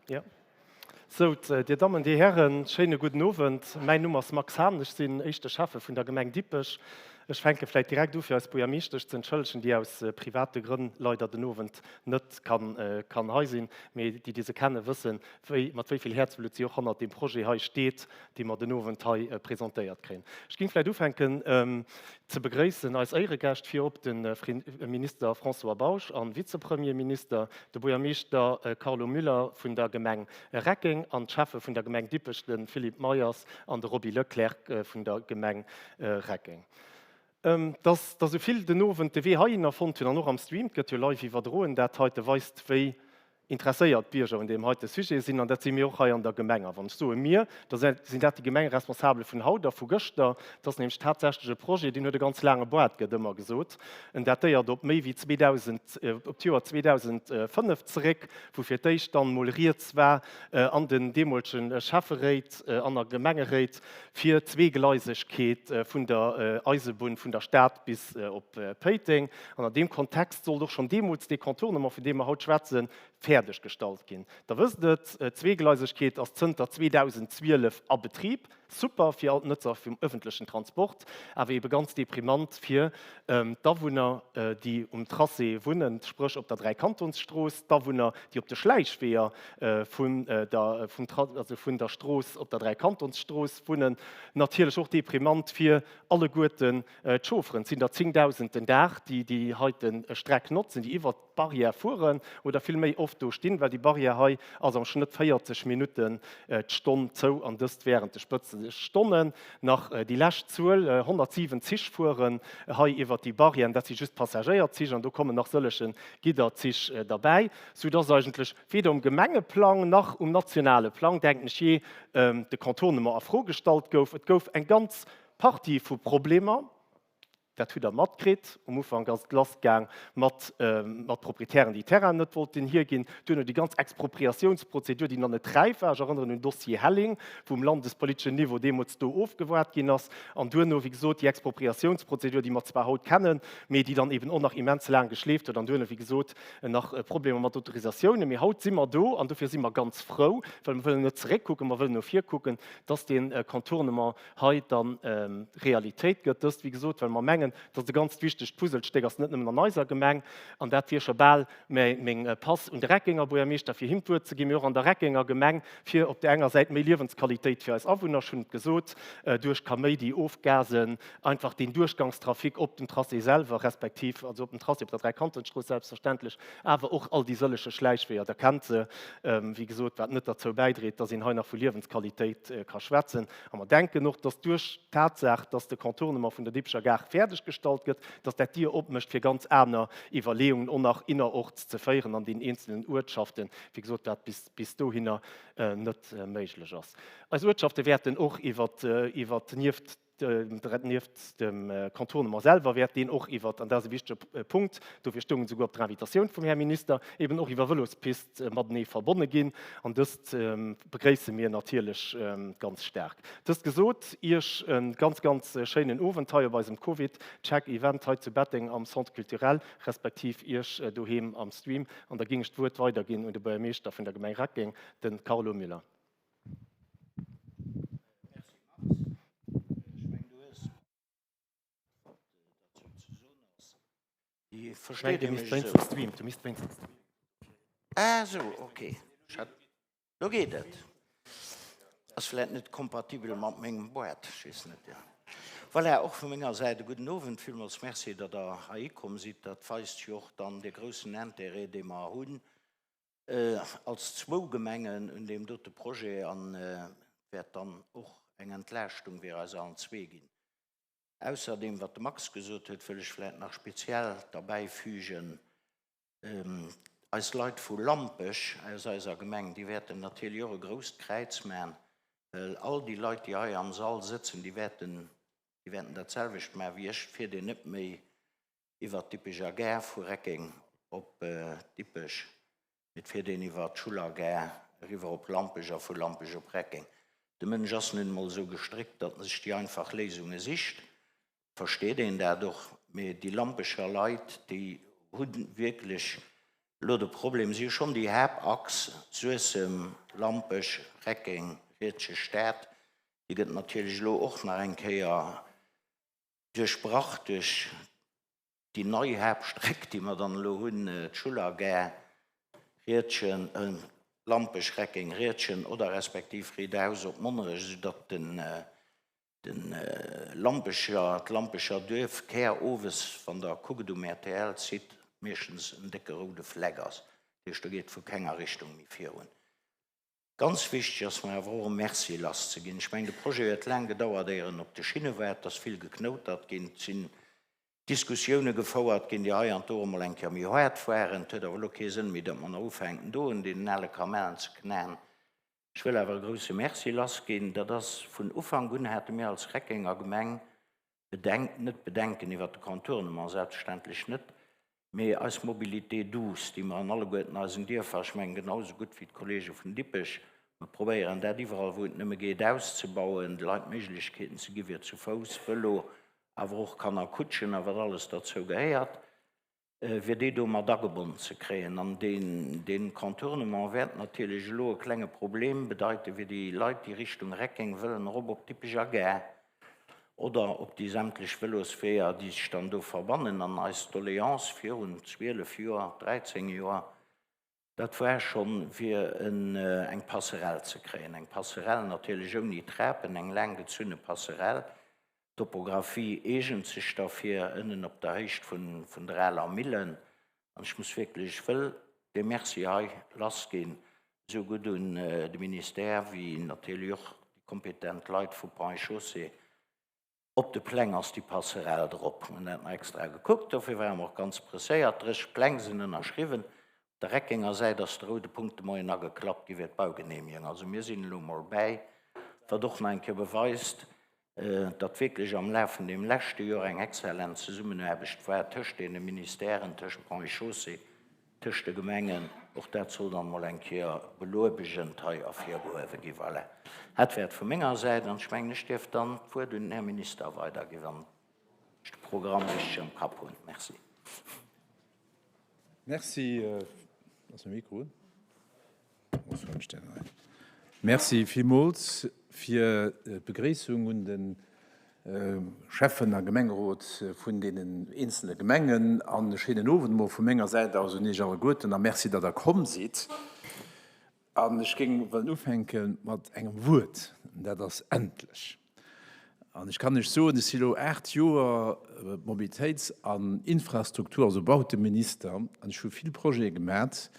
Jo. Sou, Dir Dammen, Dir Hären, schéine gudden Owend. Mäin Numm ass Max Hahn, ech sinn éischte Schäffe vun der Gemeng Dippech. Ech fänke vläicht direkt u fir eis Buergermeeschtesch ze entschëllegen, déi aus private Grënn leider den Owend net kann kann hei sinn. Mee déi, déi se kennen, wëssen, wéi mat wéi vill Häerzblutt si och hannert deem Projet hei steet, dee mer den Owend hei presentéiert kréien. Ech géing vläicht ufänken ze begréissen eis Éieregäscht, virop de Minister François Bausch a Vizepremierminister, de Buergermeeschter Carlo Müller vun der Gemeng Reckeng an d'Schäffe vun der Gemeng Dippech, de Philippe Meyers an de Roby Leclerc vun der Gemeng Reckeng. Dass der esou vill den Owend de Wee heihinner fonnt hunn an och am Stream, 't gëtt jo live iwwerdroen, dat heite weist, wéi interesséiert d'Bierger un deem heite Sujet sinn. An dat si mir och hei an der Gemeng. A wann ech soe mir, da sinn dat déi Gemengeresponsabele vun haut a vu gëschter. Et ass nämlech tatsächlech e Projet, deen huet e ganz laange Boart, gëtt ëmmer gesot. En datéiert op méi wéi 2000, op d'Joer 2005 zeréck, wou fir d'éischt dann emol rieds war an den deemolege Schäfferéit an a Gemengeréit, fir d'Zweegleisegkeet vun der Eisebunn vun der Stad bis op Péiteng. An an deem Kontext sollt och schonn deemools dee Contournement, vun deem mer haut schwätzen, fäerdeg gestallt ginn. Der wësst et, d'Zweegleisegkeet ass zënter 2012 a Betrib. Super fir all d'Nëtzer vum ëffentlechen Transport, awer eebe ganz deprimant fir d'Awunner, déi um Tracé wunnen, spréch op der Dräikantonsstrooss, d'Awunner, déi op de Schläichweeër vun der, vum Tra, also vun der Strooss op der Dräikantonsstrooss wunnen, natierlech och deprimant fir alleguerten d'Chaufferen. Et sinn der 10.000 den Dag, déi déi heite Streck notzen, déi iwwert d'Barrière fueren oder vill méi oft do stinn, well déi Barrière hei ass am Schnëtt 40 Minutten d'Stonn zou an dëst wärend de Spëtzestonnen. Nach déi lescht Zuel, 107 Zich fueren hei iwwert déi Barrière, dat si just Passagéierzich an do kommen nach sëllege Gidderzich derbäi, soudass eigentlech weder um Gemengeplang nach um nationale Plang, denken ech, jee de Contournement a Fro gestallt gouf. Et gouf eng ganz Partie vu Problemer, dat hutt Der matkritt. Um Ufank ass et lassgaang mat mat Proprietären, déi Terrainen net wollten hierginn. Duerno déi ganz Expropriatiounsprozedur, déi nach net räif war. Ech erënneren un den Dossier Helling, wou um landespoliteschen Niveau deemools do ofgewaart ginn ass. An duerno, wéi gesot, déi Expropriatiounsprozedur, déi mer zwar haut kennen, mee déi dann eben och nach immens laang geschleeft huet. An duerno, wéi gesot, nach Problemer mat Autorisatiounen, mee haut si mer do an dofir si mer ganz frou, well mer wëllen net zeréckkucken, mer wëllen no vir kucken, dass dee Contournement hei da Realitéit gëtt. Dëst, wéi gesot, well mer mengen, dass et e ganzt wichtegt Puzzlestéck ass, net nëmmen an eiser Gemeng, an dat wier scho bal meng Pass un de Reckenger Buergermeeschter, fir him d'Wuert ze ginn, mee och an der Reckenger Gemeng, fir op där enger Säit méi Liewensqualitéit fir eis Awunner, ech hunn et gesot, duerch Kaméidi, Ofgasen, einfach deen Duerchgangstrafic op dem Tracé selwer, respektiv also op dem Tracé op der Dräikantonstrooss selbstverständlech, awer och all déi sëllege Schläichweeër, Der kennt se, wéi gesot, wat net derzou bäidréit, dass een hei nach vu Liewensqualitéit ka schwätzen. A mer denken och, dass duerch d'Tatsaach, dass de Contournement vun der Dippecher Gare fäerdeggestallt gëtt, dass dat d'Dier opmécht, fir ganz aner Iwwerleeungen och nach innerorts ze féieren an den eenzelnen Uertschaften, wéi gesot, wat bis dohinner net méiglech ass. Eis Uertschafte wäerten och iwwer, nieft Nieft dem Contournement selwer wäert deen och iwwer, an dat ass e wichtege Punkt, dofir stoung et esouguer op der Invitatioun vum Här Minister, eben och iwwer Vëlospist matenee verbonne ginn. An dëst begréisse mir natierlech ganz staark. Dëst gesot, Iech e ganz, ganz schéinen Owend hei op eisem Covid-Check-Event hei zu Betteng am Centre culturel, respektiv Iech doheem am Stream. An da géing ech d'Wuert weiderginn un de Buergermeeschter vun der Gemeng Reckeng, de Carlo Müller. Lo geet et. Ass vläit net kompatibel mat mengem Boart, ech weess net. Voilà, och vu menger Säit e gudden Owend. Villmools Merci, datt Der heihi komm sidd. Dat weist jo och dann dee groussen Intérêt, dee mer hunn als zwou Gemengen un deem dote Projet an wäert dann och eng Entlaaschtung fir eis allen zwee ginn. Ausser deem, wat de Max gesot huet, wëll ech vläicht nach speziell derbäifügen, Eis Leit vu Lampech aus eiser Gemeng, déi wäerten natierlech och e grousst Kräiz maachen, well all déi Leit, déi hei am Sall sëtzen, déi wäerten, déi wäerten dat selwecht maachen wéi ech, et fiert een net méi iwwer d'Dippecher Gare vu Reckeng op Dippech, mee et fiert een iwwer d'Schuller Gare eriwwer op Lampech a vu Lampech op Reckeng. De Mënsch ass nun emol esou gestréckt, datt en sech déi einfach Léisunge sicht. Versteet een dat och, mee déi Lampecher Leit, déi hu wierklech. Elo de Problem, si hu schonn déi Haaptachs Suessem, Lampech, Reckeng, Riedgen, Stad, déi gëtt natierlech elo och nach eng Kéier duerchbrach duerch déi nei Haaptstreck, déi mer dann elo hunn, d'Schuller Gare, Riedgen, Lampech, Reckeng, Riedgen oder respektiv Riedhaus op Monnerech, esoudatt den De Lampecher, d'Lampecher Duerf, Kär owes, wann der kuckt um RTL-Site, meeschtens en décke roude Fleck ass. Dat heescht, do geet vu kenger Richtung méi virun. Ganz wichteg ass mer awer och e Merci lasszeginn. Ech mengen, de Projet huet laang gedauert, éier en op de Schinne war. Et ass vill geknoutert ginn, et sinn Diskussioune gefouert ginn, déi hei an do emol eng Kéier méi haart waren. Et huet awer elo kee Sënn méi, datt mer nach ufänken, do un deenen ale Kamellen ze knaen. Ech wëll awer e grouse Merci lassginn. Dat ass, vun Ufank un hate mir als Reckenger Gemeng Bedenk, net Bedenken iwwert de Contournement, selbstverständlech net, mee eis Mobilité douce, déi mer an alleguerten eisen Dierfer, ech mengen genau esou gutt wéi d'Kollege vun Dippech, mer probéieren dat iwwerall wou et nëmme geet auszebauen, de Leit Méiglechkeeten ze gi fir zu Fouss, Vëlo, awer och Kannerkutschen a wat alles derzou gehéiert. fir déi do mat agebonnen ze kréien. An deen Contournement wäert natierlech elo e klenge Problem bedeite fir déi Leit, déi Richtung Reckeng wëllen erop op d'Dippecher Gare oder op déi sämtlech Vëlosweeër, déi sech dann do verbannen. An eis Doléance virun 12 Joer, 13 Joer, Dat war schonn fir eng Passerelle ze kréien. Eng Passerelle natierlech ouni Trapen, eng laang gezunne Passerelle. D'Topographie eegent sech derfir, ënnen op der Héicht vun der aler Millen. An ech muss wierklech, ech wëll dee Merci hei lassginn, esou gutt un de Ministère wéi natierlech och déi kompetent Leit vu Ponts et Chaussées, Op de Pläng ass déi Passerelle drop. Mir hunn dat nach extra gekuckt, dofir ware mer och ganz presséiert. 30 Pläng sinn ënnerschriwwen. Op der Reckenger Säit ass de roude Punkt de Moien ageklappt gi fir d'Baugeneemegung. Also mir sinn elo mol bäi, wat och nach eng Kéier beweist, datt wierklech am Laf vun deem leschte Joer eng exzellent Zesummenaarbecht war tëscht deene Ministèren, tëscht Ponts et Chaussées, Tëscht de Gemengen, och dat soll dann emol eng Kéier beluewegend hei ervirgehuewe ginn. Voilà, dat wär et vu menger Säit. An ech mengen, ech dierf dann d'Wuert un den Här Minister weiderginn, wann ech de Programm richteg am Kapp hunn. Merci. Merci. Ass mäi Mikro un? Merci villmools fir d'Begréissung un de Schäffen a Gemengerot vun deenen eenzele Gemengen an e schéinen Owend emol vu menger Säit aus un Iech alleguerten a Merci, datt Der komm sidd. An ech géing wëllen ufänke mat engem Wuert, an dat ass endlech. An ech kann lech soen, ech si elo 8 Joer Mobilitéits an Infrastruktur, also Bauteminister, an ech hu vill Projete gemat.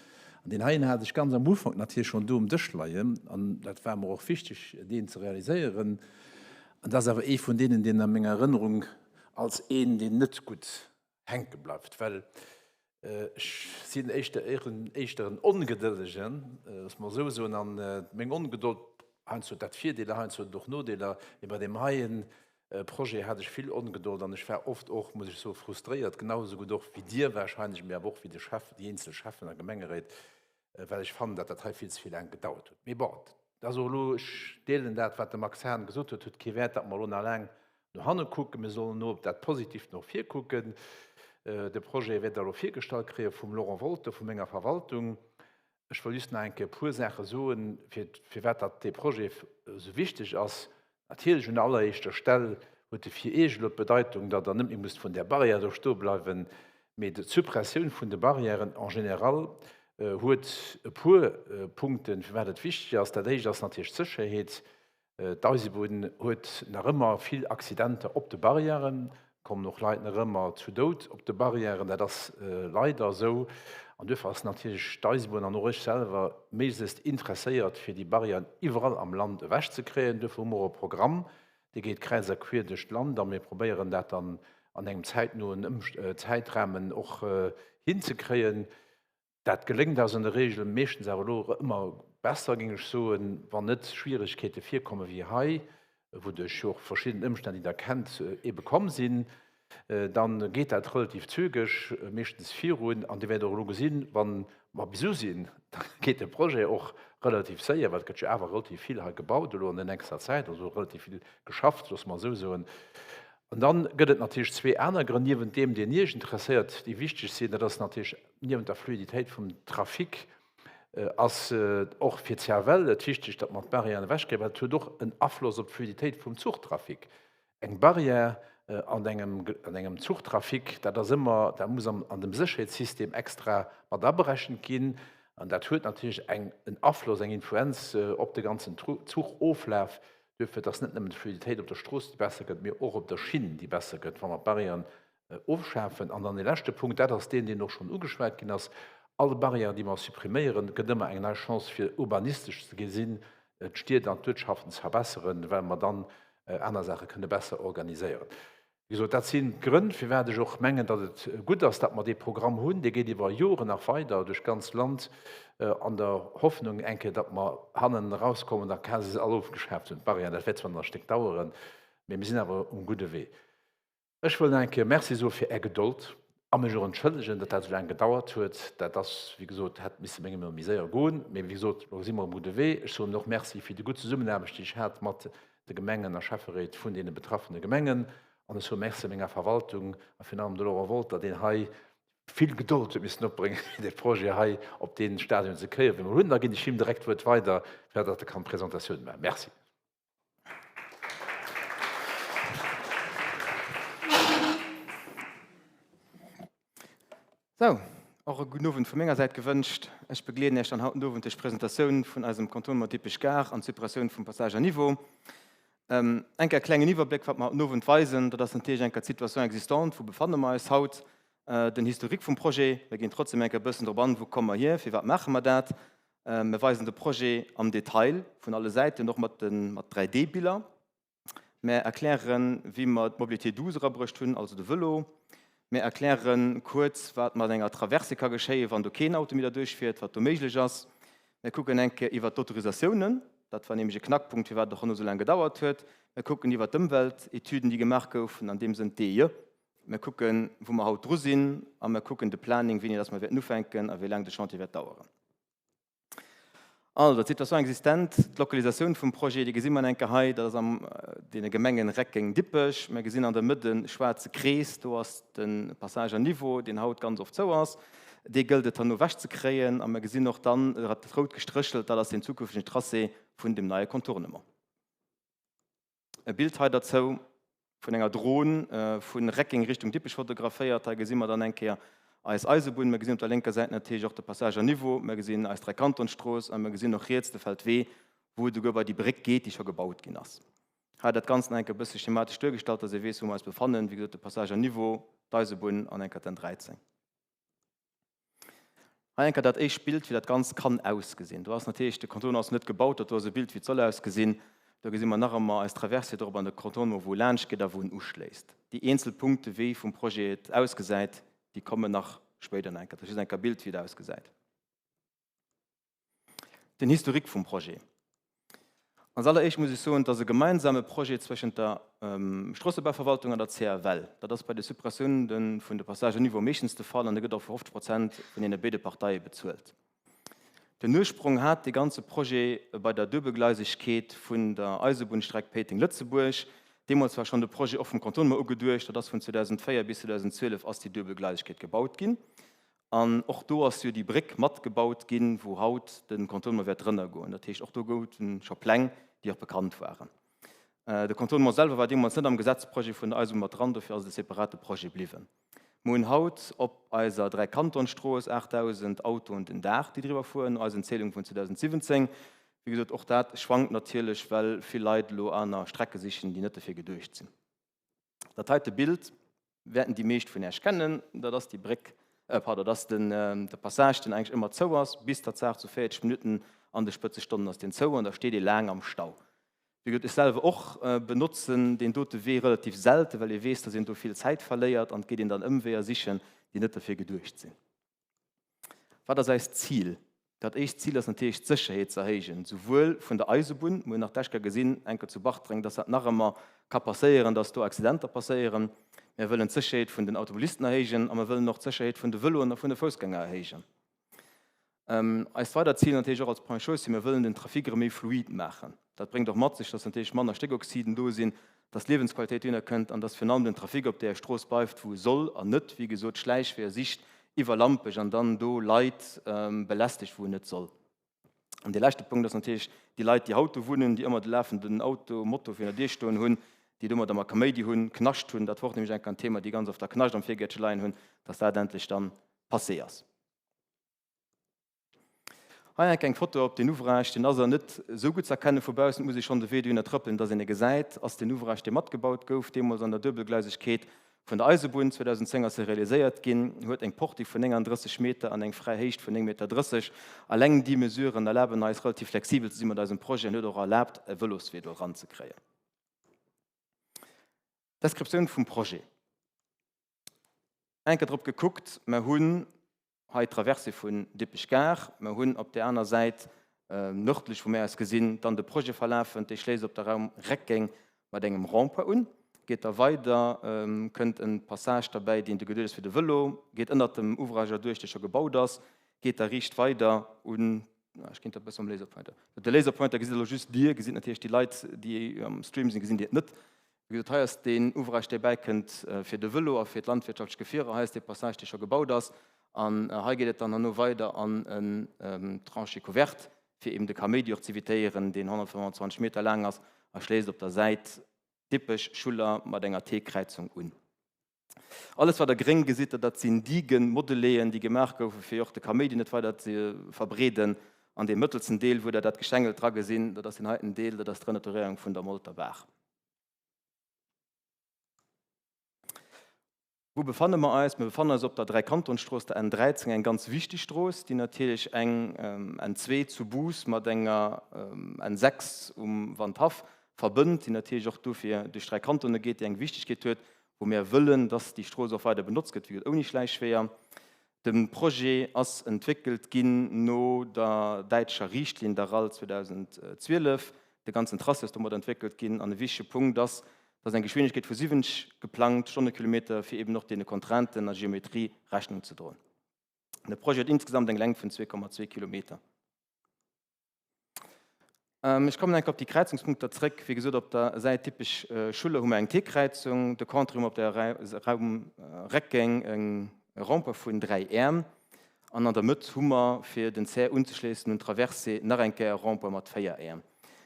An deen heien hat ech ganz am Ufank natierlech schonn do um Dësch leien, an dat war mer och wichteg, deen ze realiséieren. An dat ass awer ee vun deenen, deen a menger Erënnerung als een, deen net gutt hänke bleift, well ech sinn éischter éischter en Ongedëllegen, loosse mer esou soen, an meng Ongedold, heiansdo huet dat Virdeeler, heiansdo huet et och Nodeeler, mee bei deem heie Projet hat ech vill Ongedold an ech war oft och, muss ech soen, frustréiert, genau esou gutt och wéi Dir wahrscheinlech, mee awer och wéi de Chef, déi eenzel Cheffen a Gemengeréit, well ech fannen, datt dat hei vill ze vill laang gedauert huet. Mee bon, et ass och elo, ech deelen dat, wat de Max Hahn gesot huet, huet kee Wäert, datt mer elo nach laang no hanne kucken. Mir sollen elo op dat Positivt no vir kucken. De Projet wäert Der elo virgestallt kréie vum Laurent Wolter vu menger Verwaltung. Ech wëll just nach eng Kéier e puer Saache soen, fir firwat datt dee Projet esou wichteg ass. Natierlech un alleréischter Stell huet e fir Iech elo d'Bedeitung, datt Der net méi musst vun där Barrière do stoe bleiwen, mee d'Suppressioun vun de Barrièren en général huet e puer Punkten, firwat et wichteg ass. Dat Éischt ass natierlech d'Sécherheet. D'Eisebunn huet nach ëmmer vill Accidenter op de Barrièren, kommen och Leit nach ëmmer zu Doud op de Barrièren, dat ass leider esou. An duerfir ass natierlech d'Eisebunn an och ech selwer méiglechst interesséiert, fir déi Barrièren iwwerall am Land ewechzekréien. Duerfir hu mer och e Programm, dee geet kräiz a quier duerch d'Land a mir probéieren dat dann an engem zäitnoen Zäitrahmen och hinzekréien. Dat geléngt eis an der Regel meeschtens awer elo ëmmer besser, géing ech soen, wann net Schwieregkeete virkomme wéi hei, wou duerch jo och verschidden Ëmstänn, déi Der kennt, eebe komm sinn. Da geet dat relativ zügeg meeschtens virun. An Dir wäert och elo gesinn, wa mer bis u sinn, da geet de Projet och relativ séier, well et gëtt jo awer relativ vill hei gebaut elo an der nächster Zäit, also relativ vill geschafft, loosse mer esou soen. An dann gëtt et natierlech zwee aner Grënn niewent deem, deen Iech interesséiert, déi wichteg sinn. Dat ass natierlech niewent der Fluiditéit vum Trafic ass och fir d'CFL et wichteg, datt mer d'Barrièren ewechkréien, well et huet och en Afloss op d'Fluiditéit vum Zuchtrafic. Eng Barrière an engem, an engem Zuchtrafic, dat ass ëmmer, dat muss am, an dem Sécherheetssystem extra mat aberechent ginn. An dat huet natierlech eng, en Afloss, eng Influenz op de ganzen Zuchoflaf. Duerfir, et ass net nëmmen d'Fluiditéit op der Strooss, déi besser gëtt, mee och op der Schinn, déi besser gëtt, wa mer d'Barrièren ofschafen. An dann dee leschte Punkt, dat ass deen, deen och schonn ugeschwat ginn ass, All Barrière, déi mer suppriméieren, gëtt ëmmer eng nei Chance, fir urbanistesch ze gesinn d'Stied an d'Uertschaften ze verbesseren, well mer dann aner Saache kënne besser organiséieren. Wéi gesot, dat sinn d'Grënn, firwat ech och mengen, datt et gutt ass, datt mer dee Programm hunn. Dee geet iwwer Joren nach weider duerch d'ganzt Land, an der Hoffnung eng Kéier, datt mer hannen erauskommen a quasi se all ofgeschaaft hunn, d'Barrièren. Dat wäert zwar nach e Stéck daueren, mee mir sinn awer um gudde Wee. Ech wëll nach eng Kéier Merci soe fir Är Gedold a mech och entschëllegen, datt dat esou laang gedauert huet. Dat ass, wéi gesot, hätt misse menge Meenung no méi séier goen, mee wéi gesot, elo si mer um gudde Wee. Ech soen och Merci fir déi gutt Zesummenaarbecht, déi ech hat mat de Gemengen a Schäfferéit vun deene betraffene Gemengen. An ech soe Merci menger Verwaltung a virun allem de Laurent Wolter, deen hei vill Gedold huet missen opbréngen, fir dee Projet hei op dee Stadium ze kréien, wéi mer hunn. Da ginn ech him direkt d'Wuert weider, fir datt e kann d'Presentatioun maachen. Merci. Sou, och e gudden Owend vu menger Säit gewënscht. Ech begleeden Iech dann haut den Owend duerch d'Presentatioun vun eisem Contournement Dippech-Gare an d'Suppressioun vum Passage à niveau. Eng Kéier e klengen Iwwerbléck, wat mer haut den Owend weisen. Dat ass natierlech eng Kéier d'Situation existante, wou befanne mer eis haut, den Historique vum Projet. Mir ginn trotzdem eng Kéier e bëssen drop an, wou komme mer hier, firwat maache mer dat. Mir weisen de Projet am Detail vun alle Säiten, och mat 3D-Biller. Mär erklären, wéi mer d'Mobilité douce erabruecht hunn, also de Vëlo. Mär erklären kuerz, wat mat enger Traverse ka geschéien, wann do keen Auto méi derduerch fiert, wat do méiglech ass. Mär kucken eng Kéier iwwert d'Autorisatiounen, dat war nämlech e Knackpunkt, firwat et och herno esou laang gedauert huet. Mär kucken iwwert d'Ëmweltetüden, déi gemaach goufen, an deem Sënn d'DIE. Mär kucken, wou mer haut dru sinn a mär kucken de Planning, wéini dass mer wäerten ufänken a wéi laang de Chantier wäert daueren. Also, d'Situation existante, d'Lokalisatioun vum Projet, déi gesi mer enke hei, dat ass an deene Gemengen Reckeng, Dippech. Mir gesinn an der Mëtt e schwaarze Krees, do ass de Passage à niveau, deen haut ganz oft zou ass. Dee gëllt et herno ewechzekréien. A mir gesinn och dann dat rout gestréchelt, dat ass den zukünftegen Tracé vun dem neie Contournement. E Bild hei derzou vun enger Dron vu Reckeng Richtung Dippech fotograféiert. Hei gesi mer dann eng Kéier eis Eisebunn. Mer gesinn op der lénker Säit natierlech och de Passage à niveau. Mer gesinn eis Dräikantonstrooss a mer gesinn och riets de Feldwee, wou et esouguer bei déi Bréck geet, déi scho gebaut ginn ass. Hei dat Ganzt nach eng Kéier e bësse schematesch duergestallt, dass ee weess, wou mer eis befannen. Wéi gesot, de Passage à niveau, d'Eisebunn an eng Kéier d'N 13. Hei eng Kéier dat éischt Bild, wéi dat Ganzt kann ausgesinn. Do ass natierlech, de Contournement ass net gebaut, dat do ass e Bild, wéi et soll ausgesinn. Do gesi mer nach ëmmer eis Traversée drop an de Contournement, wou e laanscht geet a wou en uschléisst. Déi eenzel Punkte, wéi vum Projet et ausgesäit, déi kommen nach spéider nach eng Kéier. Dat ass just eng Kéier e Bild, wéi et ausgesäit. Den Historique vum Projet. Als alleréischt muss ech soen, et ass e gemeinsame Projet zwëschent der Stroossebauverwaltung an der CFL. Dat ass bei de Suppressioune vun de Passages à niveau meeschtens de Fall an e gëtt och vu 50 Prozent vun deene béide Parteie bezuelt. Den Ursprong hat dee ganze Projet bei der Duebelgleisegkeet vun der Eisebunnstreck Péiteng-Lëtzebuerg. Deemools war schonn de Projet och vum Contournement ugeduecht. Dat ass vun 2004 bis 2012 ass déi Duebelgleisegkeet gebaut ginn. An och do ass jo déi Bréck matgebaut ginn, wou haut de Contournement wäert drënner goen. Dat heescht, och do goufe scho Pläng, déi och bekannt waren. De Contournement selwer war deemools net am Gesetzprojet vun der Eisebunn mat dran, dofir ass et e separate Projet bliwwen. Mer hunn haut op eiser Dräikantonstrooss 8.000 Autoen den Dag, déi driwwer fueren, no eisen Zählung vun 2017. Wéi gesot, och dat schwankt natierlech, well vill Leit elo aner Strecke sichen, déi net dofir geduecht sinn. Dat heite Bild wäerten déi meescht vun Äech kennen. Dat ass déi Bréck, pardon, dat ass den, de Passage, deen eigentlech ëmmer zou ass, bis tatsaach zu 40 Minutten an de Spëtzestonnen ass deen zou an da steet ee laang am Stau. Wéi gesot, ech selwer och benotzen deen dote Wee relativ selte, well ee weess, datt een do vill Zäit verléiert an et geet een dann Ëmweeër sichen, déi net derfir geduecht sinn. Wat ass eist Zil? Dat éischt Zil ass natierlech d'Sécherheet ze erhéijen, souwuel vun der Eisebunn, mir hunn nach d'lescht Kéier gesinn, enker zu Bartreng, dass dat nach ëmmer ka passéieren, dass do Accidenter passéieren. Mir wëllen d'Sécherheet vun den Automobilisten erhéijen a mir wëllen och d'Sécherheet vun de Vëloen a vun de Foussgänger erhéijen. Eist weidert Zil natierlech och als Point Chaussée, mir wëllen den Trafic erëm méi fluid maachen. Dat bréngt och mat sech, dass natierlech manner Stéckoxiden do sinn. dass d'Liewensqualitéit dohinner kënnt an dass virun allem den Trafic op där Strooss bleift, wou e soll an net, wéi gesot, Schläichweeër sicht iwwer Lampech an dann do Leit belästegt, wou en net soll. An dee leschte Punkt ass natierlech déi Leit, déi haut do wunnen, déi ëmmer de lafenden Auto, Moto virun der Dier stoen hunn, déi domadder mar Kaméidi hunn, Knascht hunn, dat wor och nämlech enk en Thema, déi ganz oft da Knascht am Virgäertche leien hunn, dass dat endlech dann passé ass. Hei enk eng Foto op den Ouvrage, deen ass awer net esou gutt ze erkennen vu baussen, et muss ee schonn de Wee dohinner trëppelen, dass een e gesäit, ass den Ouvrage, dee matgebaut gouf deemools an der Duebelgleisegkeet vun der Eisebunn. 2010 ass e realiséiert ginn, huet eng Portée vun 39 Meter an eng fräi Héicht vun 9,30 Meter. Alleng déi Mesuren erlaben eis, relativ flexibel ze si mat eisem Projet an huet och erlaabt, e Vëloswee do eranzekréien. Descriptioun vum Projet. Enke drop gekuckt, mer hunn hei d'Traversée vun Dippech-Gare, mer hunn op där aner Säit, nördlech vu mär aus gesinn, dann de Projet verlafend, dee schléisst op der Raum Reckeng mat engem Rond-point un, geet da weider, kënnt e Passage derbäi, deen du geduecht ass fir de Vëlo, geet ënnert dem Ouvrage erduerch, dee scho gebaut ass, geet da riicht weider un, ech ginn da e bësse mam Laserpointer, de Laserpointer gesitt elo just Dir, gesitt natierlech déi Leit, déi am Stream sinn, gesinn déi et net, Wéi gesot, hei ass deen Ouvrage, dee bäikënnt fir de Vëlo a fir d'landwirtschaftlech Gefierer. Hei ass dee Passage, dee scho gebaut ass. An hei geet et dann herno weider an en Tranchée couverte, fir eben de Kaméidi och z'evitéieren, deen 125 Meter laang ass a schléisst op der Säit Dippech, Schuller mat enger T-Kräizung un. Alles wat der gréng gesitt, dat sinn Digen, Modeléen, déi gemaach goufen, fir och de Kaméidi net weider ze verbreeden. An dee mëttelsten Deel, wou der dat Geschängelt dra gesinn, dat ass deen heiten Deel, dat ass d'Renaturéierung vun der Molterbaach. Wou befanne mer eis? Mir befannen eis op der Dräikantonstrooss, der N 13, eng ganz wichteg Strooss, déi natierlech eng N 2 zu Bous mat enger N 6 um Wandhaff verbënnt, déi natierlech och dofir duerch dräi Kantone geet, déi eng Wichtigkeet huet, wou mir wëllen, dass déi Strooss och weider benotzt gëtt, wéi gesot ouni Schläichweeër. De Projet ass entwéckelt ginn no der däitscher Riichtlinn, der RAL 2012. De ganzen Tracé ass domat entwéckelt ginn an e wichtege Punkt ass, dass eng Geschwindegkeet vu 70 geplangt Stonnekilometer, fir eben och deene Contrainten a Geometrie Rechnung ze droen. De Projet huet insgesamt eng Längt vun 2,2 Kilometer. Ech kommen enk op déi Kräizungspunkter zréck. Wéi gesot, op der Säit Dippech Schuller hu mer eng T-Kräizung, de Contraire hu mer op der Raum Reckeng e Rond-point vun 3 Äerm an an der Mëtt hu mer, fir den Zär unzeschléissen un d'Traversée, nach eng Kéier e Rond-point mat 4 Äerm.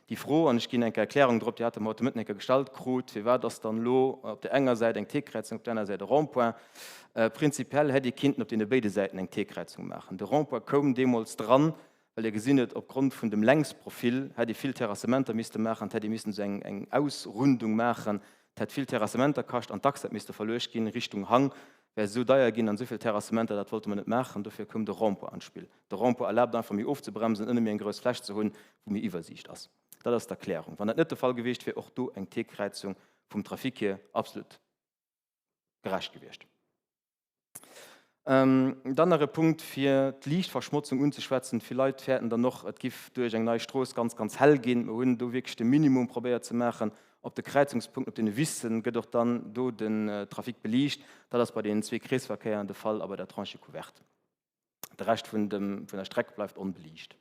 Déi Fro, an ech ginn eng Kéier Erklärung drop, déi hate mer haut de Mëtten eng Kéier gestallt krut, Firwat ass dann elo op där enger Säit eng T-Kräizung, op där aner Säit e Rond-point? Prinzipiell hätt ee kinnten op deene béide Säiten eng T-Kräizung maachen. De Rond-point koum deemools dran, Well Dir gesinn huet, opgrond vun dem Längsprofil hätt ee vill Terrassementer misste maachen, et hätt ee missen esou eng Ausrundung maachen, et hätt vill Terrassementer kascht an d'Achs hätt misste verluecht ginn Richtung Hang, wär esou deier ginn an esou vill Terrassementer, dat wollte mer net maachen. Dofir koum de Rond-point an d'Spill. De Rond-point erlaabt einfach méi ofzebremsen, ënne méi eng grouss Fläch ze hunn, wou méi Iwwersiicht ass. Dat ass d'Erklärung. Wann dat net de Fall gewiescht wier, och do eng T-Kräizung vum Trafic hier absolut gerecht gewiescht. Dann nach e Punkt, fir d'Liichtverschmotzung unzeschwätzen. Vill Leit fäerten dann och, et giff duerch eng nei Strooss ganz, ganz hell ginn. Mer hunn do wierklech de Minimum probéiert ze maachen. Op de Kräizungspunkten, op deene Wissen, gëtt och dann do den Trafic beliicht. Dat ass bei deenen zwee Kreesverkéieren de Fall a bei der Tranchée couverte. De Rescht vun der Streck bleift onbeliicht.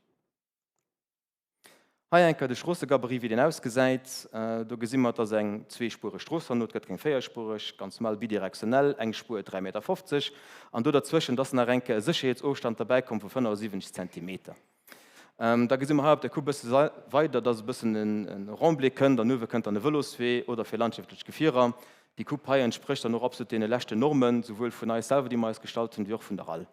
Hei eng Kéier de Stroossegabarit, wéi deen ausgesäit. Do gesi mer, et ass eng zweespuereg Strooss herno, et gëtt keng véierspuereg, ganz normal bidirektionell, eng Spuer 3,50 Meter. An do derzwëschent ass nach eng Kéier e Sécherheetsofstand derbäikomm vu 75 Zentimeter. Da gesi mer hei op der Coupe e bësse weider, dass e bëssen e Remblai kënnt an uewe kënnt dann e Vëloswee oder fir landwirtschaftlech Gefierer. Déi Coupe hei entsprécht dann och absolut deene leschten Normen, souwuel vun eis selwer, déi mer eis gestallt hunn, wéi och vun der ral.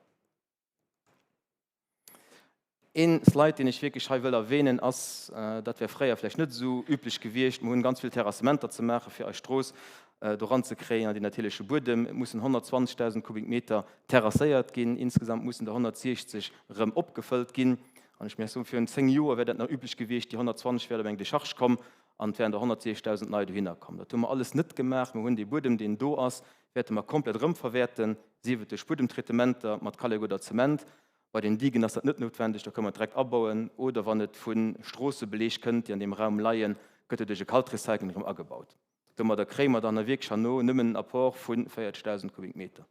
Een Slide, deen ech wierklech hei wëll erwähnen, ass, dat wär fréier vläicht net esou üblech gewiescht, mer hunn ganz vill Terrassementer ze maachen, fir eis Strooss do eranzekréien an deen natierleche Buedem. Et mussen 120.000 Kubikmeter terrasséiert ginn, insgesamt mussen der 160 erëm opgefëllt ginn. An ech muss soen, virun 10 Joer wär dat nach üblech gewiescht, déi 120 wären op eng Decharge komm an et wären der 160.000 nei dohinner komm. Dat hu mer alles net gemaach. Mer hunn dee Buedem, deen do ass, wäerte mer komplett erëmverwäerten, sief et duerch Buedemtraitementer mat Kallek oder Zement. Bei den Digen ass dat net noutwendeg, do kënne mer et direkt abauen. Oder wann et vu Stroossebeleg kënnt, déi an deem Raum leien, gëtt et duerch e Kaltrecycling erëm agebaut. Domadder kréie mer dann wierklech herno nëmmen en Apport vu 40.000 Kubikmeter.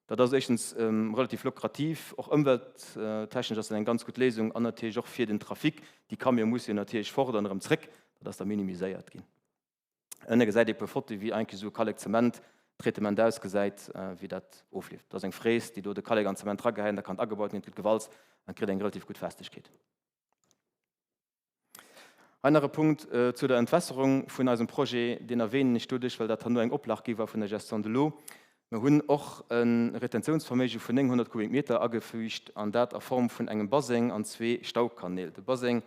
Dat ass éischtens relativ lukrativ, och ëmwelttechnesch ass dat eng ganz gutt Léisung an natierlech och fir den Trafic. Déi Camione musse jo natierlech fort an erëm zréck, dat ass da minimiséiert ginn. Ënne gesäit ee puer Fotoe wéi eigentlech esou e Kallek-Zement-Traitement ausgesäit, wéi dat ofleeft. Dat ass eng Fräs, déi do de Kallek an Zement dragehäit an da kann agebaut ginn, et gëtt gewalzt an kritt eng relativ gutt Festegkeet. Hei nach e Punkt zu der Entwässerung vun eisem Projet, deen erwähnen ech doduerch, well dat herno eng Oplag gi war vun der Gestion de l'eau. Mer hunn och e Retentiounsverméige vun 900 Kubikmeter agefügt an dat a Form vun engem Baseng an zwee Staukanäl. De Baseng,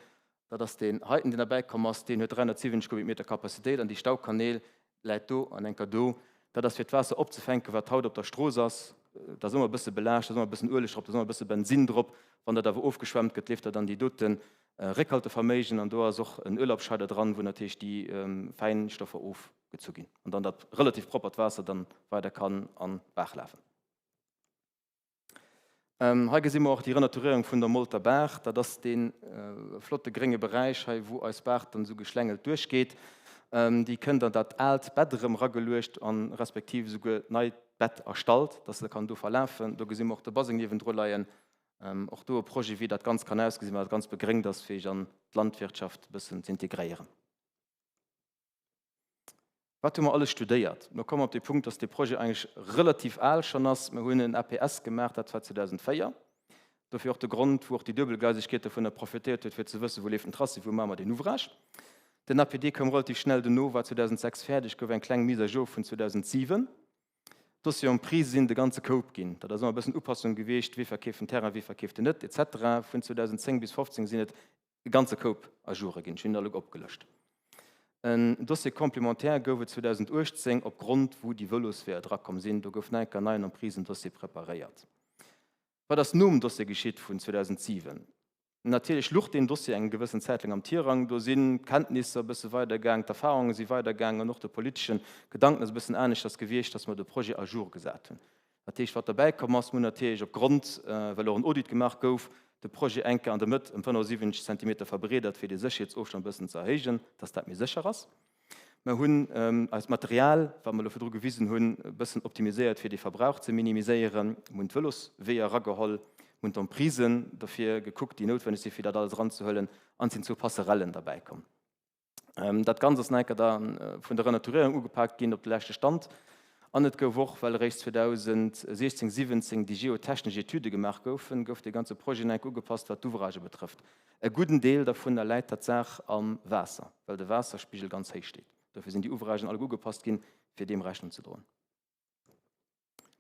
dat ass deen heiten, deen derbäikomm ass, deen huet 370 Kubikmeter Capacitéit an déi Staukanäl läit do an enker do. Dat ass fir d'Waasser opzefänken, wat haut op der Strooss ass. Dat ass ëmmer e bësse belaascht, da ass ëmmer e bëssen Ueleg drop, da ass ëmmer e bësse Bensinn drop. Wann dat awer ofgeschwemmt gëtt, leeft dat an déi dote Réckhalteverméigen an do ass och en Ölabscheider dran, wou natierlech déi fäin Stoffer ofgezu ginn an dann dat relativ proppert Waasser dann weider kann an d'Baach lafen. Hei gesi mer och déi Renaturéierung vun der Molter Baach. Dat ass dee flotte grénge Beräich hei, wou eis Baach dann esou geschlängelt duerchgeet. Déi kënnt an dat aalt Bett erëm erageluecht a respektiv esouguer neit Bett erstallt, dass se kann do verlafen. Do gesi mer och de Baseng niewendru leien. Och do e Projet, wéi dat Ganzt kann ausgesinn, wann dat Ganzt begréngt ass, fir sech an d'Landwirtschaft e bëssen ze integréieren. Wat hu mer alles studéiert? Mer kommen op de Punkt, dass dee Projet eigentlech relativ al schonn ass. Mer hunn en APS gemaach, dat war 2004. Dofir och de Grond, wou och déi Duebelgleisegkeet dovunner profitéiert huet, fir ze wëssen, wou leeft den Tracé, wou maache mer deen Ouvrage. Den APD koum relativ schnell dono, war 2006 fäerdeg, gouf eng kleng Mise à jour vun 2007. D'Dossier en prise sinn de ganze Koup ginn. Dat ass ëmmer e bëssen Upassung gewiescht, wie verkeeft den Terrain, wie verkeeft en net, et cetera. Vun 2010 bis 15 sinn et e ganze Koup à joure ginn. Ech hunn alleguer opgelëscht. En Dossier complémentaire gouf et 2018 op Grond wou déi Vëlosweeër drakomm sinn. Do gouf nach eng Kéier nei en Emprisen-Dossier preparéiert. Wat ass nom Dossier geschitt vun 2007? Natierlech luch deen Dossier eng gewëssen Zäit laang am Tirang. Do sinn d'Kenntnisser e bësse weidergaang, d'Erfahrunge si weidergaangen an och de politeschen Gedanken ass e bëssen aneschters gewiescht, dass mer de Projet à jour gesat hunn. Dat heescht, wat derbäi komm ass, mir hunn natierlech op Grond, well och en Audit gemaach gouf, de Projet eng Kéier an der Mëtt ëm 75 Zentimeter verbreedert, fir de Sécherheetsofstand e bëssen ze erhéijen, dass dat méi sécher ass. Mer hunn eist Material, wat mer elo virdru gewisen hunn, e bëssen optimiséiert, fir de Verbrauch ze minimiséieren. Mer hunn d'Vëlosweeër erageholl, mer hunn d'Emprisen dofir gekuckt, déi noutwenneg sinn, fir dat alles eranzehuelen, an et sinn zwou Passerellen derbäi komm. Dat Ganzt ass nach eng Kéier da vun der Renaturéierung ugepaakt ginn op de leschte Stand. An et gouf och, well eréischt 2016, 17 déi geotechnesch Etüde gemaach goufen, gouf dee ganze Projet nach eng Kéier ugepasst, wat d'Ouvragë betrëfft. E gudden Deel dervunner läit Tatsaach am Waasser, well de Waasserspigel ganz héich steet. Dofir sinn déi Ouvragen alleguer ugepasst ginn, fir deem Rechnung ze droen.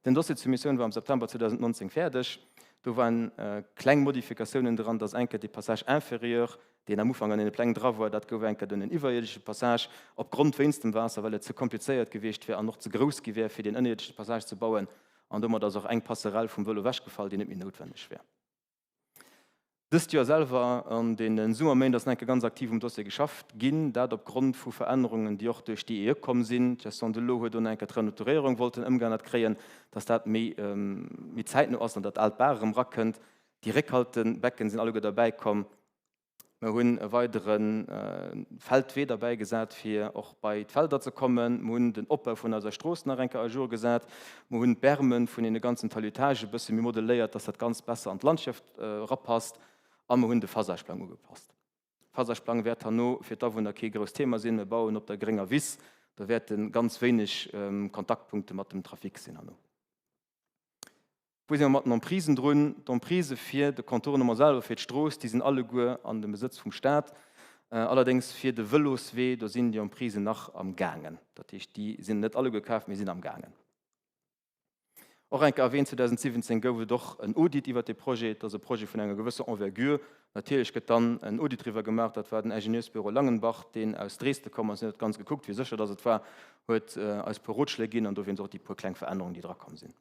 Den Dossier zur Missioun war am September 2019 fäerdeg. Do waren kleng Modifikatiounen dran, dass eng Kéier dee Passage inférieur, deen am Ufank an deene Pläng dra war, dat gouf eng Kéier dunn en iwwerierdesche Passage, opgrond wéinst dem Waasser, well et ze komplizéiert gewiescht wär an och ze grouss gi wär, fir deen ënnerierdesche Passage ze bauen. An domat ass och eng Passerelle vum Vëlo ewechgefall, déi net méi noutwenneg wär. Dëst Joer selwer, an deene Summerméint, ass nach eng Kéier ganz aktiv um Dossier geschafft ginn, dat op Grond vu Verännerungen, déi och duerch d'IEE komm sinn. D'Gestion de l'eau huet do nach eng Kéier d'Renaturéierung wollten ëmgeännert kréien, dass dat méi méi zäitno ass an dat aalt Baach erëm erakënnt. Déi Réckhaltebecken sinn alleguer derbäi komm. Mer hunn e weidere Feldwee derbäi gesat, fir och bei d'Felder ze kommen. Mer hunn den Opbau vun eiser Strooss nach eng Kéier à jour gesat. Mer hunn d'Berme vun deene ganzen Talutagë e bësse méi modeléiert, dass dat Ganzt besser an d'Landschaft erapasst. A mer hunn de Phasageplang ugepasst. Phasageplang wäert herno fir d'Awunner kee grousst Thema sinn. Mer bauen op der grénger Wiss. Do wäerte ganz wéineg Kontaktpunkte mat dem Trafic sinn herno. Wou si mer mat den Emprisen drun? D'Emprisë fir de Contournement selwer, fir d'Strooss, déi sinn alleguer an dem Besëtz vum Stat. Allerdéngs fir de Vëloswee, do sinn déi Emprisen nach am gaangen. Dat heescht, déi sinn net alleguer kaf, mee sinn am gaangen. Och eng Kéier erwähnt, 2017 gouf et och en Audit iwwert dee Projet. Et ass e Projet vun enger gewësser Envergure. Natierlech gëtt dann en Audit driwwer gemaach. Dat war den Ingenieursbüro Langenbach, deen aus Dresde komm ass. Hien huet dat Ganzt gekuckt, wéi sécher dass et war, huet eis e puer Rotschléi ginn an dowéinst och déi puer kleng Verännerungen, déi drakomm sinn.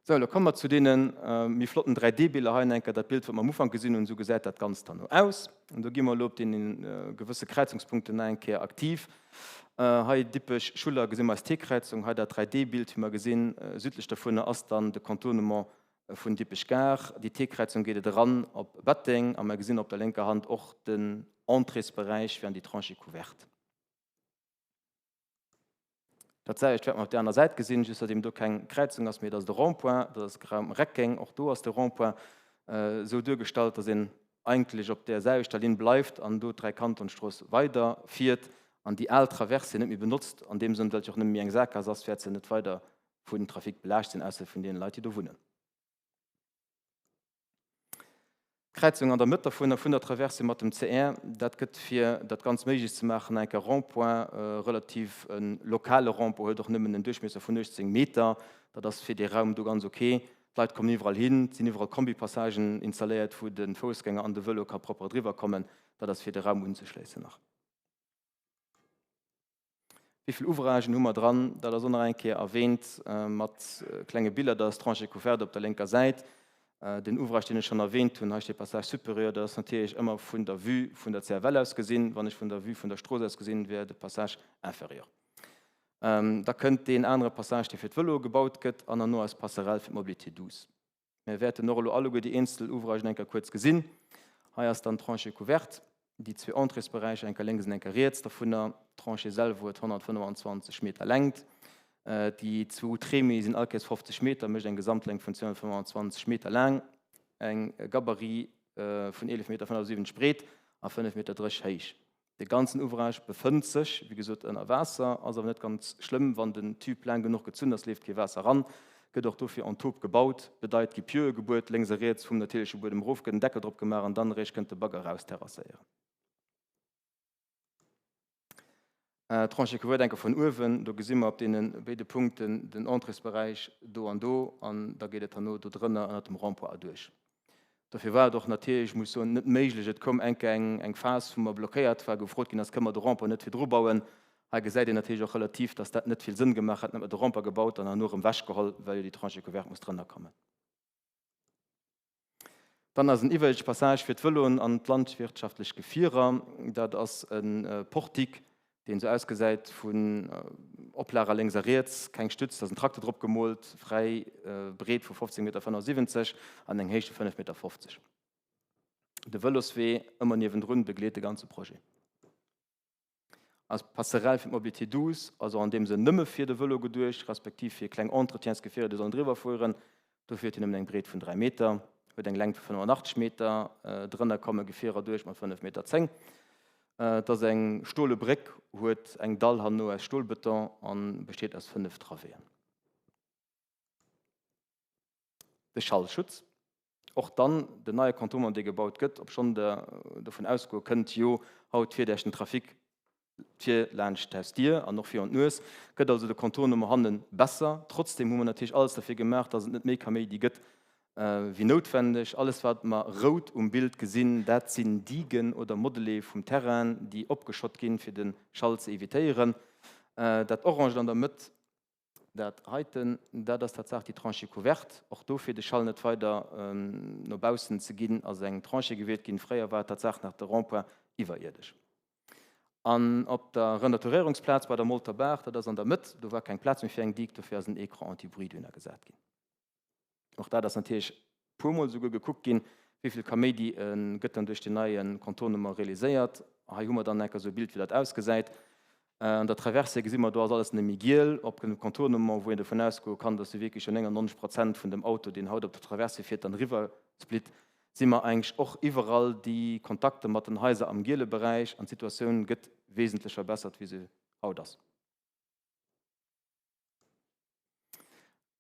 Sou, elo komme mer zu deene méi flotten 3D-Biller. Hei enker dat Bild, wat mer am Ufank gesinn hunn. Esou gesäit dat Ganzt dann elo aus. An do gi mer elo op deene gewësse Kräizungspunkten nach eng Kéier aktiv. Hei Dippech, Schuller gesi mer eis T-Kräizung. Hei dat 3D-Bild, wéi mer gesinn, südlech dovunner ass dann de Contournement vun Dippech Gare. Déi T-Kräizung geet et eran op Betteng a mer gesinn op der lénker Hand och den Entréesberäich fir an déi Tranchée couverte. Dat selwecht wäerte mer op där aner Säit gesinn, just datt eben do keng Kräizung ass, mee et ass de Rond-point, dat ass Raum Reckeng, och do ass de Rond-point esou duergestallt, datt een eigentlech op där selwechter Linn bleift an do d'Dräikantonstrooss weiderfiert. An déi al Traversée net méi benotzt, an deem Sënn, well et jo och nëmme méi eng Saakgaass ass, wäert se net weider vun Trafic belaascht sinn, ausser vun deene Leit, déi do wunnen. D'Kräizung an der Mëtt dervun a vun der Traversée mat dem CR, dat gëtt fir dat Ganzt méiglech ze maachen enk e Rond-point, relativ e lokale Rond-point, huet och nëmmen en Duerchmiesser vun 18 Meter. Dat ass fir dee Raum do ganz ok. D'Leit kommen iwwerall hin, et sinn iwwerall Kombipassagen installéiert, wou de Foussgänger an de Vëlo ka propper driwwer kommen. Dat ass fir de Raum unzeschléissen nach. Wéi vill Ouvragen hu mer dran? Dat ass och nach eng Kéier erwähnt mat klenge Biller. Dat ass d'Tranchée couverte op der lénker Säit. Den Ouvrage, deen ech schonn erwähnt hunn, hei steet Passage supérieur, dat ass natierlech ëmmer vun der Vue vun der CFL aus gesinn. Wann ech vun der Vue vun der Strooss aus gesinn, wär de Passage inférieur. Da kënnt deen anere Passage, dee fir d'Vëloe gebaut gëtt, an herno eis Passerelle fir d'Mobilité douce. Mir wäerten och elo alleguer déi eenzel Ouvragen eng Kéier kuerz gesinn. Hei ass dann d'Tranchée couverte, déi zwee Entréesberäicher, eng Kéier lénks an eng Kéier riets dovunner. D'Tranchée selwer huet 125 Meter Längt. Déi zwou Trémie sinn all Kéiers 50 Meter, mécht eng Gesamtlängt vun 225 Meter laang, eng Gabarit vun 11,75 Meter breet a 5,30 Meter héich. De ganzen Ouvrage befënnt sech, wéi gesot, ënner Waasser, ass awer net ganz schlëmm, wann den Tube laang genuch gezunn ass, leeft kee Waasser eran. Gëtt och dofir en taupe gebaut, bedeit, gi Pieuxe gebuert, lénks a riets vum natierleche Buedem erof, gëtt en Deckel drop gemaach an dann eréischt kënnt de Bagger eraus terrasséieren. Tranchée couverte enke vun uewen, do gesi mer op deene béide Punkten den Entréesberäich do an do an da geet et herno do drënner ënnert dem Rond-point erduerch. Dofir war et och natierlech, ech muss soen, net méiglech, et koum enk eng Phas, wou mer blockéiert war, gefrot ginn ass, Kënne mer de Rond-point net virdru bauen? Hei gesäit een natierlech och relativ, dass dat net vill Sënn gemaach hätt, dann hätt mer de Rond-point gebaut an herno erëm ewechgeholl, well jo déi Tranchée couverte muss drënner kommen. Dann ass en iwwerierdesche Passage fir d'Vëloen an d'landwirtschaftlech Gefierer. Dat ass e Portique, deen esou ausgesäit vun Oplager lénks a riets, keng Stütz, da ass en Trakter drop gemoolt, fräi breet vu 15,75 Meter an eng Héicht vu 5,50 Meter. De Vëloswee ëmmer niewendrun begleet de ganze Projet. Als Passerelle fir d'Mobilité douce, also an deem Sënn nëmme fir de Vëlo geduecht, respektiv fir kleng Entretiensgefierer, déi sollen driwwer fueren. Dofir huet hien nëmmen eng Breet vun 3 Meter, huet eng Längt vu 85 Meter, drënner komme Gefierer duerch mat 5,10 Meter. Et ass eng stole Bréck, huet eng Dall herno aus Stolbeton a besteet aus 5 Travéeën. De Schallschutz, och dann den neie Contournement, dee gebaut gëtt, obschonn Der dovun ausgoe kënnt, jo haut fiert Iech den Trafic D'Tier laanscht d'Hausdier an och virun d'Nues, gëtt also de Contournement hanne besser. Trotzdem hu mer natierlech alles derfir gemaach, dass et net méi Kaméidi gëtt wéi noutwendeg. Alles wat mer rout um Bild gesinn, dat sinn Diguen oder Modelé vum Terrain, déi opgeschott ginn, fir de Schall ze evitéieren. Dat Oranget an der Mëtt, dat heiten, dat ass tatsaach déi Tranchée couverte. Och do, fir de Schall net weider no baussen ze ginn, ass eng Tranchée gewielt ginn. Fréier war tatsaach nach de Rond-point iwwerierdesch. An op der Renaturéierungsplaz bei der Molter Baach, dat ass an der Mëtt, do war keng Plaz méi fir eng Digue, dofir ass en Écran anti-bruit dohinner gesat ginn. Och dat ass natierlech puermol esouguer gekuckt ginn, wéi vill Kaméidi gëtt dann duerch den neie Contournement realiséiert. Hei hu mer dann enker esou e Bild, wéi dat ausgesäit. An der Traversée gesi mer, do ass alles nëmme méi giel. Op dem Contournement, wou een dovun ausgoe kann, dass du wierklech jo 99 Prozent vun dem Auto, deen haut op der Traversée fiert, dann eriwwer splitt, si mer eigentlech och iwwerall déi Kontakte mat den Haiser am giele Beräich an d'Situatioun gëtt wesentlech verbessert, wéi se haut ass.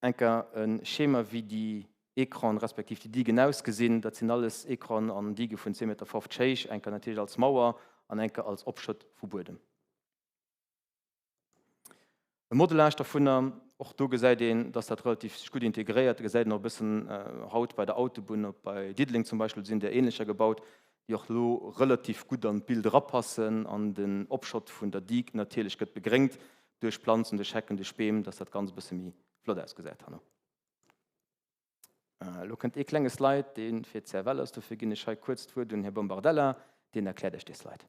Enker e Schema, wéi déi Ecranen respektiv déi Diguen ausgesinn. Dat sinn alles Ecranen an Digue vun 2,50 Meter héich, enker natierlech als Mauer an enker als Opschëtt vu Buedem. E Modelage dovunner, och do gesäit een, dass dat relativ sech gutt integréiert. Dat gesäit een och e bëssen haut bei der Autobunn, op bei Diddeleng zum Beispill sinn där ähnlecher gebaut, déi och elo relativ gutt an d'Bild erapassen an den Opschott vun der Digue natierlech gëtt begréngt duerch Planzen, duerch Hecken, duerch Beem, dass dat Ganzt e bësse méi flott ausgesäit herno. Elo kënnt ee klenge Slide, dee fir d'CFL ass. Dofir ginn ech hei kuerz d'Wuert un den Här Bombardella, deen erkläert Iech dee Slide.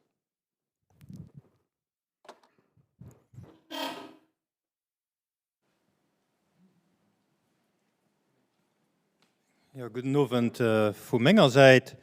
Jo, gudden Owend vu menger Säit.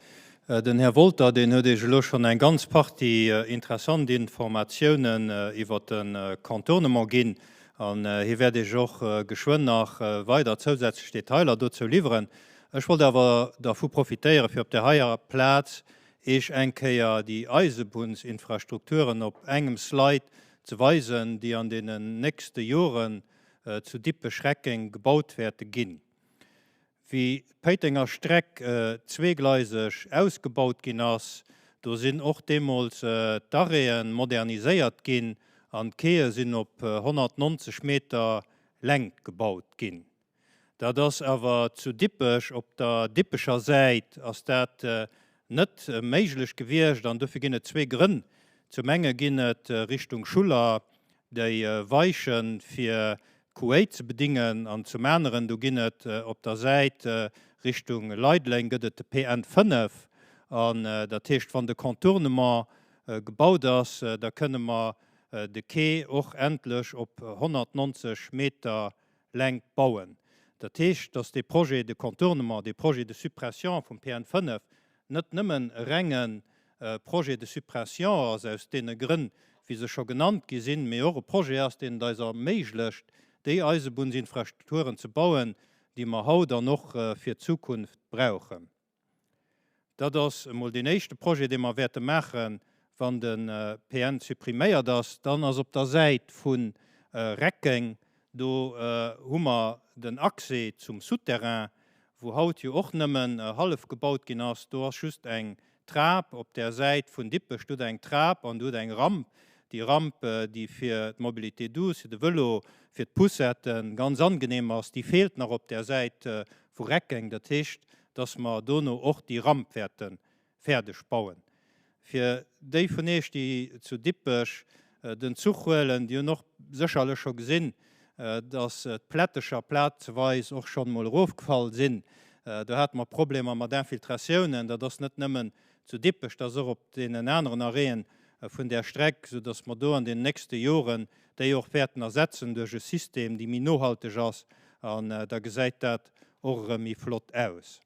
Den Här Wolter, deen huet Iech elo schonn eng ganz Partie interessant Informatiounen iwwert de Contournement ginn an hie wäert Iech och geschwënn nach weider zousätzlech Detailer dozou liwweren. Ech wollt awer dervu profitéieren, fir op där heier Plaz. Eech eng Kéier déi Eisebunnsinfrastrukturen op engem Slide ze weisen, déi an deenen nächste Joren zu Dippech-Reckeng gebaut wäerte ginn. Wéi d'Péitenger Streck zweegleiseg ausgebaut ginn ass, do sinn och deemools d'Arrêten moderniséiert ginn an d'Quaie sinn op 190 Meter Längt gebaut ginn. Dat ass awer zu Dippech, op der Dippecher Säit ass dat net méiglech gewiescht an dofir ginn et zwee Grënn. Zum enge ginn et Richtung Schuller déi Weiche fir d'Quai ze bedingen an zum aneren, do ginn et op der Säit Richtung Leideleng gëtt et de PN 5 an dat heescht wann de Contournement gebaut ass, da kënne mer de Quai och endlech op 190 Meter Längt bauen. Dat heescht, dass dee Projet de contournement, dee Projet de suppression vum PN 5 net nëmmen e renge Projet de suppression ass aus deene Grënn, wéi se scho genannt gi sinn, mee och e Projet ass, deen et eis erméiglecht, déi Eisebunnsinfrastrukturen ze bauen, déi mer haut an och fir d'Zukunft brauchen. Dat ass emol deen éischte Projet, dee mer wäerte maachen, wann de PN suppriméiert ass. Dann ass op der Säit vu Reckeng, do hu mer den Accès zum Souterrain, wou haut jo och nëmmen hallef gebaut ginn ass. Do ass just eng Trap op där Säit vun Dippech, do hutt Der eng Trap an do hutt Der eng Ramp. Déi Ramp, déi fir d'Mobilité douce, fir de Vëlo, fir d'Poussetten ganz angenehm ass, déi feelt nach op där Säit vu Reckeng. Dat heescht, dass mer dono och déi Ramp wäerte fäerdeg bauen. Fir déi vun Iech, déi zu Dippech den Zuch huelen, déi hunn och sécherlech scho gesinn, dass d'Plättecher plazeweis och schonn emol erofgefall sinn. Do hate mer Problemer mat Infiltratiounen. Dat ass net nëmmen zu Dippech, dat ass och op deenen aneren Arrêten vun där Streck, soudass mer do an den nächste Joren déi och wäerten ersetzen duerch e System, dee méi nohalteg ass, an da gesäit dat och erëm méi flott aus.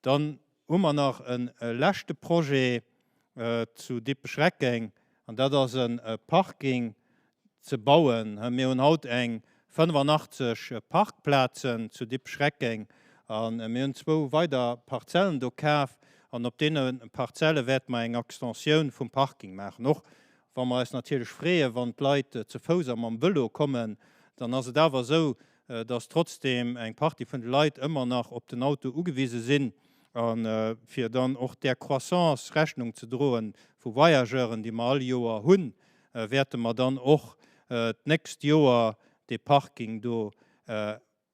Dann hu mer nach e leschte Projet zu Dippech-Reckeng, an dat ass e Parking ze bauen. Mir hunn haut eng 85 Parkplazen zu Dippech-Reckeng a mir hunn zwou weider Parzellen do kaf an op deene Parzelle wäerte mer eng Extensioun vum Parking maachen. Och wa mer eis natierlech freeën, wann d'Leit ze Fouss a mam Vëlo kommen, dann ass et awer esou, dass trotzdeem eng Partie vun de Leit ëmmer nach op den Auto ugewise sinn. A fir dann och där Croissance Rechnung ze droen vu Voyageuren, déi mer all Joer hunn, wäerte mer dann och d'nächst Joer dee Parking do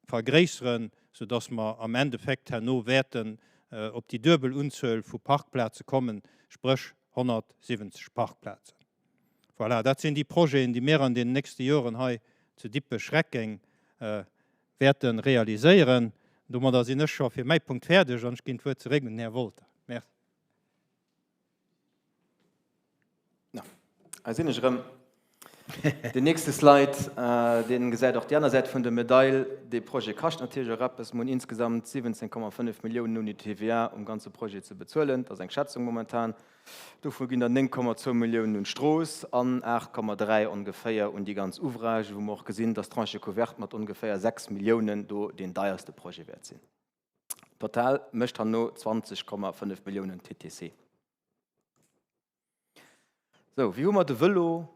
vergréisseren, soudass mer am Endeffekt herno wäerten op déi duebel Unzuel vu Parkplaze kommen, spréch 170 Parkplazen. Voilà, dat sinn déi Projeten, déi mir an deenen nächste Joren hei zu Dippech-Reckeng wäerte realiséieren. Domadder sinn ech scho fir mäi Punkt fäerdeg an ech ginn d'Wuert zeréck un den Här Wolter. Merci. Na, hei sinn ech erëm. Den nächste Slide, dee gesäit och déi aner Säit vun der Medail. Dee Projet kascht natierlech och eppes. Mir hunn insgesamt 17,5 Milliounen ouni TVA um ganze Projet ze bezuelen. Dat ass eng Schätzung momentan. Dovu ginn der 9,2 Milliounen un d'Strooss an 8,3 ongeféier un déi ganz Ouvrage, wou mer och gesinn, dass d'Tranche couverte mat ongeféier 6 Milliounen do deen deierste Projet wäert sinn. Total mécht herno 20,5 Milliounen TTC. Sou, wéi hu mer de Vëlo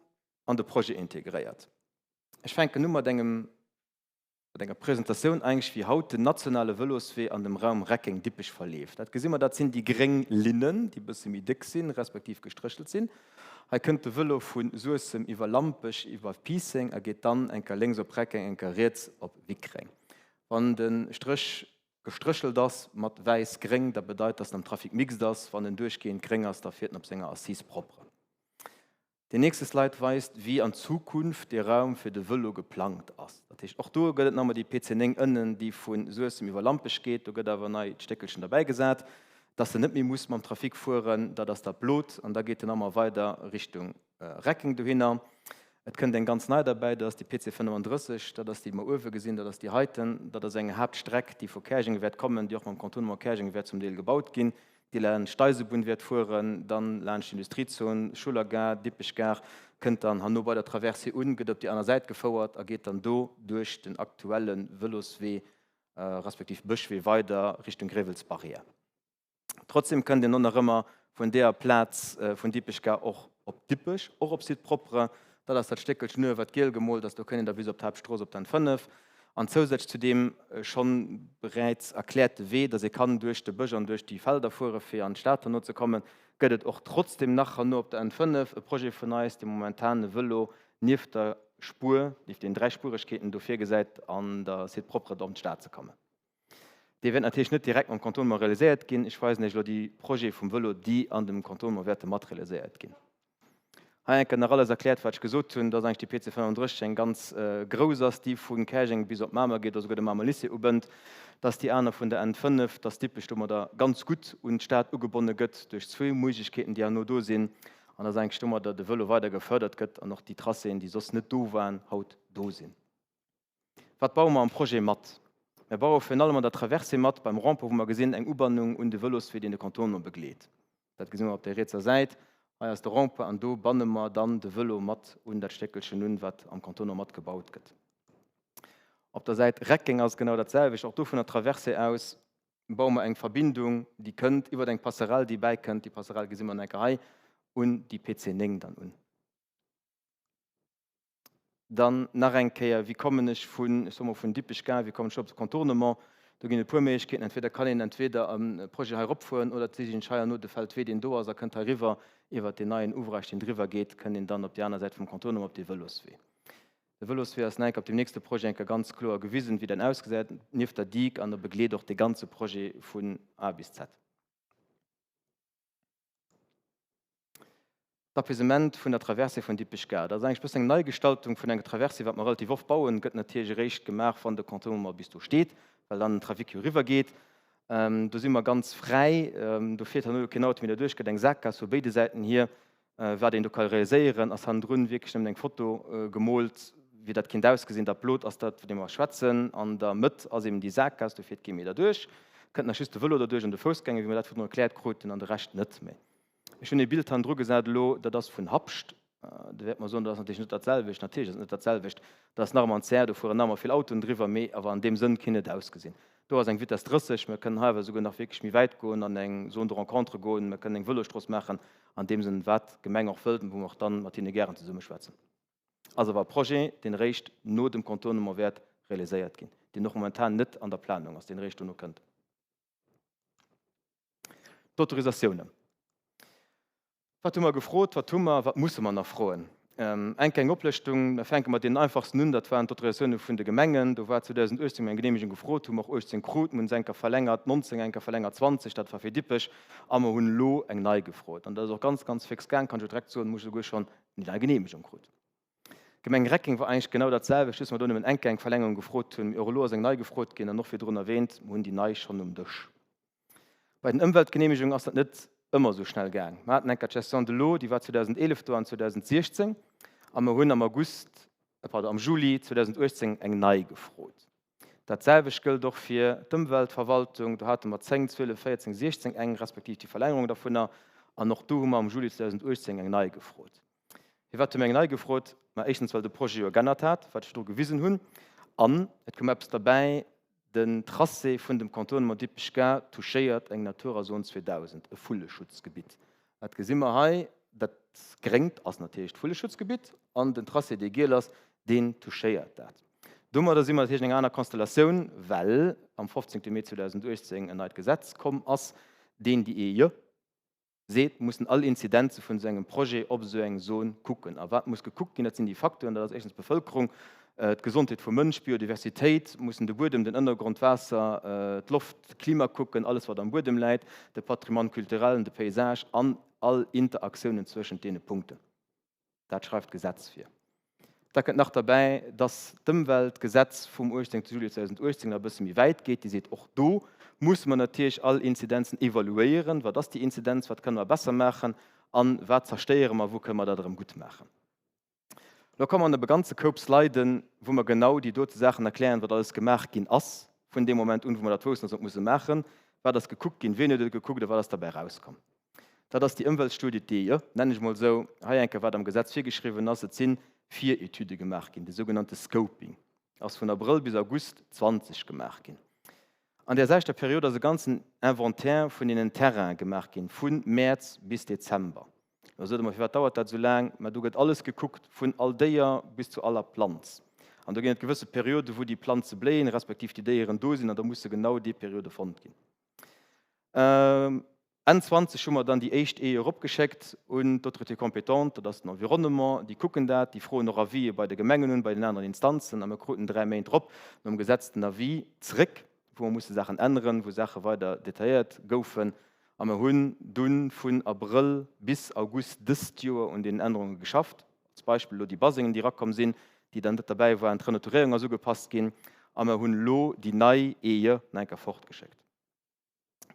an de Projet integréiert? Ech fänken u mat engem, mat enger Presentatioun eigentlech, wéi haut den nationale Vëloswee an dem Raum Reckeng-Dippech verleeft. Dat gesi mer, dat sinn déi gréng Linnen, déi e bësse méi déck sinn, respektiv gestréchelt sinn. Hei kënnt de Vëlo vu Suessem iwwer Lampech, iwwer Piisseng a geet dann eng Kéier lénks op Reckeng, eng Kéier riets op Wickreng. Wann de Stréch gestréchelt ass mat wäiss-gréng, da bedeit, dass en am Trafic mixte ass. Wann en duerchgehend gréng ass, da fiert en op senger Assise propre. Deen nächste Slide weist, wéi an Zukunft dee Raum fir de Vëlo geplangt ass. Dat heescht, och do gëtt et nach emol déi PC 9 ënnen, déi vu Suessem iwwer Lampech geet. Do gëtt awer en neit Stéckelchen derbäigesat, dass en net méi muss mam Trafic fueren. Dat ass dat Blot. An da geet en nach emol weider Richtung Reckeng dohinner. Et kënnt eng ganz nei derbäi, dat ass déi PC 35, dat ass déi, déi mer uewe gesinn, dat ass déi heiten. Dat ass eng Haaptstreck, déi vu Käerjeng wäert kommen, déi och mam Contournement Käerjeng wäert zum Deel gebaut ginn, déi laanscht d'Eisebunn wäert fueren, dann laanscht d'Industriezon, Schuller Gare, Dippech Gare, kënnt dann herno bei der Traversée un, gëtt op déi aner Säit gefouert a geet dann do duerch den aktuelle Vëloswee respektiv Bëschwee weider Richtung Gréiwelsbarrière. Trotzdem kënnt een och nach ëmmer. Vun deeër Plaz vun Dippech-Gare och op Dippech, och op Site propre. Dat ass dat Stéckelchen uewe, wat giel gemoolt ass. Do kënnt een da bis op d'Haaptstrooss op d'N 5. An zousätzlech zu deem schonn beräits erkläerte Wee, dass ee kann duerch de Bësch an duerch déi Felder fuere fir an d'Stad herno ze kommen, gëtt et och trotzdem nach herno op der N 5 e Projet vun eis, dee momentan e Vëlo nieft der Spuer, nieft den Dräispuregkeeten do virgesäit, an der Site propre op d'Stad ze kommen. Dee wäert natierlech net direkt mam Contournement realiséiert ginn. Ech weisen Iech elo déi Projete vum Vëlo, déi an dem Contournement wäerte mat realiséiert ginn. Hei eng Kéier nach alles erkläert, wat ech gesot hunn, dass eigentlech déi PC 35 eng ganz grouss ass, déi vu Käerjeng bis op Mamer geet oder souguer de Mamer Lycée ubënnt, dass déi aner vun der N 5, dass Dippech domadder ganz gutt un d'Stad ugebonne gëtt duerch zwou Méiglechkeeten, déi herno do sinn, an dass eigentlech domadder de Vëlo weider gefërdert gëtt an och déi Tracéen, déi soss net do waren, haut do sinn. Wat baue mer am Projet mat? Mer baue virun allem an der Traversée mat, beim Rond-point, wou mer gesinn, eng Ubannung un de Vëloswee, deen de Contournement begleet. Dat gesi mer op där rietser Säit. Hei ass de Rond-point an do banne mer dann de Vëlo mat un dat Stéckelchen un, wat am Contournement mat gebaut gëtt. Op der Säit Reckeng ass et genau dat selwecht. Och do vun der Traversée aus baue mer eng Verbindung, déi kënnt iwwer eng Passerelle, déi bäikënnt. Déi Passerelle gesi mer enker hei, un déi PC 9 dann un. Dann nach eng Kéier, Wéi kommen ech vun, ech soe mol, vun Dippech-Gare, wéi kommen ech op de Contournement? Do ginn et e puer Méiglechkeeten. Entweder kann een entweder am Projet hei eropfueren oder et sicht een sech hei herno de Feldwee, deen do ass, a kënnt heiriwwer iwwert deen neien Ouvrage, deen driwwer geet, kënnt een dann op déi aner Säit vum Contournement op dee Vëloswee. De Vëloswee ass nach eng Kéier op deem nächste Projet eng Kéier ganz kloer gewisen, wéi dat ausgesäit, nieft der Digue, an e begleet och dee ganze Projet vun A bis Z. D'Apaisement vun der Traversée vun Dippech-Gare, dat ass eigentlech e bëssen eng Neigestaltung vun enger Traversée, wat mer relativ oft bauen, gëtt natierlech eréischt gemaach, wann de Contournement bis do steet, well dann den Trafic jo eriwwer geet. Do si mer ganz fräi, do fiert herno jo keen Auto méi derduerch, gëtt eng Sakgaass vu béide Säiten hier. Wat een do ka realiséieren, ass hannendrun wierklech nëmmen eng Foto gemoolt, wéi dat kinnt ausgesinn. Dat Blot ass dat, vun deem mer schwätzen. An der Mëtt ass eben déi Sakgaass, do fiert kee méi derduerch. Kënnt nach just de Vëlo derduerch an de Foussgänger, wéi mer dat virdrun erkläert kruten, an de Rescht net méi. Ech hunn ee Bild hannendru gesat elo, dat ass vun Habscht. Do wäert mer soen, dat ass natierlech net dat selwecht. Natierlech ass et net dat selwecht. Dat ass nach ëmmer en CR, do fueren nach ëmmer vill Autoen driwwer, mee awer an deem Sënn kinnt et ausgesinn. Do ass eng Vitesse 30, mer kënnen hei awer esouguer nach wierklech méi wäit goen, an eng Zone de rencontre goen, mer kënnen eng Vëlosstrooss maachen, an deem Sënn, wat d'Gemeng och wëllt an wou mer och dann mat hinne gären zesummeschwätzen. Ass awer e Projet, deen eréischt no dem Contournement wäert realiséiert ginn, deen och momentan net an der Planung ass, deen eréischt dono kënnt. D'Autorisatiounen. Wat hu mer gefrot? Wat hu mer? Wat musse mer nach froen? Eng kleng Oplëschtung. Da fänke mer mat deenen einfachsten un. Dat waren d'Autorisatioune vun de Gemengen. Do war 2018 eng Geneemegung gefrot, hu mer och 18 krut. Mer hunn se eng Kéier verlängert, 19 eng Kéier verlängert, 20, dat war fir Dippech. A mer hunn elo eng nei gefrot. An dat ass och ganz, ganz fix gaang, kann ech och direkt soen, mer hu souguer schonn déi nei Geneemegung krut. D'Gemeng Reckeng war eigentlech genau dat selwecht, just mer do nëmmen eng Kéier eng Verlängerung gefrot hunn. Mee och elo ass eng nei gefrot ginn an och virdrun erwähnt, mer hunn déi nei schonn um Dësch. Bei den Ëmweltgeneemegungen ass dat net ëmmer esou schnell gaang. Mer haten eng Kéier d'Gestion de l'eau, déi war 2011 do an 2016 a mer hunn am August, pardon, am Juli 2018 eng nei gefrot. Dat selwecht gëllt och fir d'Ëmweltverwaltung. Do hate mer 10, 12, 14, 16 eng, respektiv déi Verlängerung dovunner an och do hu mer am Juli 2018 eng nei gefrot. Firwat hu mir eng nei gefrot? Ma éischtens, well de Projet jo g'ännert hat, wat ech virdru gewisen hunn. An et koum eppes derbäi, Den Tracé vun dem Contournement Dippech-Gare touchéiert eng Natura Zone 2000, e Vulleschutzgebitt. Dat gesi mer hei. Dat Gréngt ass natierlech d'Vulleschutzgebitt an den Tracé, dee giel ass, deen touchéiert dat. Domadder si mer natierlech an enger aner Konstellatioun, well am 15. Mee 2018 en neit Gesetz komm ass, deen déi EIE, seet, mussen all Inzidenze vun esou engem Projet op esou eng Zon kucken. A wat muss gekuckt ginn? Dat sinn déi Facteuren, dat ass éischtens d'Bevëlkerung, d'Gesondheet vum Mënsch, d'Biodiversitéit, mussen de Buedem, den Ënnergrond, d'Waasser, d'Loft, d'Klima kucken, alles wat am Buedem läit, de Patrimoine culturel, de Paysage an all Interaktiounen zwëschent deene Punkten. Dat schreift d'Gesetz vir. Da kënnt nach derbäi, dass d'Ëmweltgesetz vum 18. Juli 2018 nach e bësse méi wäit geet. Déi seet, och do musse mer natierlech all Inzidenzen evaluéieren. Wat ass déi Inzidenz? Wat kënne mer besser maachen? A wat zerstéiere mer? Wou kënne mer dat erëm guttmaachen? Elo komme mer op e ganze Koup Sliden, wou mer genau déi dote Saachen erklären, wat alles gemaach ginn ass vun deem Moment un, wou mer dat woussten, dass mer et musse maachen. Wat ass gekuckt ginn? Wien huet et gekuckt a wat ass derbäi erauskomm? Dat ass déi Ëmweltstudie, d'EIE, nennen ech mol esou. Hei eng Kéier, wat am Gesetz virgeschriwwen ass, Et si Viretüde gemaach ginn, de sougenannte Scoping ass vun Abrëll bis August 20 gemaach ginn. An där selwechter Period ass e ganzen Inventaire vun deenen Terrainen gemaach ginn, vu Mäerz bis Dezember. Lo sot Der mer, firwat dauert dat esou laang? Mä do gëtt alles gekuckt, vun all Déier bis zu aller Planz. An do ginn et gewësse Perioden, wou déi Planze bléien, respektiv déi Déieren do sinn, an da musse genau déi Periode fonnt ginn. Enn 20 hu mer dann déi éischt Eeë eropgeschéckt un d'Autorité compétente, dat ass den Environnement. Déi kucken dat, déi froen och Avisë bei de Gemengen un, bei den aneren Instanzen, a mer kruten 3 Méint drop nom Gesetz den Avis zréck, wou mer musse Saachen änneren, wou Saache weider detailléiert goufen. A mer hunn dunn vun Abrëll bis August dëst Joer un deenen Ännerunge geschafft. Als Beispill elo déi Basengen, déi erakomm sinn, déi dann net derbäi waren, d'Renaturéierung ass ugepasst ginn a mer hunn elo déi nei Eeë nach eng Kéier fortgeschéckt.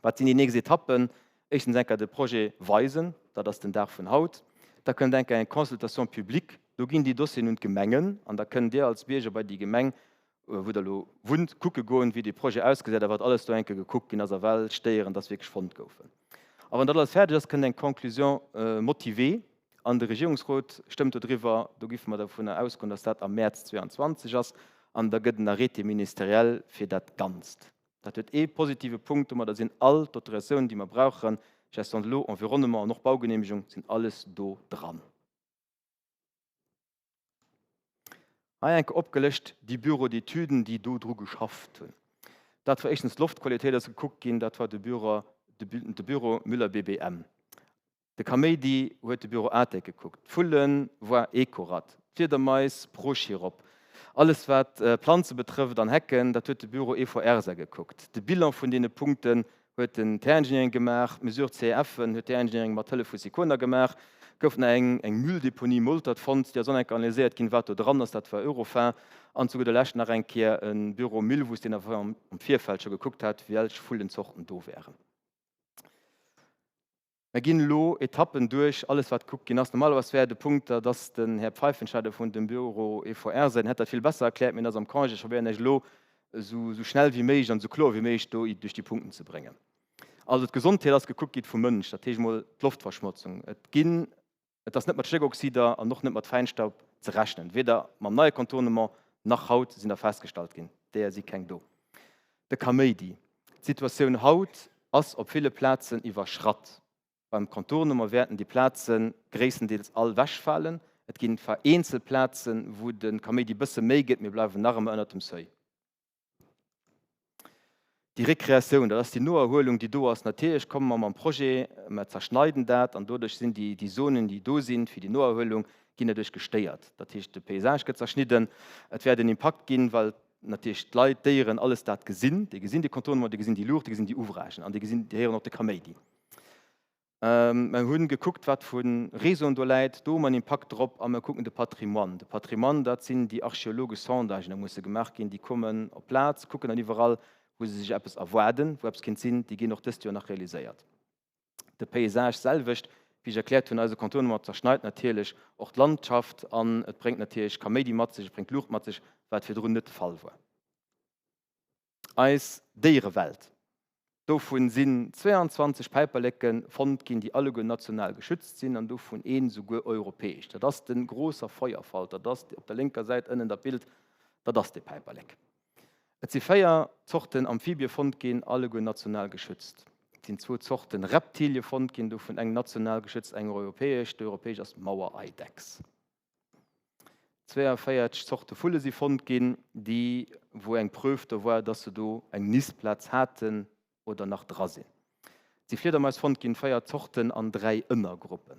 Wat sinn déi nächst Etappen? Éischtens eng Kéier de Projet weisen, dat ass den Dag vun haut. Da kënnt eng Kéier eng Consultation publique, do ginn déi Dossieren un d'Gemengen an da kënnt Dir als Bierger bei déi Gemeng, wou Der elo wunnt, kucke goen, wéi dee Projet ausgesäit a wat alles do eng Kéier gekuckt ginn ass a welch Déieren dass wierklech fonnt goufen. A wann dat alles fäerdeg ass, kënnt eng Conclusion motivée an de Regierungsrot stëmmt do driwwer. Do giffe mer dovunner ausgoen, dass dat am Mäerz 2022 ass an da gëtt en Arrêté ministériel fir dat Ganzt. Dat huet ee positive Punkt, domadder sinn all d'Autorisatiounen, déi mer brauchen, Gestion de l'eau, Environnement an och Baugenehmegung, sinn alles do dran. Hei enke opgelëscht déi Bureaux d'études, déi do dru geschafft hunn. Dat war éischtens d'Loftqualitéit ass gekuckt ginn, dat war de Büro, de Büro Müller BBM. De Kaméidi huet de Büro Atec gekuckt, d'Vullen war Ecorat, d'Fliedermais Prochirop, alles wat Planze betrëfft an Hecken, dat huet de Büro EVRSA gekuckt. De Bilan vun deene Punkten huet den Terre Engineering gemaach, d'Mesure CEF'en huet Terre Engineering mat Hëllef vu Sicona gemaach. Gouf nach eng eng Mülldeponie Moltert fonnt, déi ass och nach eng Kéier analyséiert ginn, wat do dran ass, dat war Eurofin. An zu gudder Lescht nach eng Kéier e Büro Müllwuss, deen awer am Virfeld scho gekuckt hat, welch Vullenzorten do wären. Mer ginn elo Etappen duerch, alles wat gekuckt ginn ass. Normalerweis wär de Punkt, dat ass den Här Pfeifenstein vun dem Büro EVR säin, hätt dat vill besser erkläert, mee en ass am Congé. Ech probéieren Iech elo esou schnell wéi méiglech an esou kloer wéi méiglech do duerch déi Punkten ze bréngen. Also d'Gesondheet ass gekuckt gi vum Mënsch, dat heescht emol d'Loftverschmotzung. Et ginn Et ass net mat Stéckoxider an och net mat Fäinstaub ze rechnen. Weder mam neie Contournement nach haut sinn der festgestallt ginn. Deeër si keng do. De Kaméidi. D'Situatioun haut ass op ville Plazen iwwerschratt. Beim Contournement wäerten déi Plaze gréisstendeels all wechfalen. Et ginn vereenzelt Plazen, wou de Kaméidi bësse méi gëtt, mee bleiwen nach ëmmer ënnert dem Seuil. Déi Rekreatioun, dat ass déi Noerhuelung, déi do ass. Natierlech komme mer mam Projet, mer zerschneiden dat an doduerch sinn déi, déi Zonen, déi do sinn fir déi Noerhuelung, ginn doduerch gestéiert. Dat heescht, de Paysage gëtt zerschnidden. Et wäert en Impakt ginn, well natierlech d'Leit, d'Déieren, alles dat gesinn. Déi gesinn déi Contournement, déi gesinn déi Luucht, déi gesinn déi Ouvragen an déi gesinn, déi héieren och de Kaméidi. Mer hu gekuckt, wat vu Réseauen do läit. Do hu mer en Impakt drop. A mer kucken de Patrimoine. De Patrimoine, dat sinn déi archeologesch Sondagen, déi musse gemaach ginn. Déi kommen op d'Plaz, kucken dann iwwerall, wou se sech eppes erwaarden, wou eppes kéint sinn. Déi ginn och dëst Joer nach realiséiert. De Paysage selwecht, wéi ech erkläert hunn, eise Contournement zerschneit natierlech och d'Landschaft an et bréngt natierlech Kaméidi mat sech, et bréngt Luucht mat sech, wat virdrun net de Fall war. Eis Déierewelt. Dovun sinn 22 Päiperleke fonnt ginn, déi alleguer national geschützt sinn an dovun een souguer europäesch. Dat ass de Großer Feuerfalter, dat ass op der lénker Säit ënnen dat Bild, dat ass dee Päiperlek. Et si 4 Zorten Amphibie fonnt ginn, alleguer national geschützt. Et sinn zwou Zorten Reptilie fonnt ginn, dovun eng national geschützt, eng europäesch. Déi europäesch ass d'Mauereidechs. 42 Zorte Vulle si fonnt ginn, déi wou eng Preuve do war, dass se do eng Nistplaz haten oder nach dra sinn. Et si Fliedermais fonnt ginn, 4 Zorten an 3 Ënnergruppen.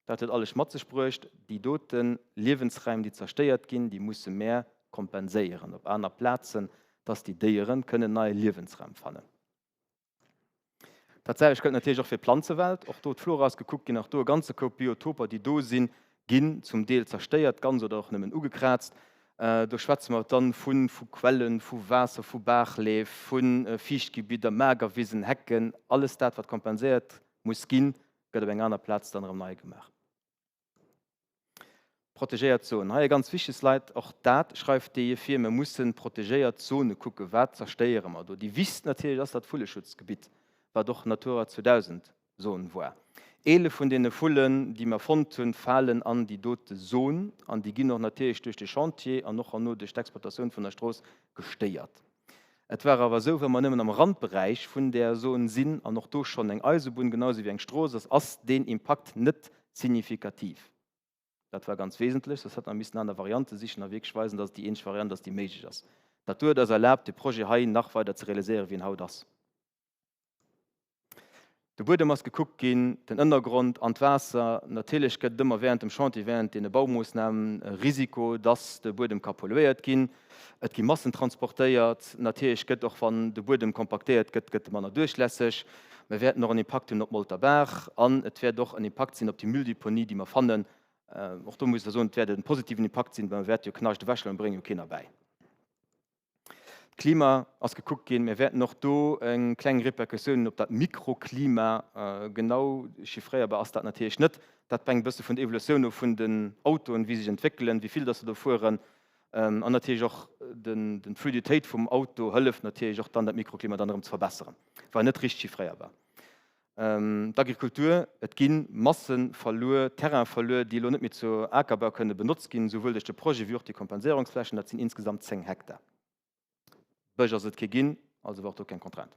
Dat huet alles mat sech bruecht, déi dote Liewensräim, déi zerstéiert ginn, déi musse mär kompenséieren op aner Plazen, dass déi Déiere kënnen neie Liewensraum fannen. Dat selwecht gëllt natierlech och fir d'Planzewelt. Och do, d'Flora ass gekuckt ginn, och do e ganze Koup Biotoper, déi do sinn, ginn zum Deel zerstéiert, ganz oder och nëmmen ugekraazt. Do schwätze mer dann vu vu Quellen, vu Waasser, vu Baachleef, vu Fiichtgebidder, Magerwisen, Hecken, alles dat, wat kompenséiert muss ginn, gëtt op enger aner Plaz dann erëm nei gemaach. Protegéiert Zonen, hei e ganz wichteg Slide, och dat schreift déi vir, mir mussen protegéiert Zone kucken, wat zerstéiere mer do. Déi wichtegst natierlech ass dat Vulleschutzgebitt, wat och Natura 2000 Zon war. 11 vun deene Vullen, déi mer fonnt hunn, falen an déi dote Zon an déi ginn och natierlech duerch de Chantier an och herno duerch d'Exploitatioun vun der Strooss gestéiert. Et war awer esou, well mer nëmmen am Randberäich vun där Zon sinn an och do schonn eng Eisebunn genau esou wéi eng Strooss ass, ass deen Impakt net signifikativ. Dat war ganz wesentlech, soss hätte mer missen aner Variante sichen a wierklech weisen, dass et déi eenzeg Variant ass, déi méiglech ass. Dat do huet eis erlaabt, de Projet hei nach weider ze realiséieren, wéi en haut ass. De Buedem ass gekuckt ginn, den Ënnergrond an d'Waasser. Natierlech gëtt et ëmmer während dem Chantier, während deene Baumoossnamen e Risiko, dass de Buedem ka polluéiert ginn. Et gi Massen transportéiert. Natierlech gëtt och, wann de Buedem kompaktéiert gëtt, gëtt e manner duerchlässeg. Mir wäerten och en Impakt hunn op d'Molter Baach an et wäert och en Impakt sinn op déi Mülldeponie, déi mer fannen. Och do muss ech da soen, et wäert e positiven Impakt sinn, well mer wäerte jo Knascht ewechhuelen, mer brénge jo keen erbäi. D'Klima ass gekuckt ginn. Mir wäerten och do eng kleng Repercussioun hunn op dat Mikroklima. Genau chiffréierbar ass dat natierlech net. Dat hänkt e bësse vun der Evolutioun of vun den Autoen, wéi se sech entwéckelen, wéi vill dass se do fueren. An natierlech och d'Fluiditéit vum Auto hëlleft natierlech och dann, dat Mikroklima dann erëm ze verbesseren. War net richteg chiffréierbar. D'Agrikultur, et gi Masse verluer, Terrain verluer, déi elo net méi zu Akerbau kënne benotzt ginn, souwuel duerch de Projet wéi och déi Kompenséierungsflächen, dat sinn insgesamt 10 Hektar. Bësch ass et kee ginn, also war och do keng Contrainte.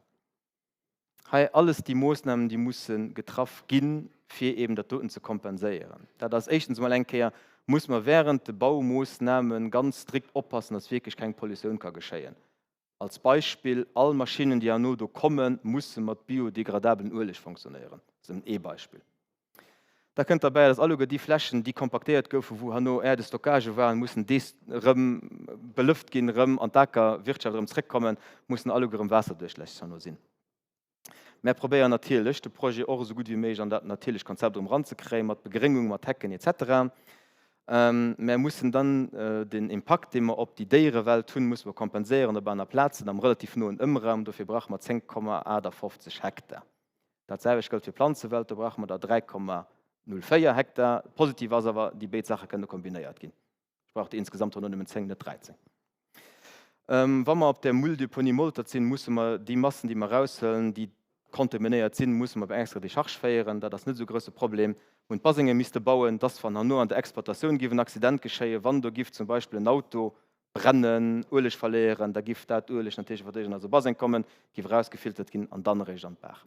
Hei alles déi Moossnamen, déi musse getraff ginn, fir eben dat doten ze kompenséieren. Dat ass éischtens emol eng Kéier, muss mer während de Baumoossname ganz strikt oppassen, dass wierklech keng Pollutioun ka geschéien. Als Beispill, all Maschinnen, déi herno do kommen, musse mat biodegradablen Ueleg fonctionnéieren. Dat ass nëmmen ee Beispill. Da kënnt derbäi, dass alleguer déi Flächen, déi kompaktéiert goufen, wou herno Aire de stockage waren, mussen dees erëm belëft ginn, erëm an d'Akerwirtschaft erëm zrëckkommen, mussen alleguer erëm waasserduerchlässeg herno sinn. Mär probéieren natierlech, de Projet och esou gutt wéi méiglech an dat natierlecht Konzept erëm eranzekréien, mat Begréngung, mat Hecken etc. Mär mussen dann den Impakt, dee mer op déi Déierewelt hunn, musse mer kompenséieren op aner Plazen am relativ noen Ëmraum. Dofir brauche mer 10,58 Hektar. Dat selwecht gëllt fir d'Planzewelt, do brauche mer der 3,04 Hektar. Positiv ass awer, déi béid Saache kënne kombinéiert ginn. Ech brauch der insgesamt herno nëmmen 10, net 13. Wa mer op der Mülldeponie Moltert sinn, musse mer déi Massen, déi mer eraushëllen, déi kontaminéiert sinn, musse mer op eng extra Decharge féieren. Dat ass net esou e grousse Problem. Mir hunn d'Basénge misste bauen, dass, wann herno an der Exploitatioun giff en Accident geschéien, wann do giff zum Beispill en Auto brennen, Ueleg verléieren, da giff dat Ueleg natierlech iwwer duerch an eise Baséng kommen, giff erausgefiltert ginn an dann eréischt an d'Baach.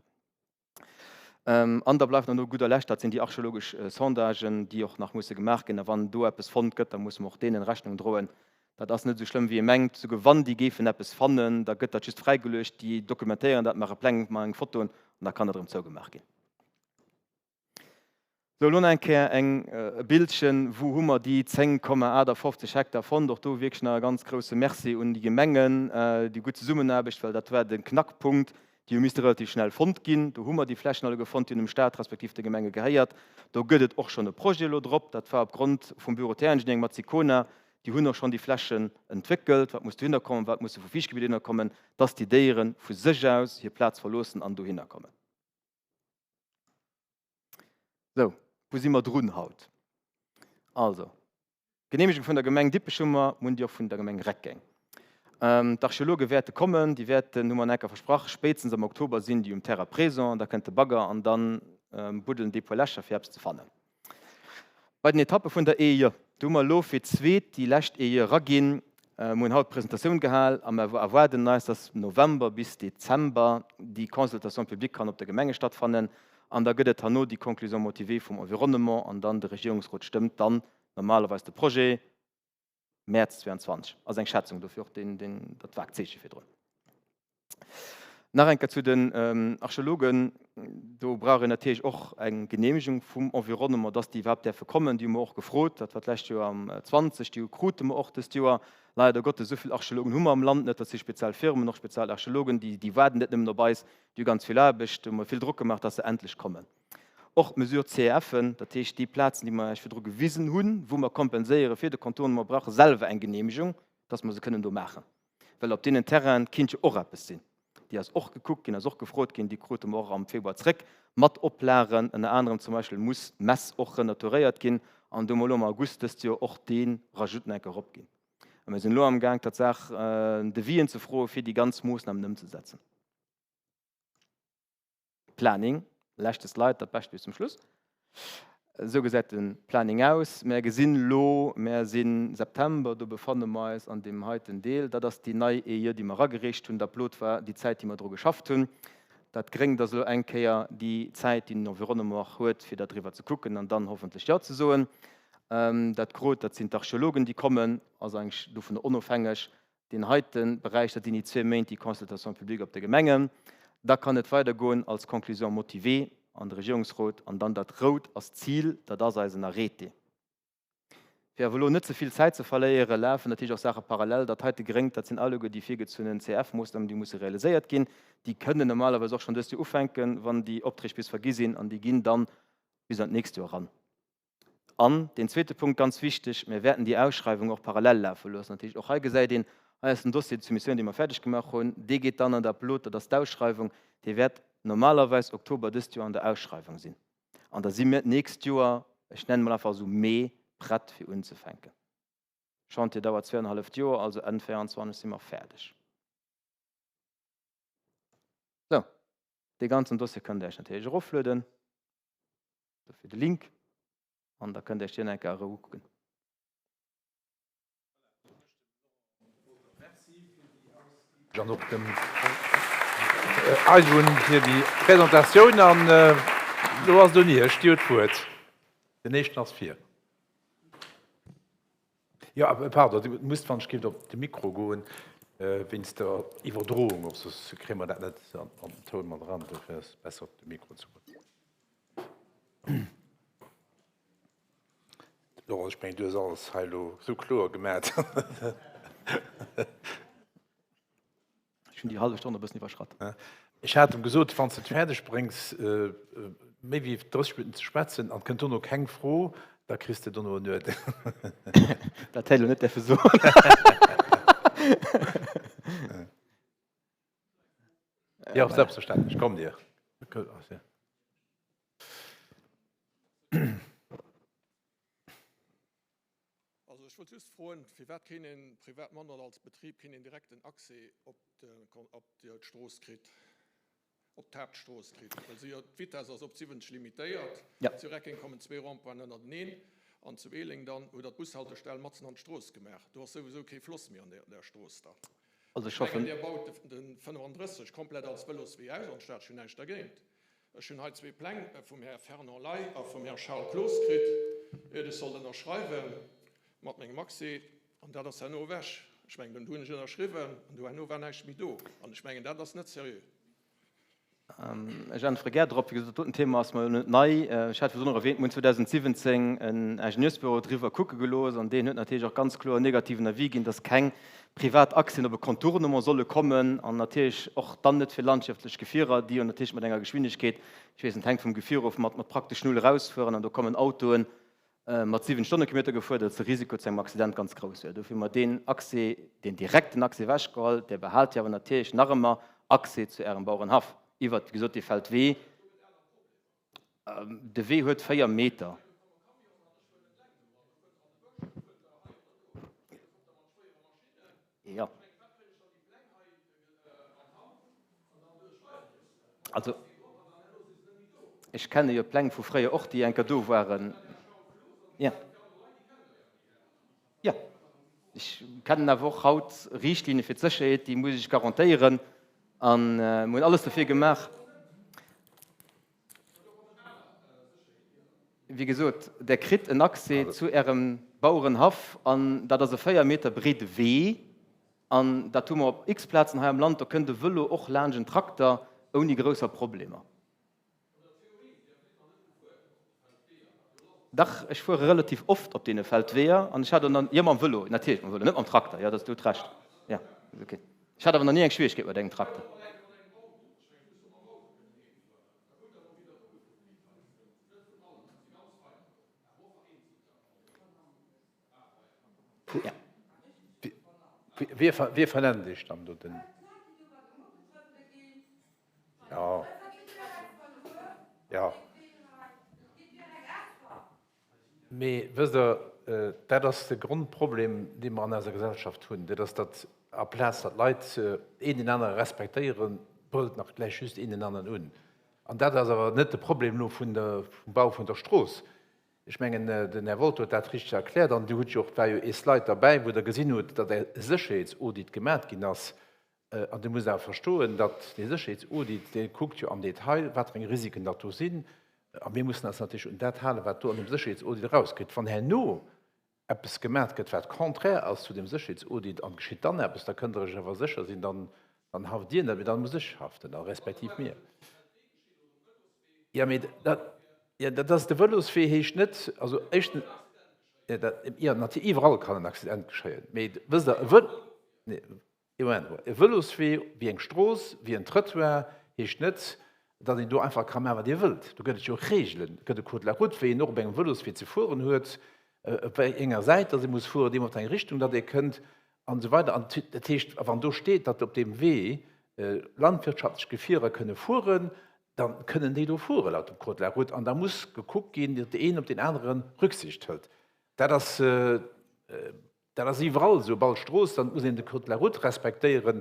An da bleift nach no gudder Lescht, dat sinn déi archeologesch Sondagen, déi och nach musse gemaach ginn. A wann do eppes fonnt gëtt, da musse mer och deenen Rechnung droen. Dat ass net esou schlëmm, wéi ee mengt. Souguer wann déi géifen eppes fannen, da gëtt dat just fräigeluecht, déi dokumentéieren dat, maache Pläng, maachen Fotoen an da kann dat erëm zougemaach ginn. Sou, elo nach eng Kéier eng e Bildchen, Wou hu mer déi 10,58 Hektar fonnt? Och do wierklech nach e ganz grouse Merci un déi Gemengen, déi gutt Zesummenaarbecht, well dat war de Knackpunkt. Déi hu misste relativ schnell fonnt ginn. Do hu mer déi Flächen alleguer fonnt, déi hunn dem Stat respektiv de Gemenge gehéiert. Do gëtt et och schonn e Projet elo drop. Dat war opgrond vum Büro Terre Engineering mat Sicona. Déi hunn och schonn déi Flächen entwéckelt, wat muss dohinner kommen, wat musse vu Fiichtgebitt dohinner kommen, dass déi Déiere vu sech aus hir Plaz verloossen an dohinner kommen. Sou, wou si mer drun haut? Also, d'Geneemegung vun der Gemeng Dippech hu mer, mir hunn déi och vun der Gemeng Reckeng. D'Archeologe wäerte kommen, déi wäerten, hu mer enker versprach, spéitstens am Oktober sinn déi um Terrain présent, da kënnt de Bagger an da buddelen déi e puer Lächer fir eppes ze fannen. Bei den Etappe vun der EIE, do hu mer elo fir d'zweet déi lescht EIE eraginn. Mir hunn haut d'Presentatioun gehal a mer erwaarden eis, dass November bis Dezember déi Consultation publique kann op de Gemenge stattfannen an da gëtt et herno déi Conclusion motivée vum Environnement an dann de Regierungsrot stëmmt dann normalerweis de Projet. Mäerz 22 ass eng Schätzung, dofir och deen, deen, dat vagt Zeeche virdrun. Nach eng Kéier zu den Archeologen, Do brauch een natierlech och eng Geneemegung vum Environnement, dass déi iwwerhaapt däerfe kommen. Déi hu mer och gefrot, dat war d'lescht Joer am 20, déi krute mer och dëst Joer. Leider Gottes, esou vill Archeologen hu mer am Land net. Dat si speziell Firmen, och speziell Archeologen, déi, déi waarden net nëmmen op eis, déi hu ganz vill Aarbecht. Do hu mer vill Drock gemaach, dass se endlech kommen. Och d'Mesure CEF-en, dat heescht déi Plazen, déi mer Iech virdru gewisen hunn, wou mer kompenséiere fir de Contournement, brauche selwer eng Geneemegung, dass mer se kënnen do maachen. Well op deenen Terrainen kinnt jo och eppes sinn. Déi ass och gekuckt ginn, ass och gefrot ginn, déi krute mer och am Februar zréck, mat Oplagen. Ënner anerem zum Beispill muss d'Mess och renaturéiert ginn an do hu mer elo am August dëst Joer och dee Rajout nach eng Kéier eropginn. A mir sinn elo amgaang, d'Tatsaach Devisen ze froe fir déi ganz Moossnamen ëmzesetzen. Planning, leschte Slide, dat Bescht bis zum Schluss. Esou gesäit de Planning aus. Mär gesinn elo, mär si September, do befanne mer eis an deem heiten Deel. Dat ass déi nei EIE, déi mer eragereecht hunn. Dat Blot war déi Zäit, déi mer dru geschafft hunn. Dat Gréngt ass elo eng Kéier déi Zäit, déi den Environnement huet, fir da driwwer ze kucken an dann hoffentlech Jo ze soen. Dat Grot, dat sinn d'Archeologen, déi kommen, ass eigentlech dovunner onofhängeg. Deen heite Beräich, dat sinn déi zwee Méint, déi Consultation publique op de Gemengen. Da kann et weidergoen als Conclusion motivée an de Regierungsrot. An dann dat Rout ass d'Zil, dat ass eisen Arrêté. Fir awer elo net ze vill Zäit ze verléieren, lafen natierlech och Saache parallel. Dat heite Gréngt, dat sinn alleguer déi virgezunnen CF-Moossnamen, déi musse realiséiert ginn. Déi kënnen normalerweis och schonn dëst Joer ufänken, wann déi Opträg bis vergi sinn, an déi ginn dann bis an d'nächst Joer eran. An deen zweete Punkt, ganz wichteg, Mir wäerten déi Ausschreiwung och parallel lafe loossen. Dat heescht, och hei gesäit een, hei ass den Dossier de soumission, dee mer fäerdeg gemaach hunn, dee geet dann an dat Blot, dat ass d'Ausschreiwung, dee wäert normalerweis Oktober dëst Joer an der Ausschreiwung sinn. An da si mir d'nächst Joer, ech nennen emol einfach esou Mee, prett fir unzefänken. Chantier dauert zweeanenhalleft Joer, also Enn 24 si mer fäerdeg. Sou, dee ganzen Dossier kënnt Der Iech natierlech eroflueden. Dofir de Link an da kënnt Dir Iech deen eng Kéier a Rou ukucken. An och dem Aydun fir déi Presentatioun. An elo ass et un Iech, Dir hutt d'Wuert. Den éischten ass vir. Jo, pardon, Dir musst, wann ech géif, op de Mikro goen, wéinst der Iwwerdroung och, soss kréie mer dat net an den Toun mat eran. Dofir ass et besser, op de Mikro ze goen. Laurent, ech mengen, du hues alles hei elo esou kloer gemat. Ech hunn déi hallef Stonn e bëssen iwwerschratt. Ech hat em gesot, wann s de et fäerdeg bréngs, méi wéi 30 Minutten ze schwätzen an et kënnt dono keng Fro, da kriss de dono en Uerdel. Dat hätt ech elo net däerfe soen. Jo, selbstverständlech, kommt Dir. Also ech wollt just froen, firwat keen een privat Mann oder als Betrib keen een direkten Accès op op d'Strooss kritt, op d'Haaptstrooss kritt, well se jo d'Vitesse ass op 70 limitéiert. Zu Reckeng kommen zwee Rond-pointen ënnerteneen an zu Eleng dann hutt Der d'Bushaltestell matzen an d'Strooss gemaach. Do ass souwisou kee Floss méi an där Strooss dann. Also ech hoffen. Ech mengen, Dir baut de 35 komplett als Vëloswee aus an d'Stad. Ech hunn näischt dergéint. Ech hunn hei zwee Pläng vum Här Fernand Ley a vum Här Charles Cloos kritt, iert ech sollt ënnerschreiwen mat mengem Accès. An dat ass herno ewech. Ech mengen, do hunn ech ënnerschriwwen an do herno war näischt méi do. An ech mengen, dat ass net seriö. Ech äntwere gär drop. Wéi gesot, dat doten Thema ass mer jo net nei. Ech hat virdrun och erwähnt, mir hunn 2017 en Ingenieursbüro driwwer kucke gelooss an deen huet natierlech och ganz kloer en negativen Avis ginn, dass keng privat Accèsen op e Contournement solle kommen an natierlech och dann net fir landwirtschaftlech Gefierer, déi jo natierlech mat enger Geschwindegkeet, ech weess net, hänkt vum Gefier of, mat praktesch null erausfueren an do kommen Autoen mat 7 Stonnekilometer gefuer, datt de Risiko zu engem Accident ganz grouss wier. Dofir hu mer deen Accès, deen direkten Accès ewechgeholl. Där behaalt jo awer natierlech nach ëmmer Accès zu Ärem Bauerenhaff iwwert, wéi gesot, dee Feldwee. De Wee huet 4 Meter. Jo. Also, ech kenne jo d'Pläng vu fréier och, déi enker do waren. Ja. Ja. Ech kennen awer och haut Riichtlinne fir d'Sécherheet, déi muss ech garantéieren. An mir hunn alles dofir gemaach. Wéi gesot, Der kritt en Accès zu Ärem Bauerenhaff an dat ass e 4 Meter breede Wee. An dat hu mer op x Plazen hei am Land, do kënnt e Vëlo och laanscht en Trakter ouni grousser Problemer. Dach, ech fuere relativ oft op deene Feldweeër an ech hat och nach, jo mam Vëlo, natierlech mam Vëlo, net mam Trakter, jo, du hutt Recht, jo, ok. Ech hat awer nach ni eng Schwieregkeet mat engem Trakter. Wie vernennt Iech dann do den? Jo. Jo. Mee wësst Der, dat ass de Grondproblem, dee mer an eiser Gesellschaft hunn, dat ass, datt aplaz datt d'Leit een deen anere respektéieren, brëllt nach gläich just een deen aneren un. An dat ass awer net de Problem elo vun der, vum Bau vun der Strooss. Ech mengen, den Här Wolter huet dat richteg erkläert an Dir hutt jo och, et war jo ee Slide derbäi, wou Der gesinn hutt, datt e Sécherheetsaudit gemat ginn ass. An Dir musst awer verstoen, datt dee Sécherheetsaudit, dee kuckt jo am Detail, wat fir eng Risiken datt do sinn. A mir mussen eis natierlech un dat halen, wat do an deem Sécherheetsaudit erauskënnt. Wann herno eppes gemat gëtt, wat contraire ass zu deem Sécherheetsaudit an et geschitt dann eppes, da kënnt Der Iech awer sécher sinn, dann, dann haft Dir net, mee dann muss ech haften, a respektiv mir. Jo, mee dat, jo, dat ass, de Vëloswee heescht net, also éischtens, jo, dat, jo, natierlech, iwwerall kann en Accident geschéien, mee wësst Der, e Vël, nee, ee Moment emol, e Vëloswee wéi eng Strooss, wéi en Trëttoir heescht net, datt een do einfach ka maachen, wat ee wëllt. Do gëtt et jo Reegelen, et gëtt e Code de la route, wéi een och op engem Vëloswee ze fueren huet, op wéi enger Säit datt ee muss fueren, deem op eng Richtung datt ee kënnt an esou weider. An dat heescht, wann do steet, datt op deem Wee landwirtschaftlech Gefierer kënne fueren, da kënnen déi do fuere laut dem Code de la route an da muss gekuckt ginn, datt een op deen anere Rücksicht hëlt. Dat ass, dat ass iwwerall esou, op all Strooss, dann muss een de Code de la route respektéieren.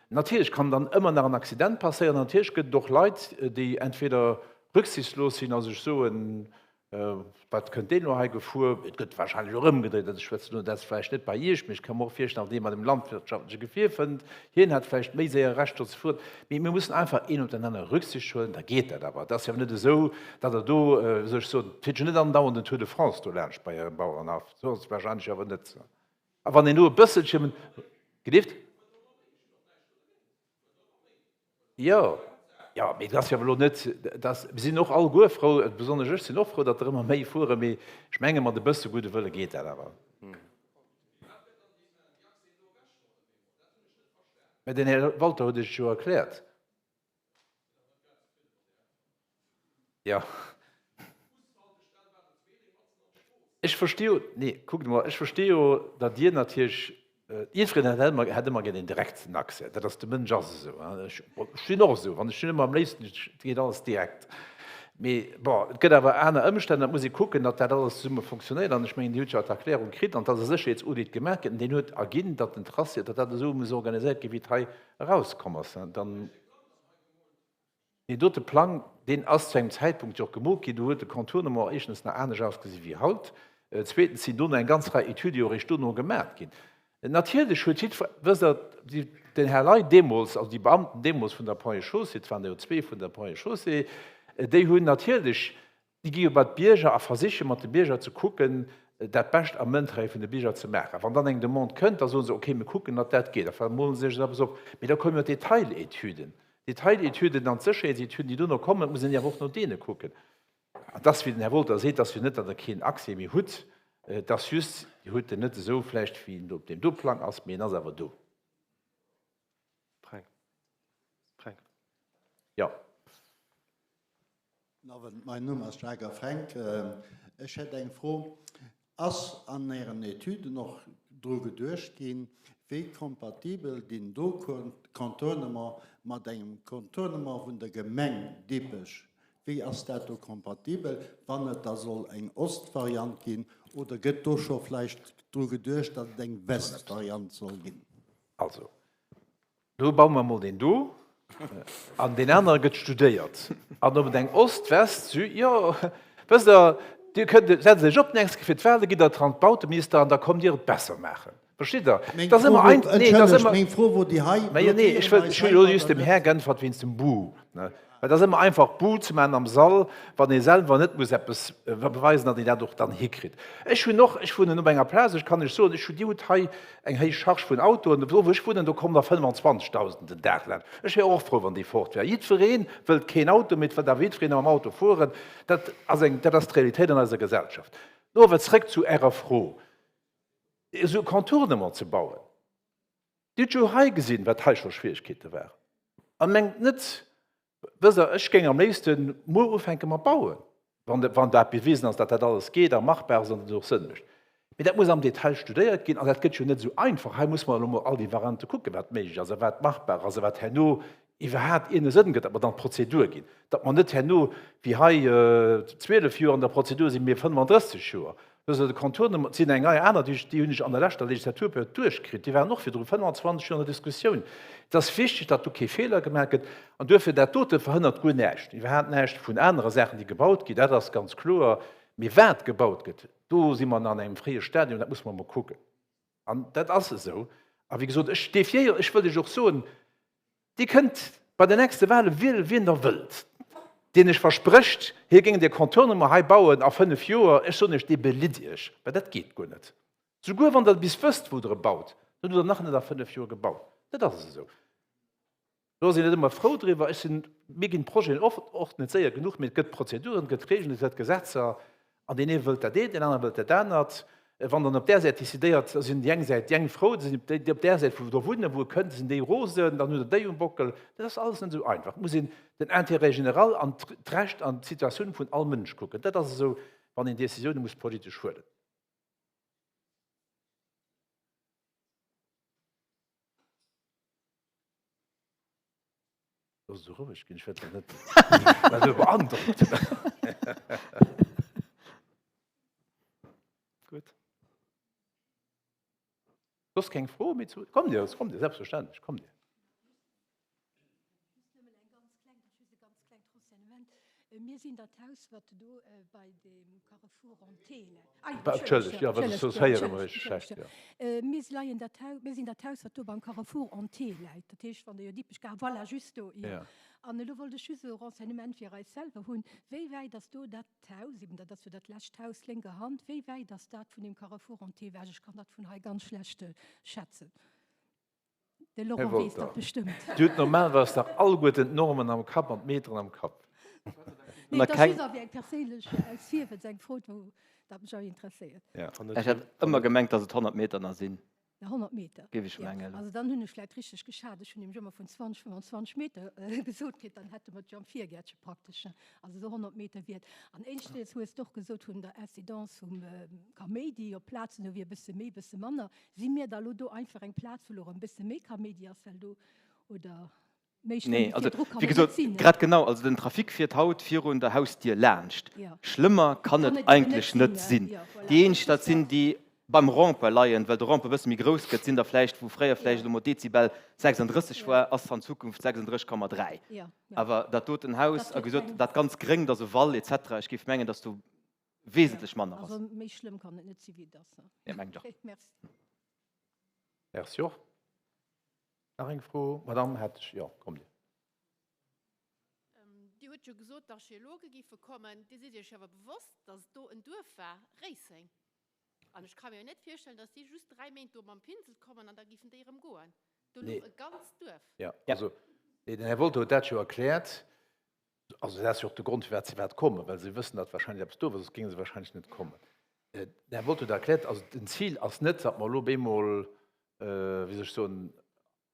Natierlech kann dann ëmmer nach en Accident passéieren, natierlech gëtt et och Leit, déi entweder rücksichtslos sinn a sech soen, Wat kënnt deen elo hei gefuer? Et gëtt wahrscheinlech och ëmgedréit. Also ech schwätzen elo, dat ass vläicht net bei Iech, mee ech ka mer och virstellen, datt ee mat engem landwirtschaftleche Gefier fënnt, hien hätt vläicht méi séier Recht do ze fueren. Mee mir mussen einfach een op den anere Rücksicht huelen, da geet dat awer. Et ass jo awer net esou, datt Der do, wéi soll ech soen, et fiert jo net andauernd den Tour de France do laanscht bei Ärem Bauerenhaff. Esou ass et wahrscheinlech awer net. A wann een do e bësselche, gelift? Jo, jo, mee et ass jo awer elo net, dass, mir sinn och alleguer frou, besonnesch ech sinn och frou, datt der ëmmer méi fueren, mee ech menge mat e bësse gudde Wëlle geet dat awer. Mä den Här Walter huet Iech et jo erkläert. Jo. Ech versti jo, nee, kuckt emol, ech versti jo, datt Dir natierlech, jiddwereen hätt ëmmer, hätt ëmmer gär den direkten Accès. Dat ass, de Mënsch ass esou. Ech, ech sinn och esou, wann ech sinn ëmmer am léifsten, et geet alles direkt. Mee bon, et gëtt awer aner Ëmstänn, dat muss ee kucken, datt dat alles zesumme fonctionnéiert. An ech mengen, Dir hutt jo d'Erklärung kritt an et ass e Sécherheetsaudit gemaach ginn an deen huet erginn, datt den Tracé, datt dat esou muss organiséiert ginn, wéi et hei erauskomm ass. Dann. Deen dote Plang, deen ass zu engem Zäitpunkt jo och gemoolt ginn, do huet de Contournement éischtens nach anescht ausgesi wéi haut, zweetens sinn dono eng ganz Rei Etüde jo eréischt dono gemat ginn. Natierlech huet jiddwer, wësst Der, den Här Ley deemools, also déi Beamten deemools vun der Ponts et Chaussées, et waren der jo zwee vun der Ponts et Chaussées, déi hunn natierlech Déi gi jo bei d'Bierger a versiche mat de Bierger ze kucken, dat Bescht am Interêt vun de Bierger ze maachen. Wann dann eng Demande kënnt, da soe se, okay, mir kucken, datt dat geet, da molen se sech eppes op. Mee da komme jo d'Detailetüden. D'Detailetüden an d'Sécherheetsetüden, déi dono kommen, muss een jo awer och no deene kucken. An et ass, wéi den Här Wolter seet, et ass jo net, datt Der keen Accès méi hutt, et ass just, Dir hutt en net esou vläicht, wéi en do op deem do Plang ass, mee en ass awer do. Fränk. Fränk. Jo. Guten Abend, mein Numm ass Jacques Fränk. Ech hätt eng Fro, Ass an Ären Etüden och dru geduecht ginn, wéi kompatibel deen do Contournement mat engem Contournement vun der Gemeng Dippech, wéi ass dat do kompatibel, wann et da soll eng Ostvariant ginn, oder gëtt do scho vläicht dru geduecht, datt et eng Westvariant soll ginn? Also, Do baue mer emol deen do an deen anere gëtt studéiert. An ob et eng Ost-, West-, Sü-, jo, wësst Der, Dir kënnt, setzt Iech op d'nächst Kéier fir d'Wahl, da gitt Der dran d'Bauteminister an da kommt Dir et besser maachen. Verstitt Der? Meng Et ass Fro ëmmer wor, ein, nee, et ass entschëllegt, ëmmer, meng Fro wor déi hei, Mä jo, nee, blockéiere ech wëll, mer ech eis hu jo hei just oder dem Här net? geäntwert wéinst dem Buh, ne? Well et ass ëmmer einfach Buh ze maachen am Sall, wann ee selwer net muss eppes beweisen, datt een dat och dann hikritt. Ech hunn och, ech wunnen op enger Plaz, ech kann lech soen, ech hunn, Dir hutt hei Eng héich Charge vun Autoen, do wou ech wunnen, do kommen der 25.000 den Dag laanscht. Ech wär och frou, wann déi fort wär. Jiddweree wëllt keen Auto méi, et wëllt awer jiddwereen mam Auto fueren. Dat ass eng, dat ass d'Realitéit an eiser Gesellschaft. Lo awer zréck zu Ärer Fro, esou e Contournement ze bauen. Dir hutt jo hei gesinn, wat hei scho Schwierigkeete waren. An mengt net, Wësst Der, ech géing am léifste muer ufänke mat bauen, wann dat bewisen ass, datt dat alles geet a machbar ass an et och Sënn mécht. Mee dat muss am Detail studéiert ginn an dat gëtt jo net esou einfach. Hei muss mer elo mol all déi Variante kucken, wat méiglech ass a wat machbar ass a wat herno iwwerhaapt iergende Sënn gëtt, datt mer dann d'Prozedur ginn, datt mer net herno wéi hei 12 Joer an der Prozedur sinn, mee 35 Joer. Wësst Der, de Contournement, et sinn eng Rei aner, déi hunn ech an der leschter Legislaturperiod duerchkritt, déi waren och virdru 25 Joer an der Diskussioun. Et ass wichteg, datt do kee Feeler gemaach gëtt. An duerfir, dat dote verhënnert guer näischt, iwwerhaapt näischt vun anere Saachen, déi gebaut ginn, dat ass ganz kloer. Mee wat gebaut gëtt, do si mer nach an engem fréie Stadium, dat musse mer emol kucken. An dat ass esou. A wéi gesot, ech defiéieren, ech wëll lech och soen, Dir kënnt bei den nächste Wahle wielen, wien Der wëllt, deen Iech versprécht, hie géing dee Contournement hei bauen a fënnf Joer. Ech soen Iech, dee belitt Iech, well dat geet guer net. Souguer wann Der bis wësst, wou Der e baut, dann hutt Der nach net a fënnf Joer gebaut. Dat ass esou. Do ass een net ëmmer frou driwwer. Ech sinn, mir ginn d'Projeten oft och net séier genuch, mee et gëtt Prozeduren, et gëtt Regeln, et gëtt Gesetzer an deen ee wëllt dat eent, deen anere wëllt dat anert. Wann dann op där Säit decidéiert, da sinn déi eng Säit déi eng frou, da sinn déi op där Säit, wou der wunnen, wou e kënnt, da sinn déi rosen, dann hutt Der déi um Bockel. Dat ass alles net esou einfach. Et muss een den Intérêt général an d'Recht an d'Situatioun vun all Mënsch kucken. Dat ass esou, wann een Décisioune muss politesch huelen. Ass esou roueg ginn, ech wëll net war esou beandrockt. Gutt. Soss keng Fro méi zu? Kommt Dir, kommt Dir, selbstverständlech, kommt Dir. Mir sinn dat Haus, wat do bei dem Carrefour en T läit. Entschëllegt, jo, well soss héiere mer iech schlecht, jo. Mir leien dat Haus, mir sinn dat Haus, wat do beim Carrefour en T läit. Dat heescht, wann Der jo Dippech Gare, voilà, just do, jo. An elo wollt ech just e Renseignement fir eis selwer hunn. Wéi wäit ass do dat Haus, eben dat ass jo dat lescht Haus lénker Hand, wéi wäit ass dat vun deem Carrefour en T ewech? Ech kann dat vun hei ganz schlecht schätzen. De Laurent weess dat bestëmmt. Dir hutt normalerweis dach alleguerten d'Normen am Kapp an d'Meteren am Kapp. Nee, dat ass just awer eng perséinlech, aus Virwëtz eng Fro, wou dat mech och interesséiert. Ech hätt ëmmer gemengt, datt et 100 Meter nach sinn. 100 Meter? Géif ech mengen. Also dann hunn ech vläicht richteg geschat. Ech hunn nämlech ëmmer vun 20, 25 Meter gesot kritt, dann hätte mer et jo am Virgäertche praktesch. Also esou 100 Meter wier et. An éischtens hues de och gesot vun der Incidence vum Kaméidi op Plazen, do wier e bësse méi, e bësse manner. Si mir da lo do einfach eng Plaz, wou lo erëm e bësse méi Kaméidi ass, well do, oder méi schlëmm wéi virdru kann et net sinn? Grad genau, also den Trafic fiert haut virun der Hausdier laanscht. Schlëmmer kann et eigentlech net sinn. Déi eenzeg, dat sinn déi beim Rond-point leien, well de Rond-point e bësse méi grouss gëtt, sinn der vläicht, wou fréier vläicht elo mol Dezibel 36 war, ass an Zukunft 36,3. Awer dat doten Haus, a gesot, dat ganz Gréngt ass e Wall et cetera, ech géif mengen, datt do wesentlech manner ass. Also méi schlëmm kann et net si wéi et ass. Ja, mengen ech och. Okay, merci. Merci och. Nach eng Fro? Madamm Hetsch, jo, kommt Dir. Dir hutt jo gesot, d'Archeologe géife kommen. Dir sidd Iech awer bewosst, datt et do en Duerf war, Réisseng. An ech ka mir jo net virstellen, datt déi just 3 Méint do mam Pinsel kommen an da géifen déi erëm goen. Do louch e ganzt Duerf. Jo, also, den Här Wolter huet dat jo erkläert. Also dat ass jo och de Grond, firwat se iwwerhaapt kommen, well se wëssen, datt wahrscheinlech eppes do war, soss géinge se wahrscheinlech net kommen. Den Här Wolter huet erkläert, also den Zil ass net, datt mer elo op eemol, wéi soll ech soen,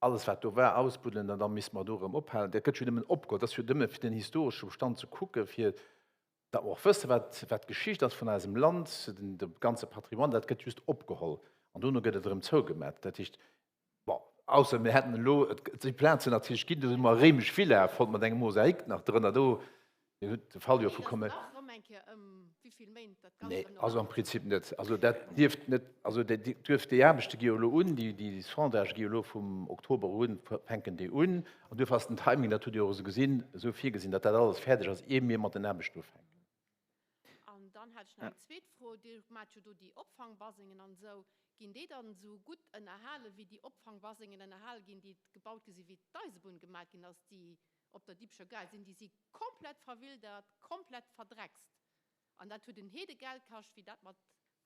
alles wat do war ausbuddelen an da misste mer do erëm ophalen. Dat gëtt jo nëmmen opgeholl, dat ass jo nëmme fir den historesche Bestand ze kucken, fir datt mer och wëssen, wat wat d'Geschicht ass vun eisem Land, den de ganze Patrimoine, dat gëtt just opgeholl an dono gëtt et erëm zougemat. Dat heescht, Bon, ausser mir hätten elo, et si Plazen natierlech ginn, do hu mer réimesch Villae fonnt mat engem Mosaik nach drënner. Do, Dir hutt de Fall jo vu Kommen. Nee, also am Prinzip net. Also dat dierft net, also déi duerf, déi Aarbechte gi jo elo un, déi, déi Sondagë gi jo elo vum Oktober un, fänken déi un. An duerfir ass den Timing, dat hutt Dir och esou gesinn, esou virgesinn, datt dat alles fäerdeg ass, ier mir mat den Aarbechten ufänken. An dann hätt ech nach eng zweet Fro. Dir maacht jo do déi Opfangbasengen an esou. Ginn déi dann esou gutt ënnerhale wéi déi Opfangbasengen ënnerhale ginn, déi gebaut gi sinn, wéi d'Eisebunn gemat ginn ass, déi op der Dippecher Gare sinn? Déi si komplett verwildert, komplett verdreckst. An dat huet en Heedegeld kascht, wéi dat mat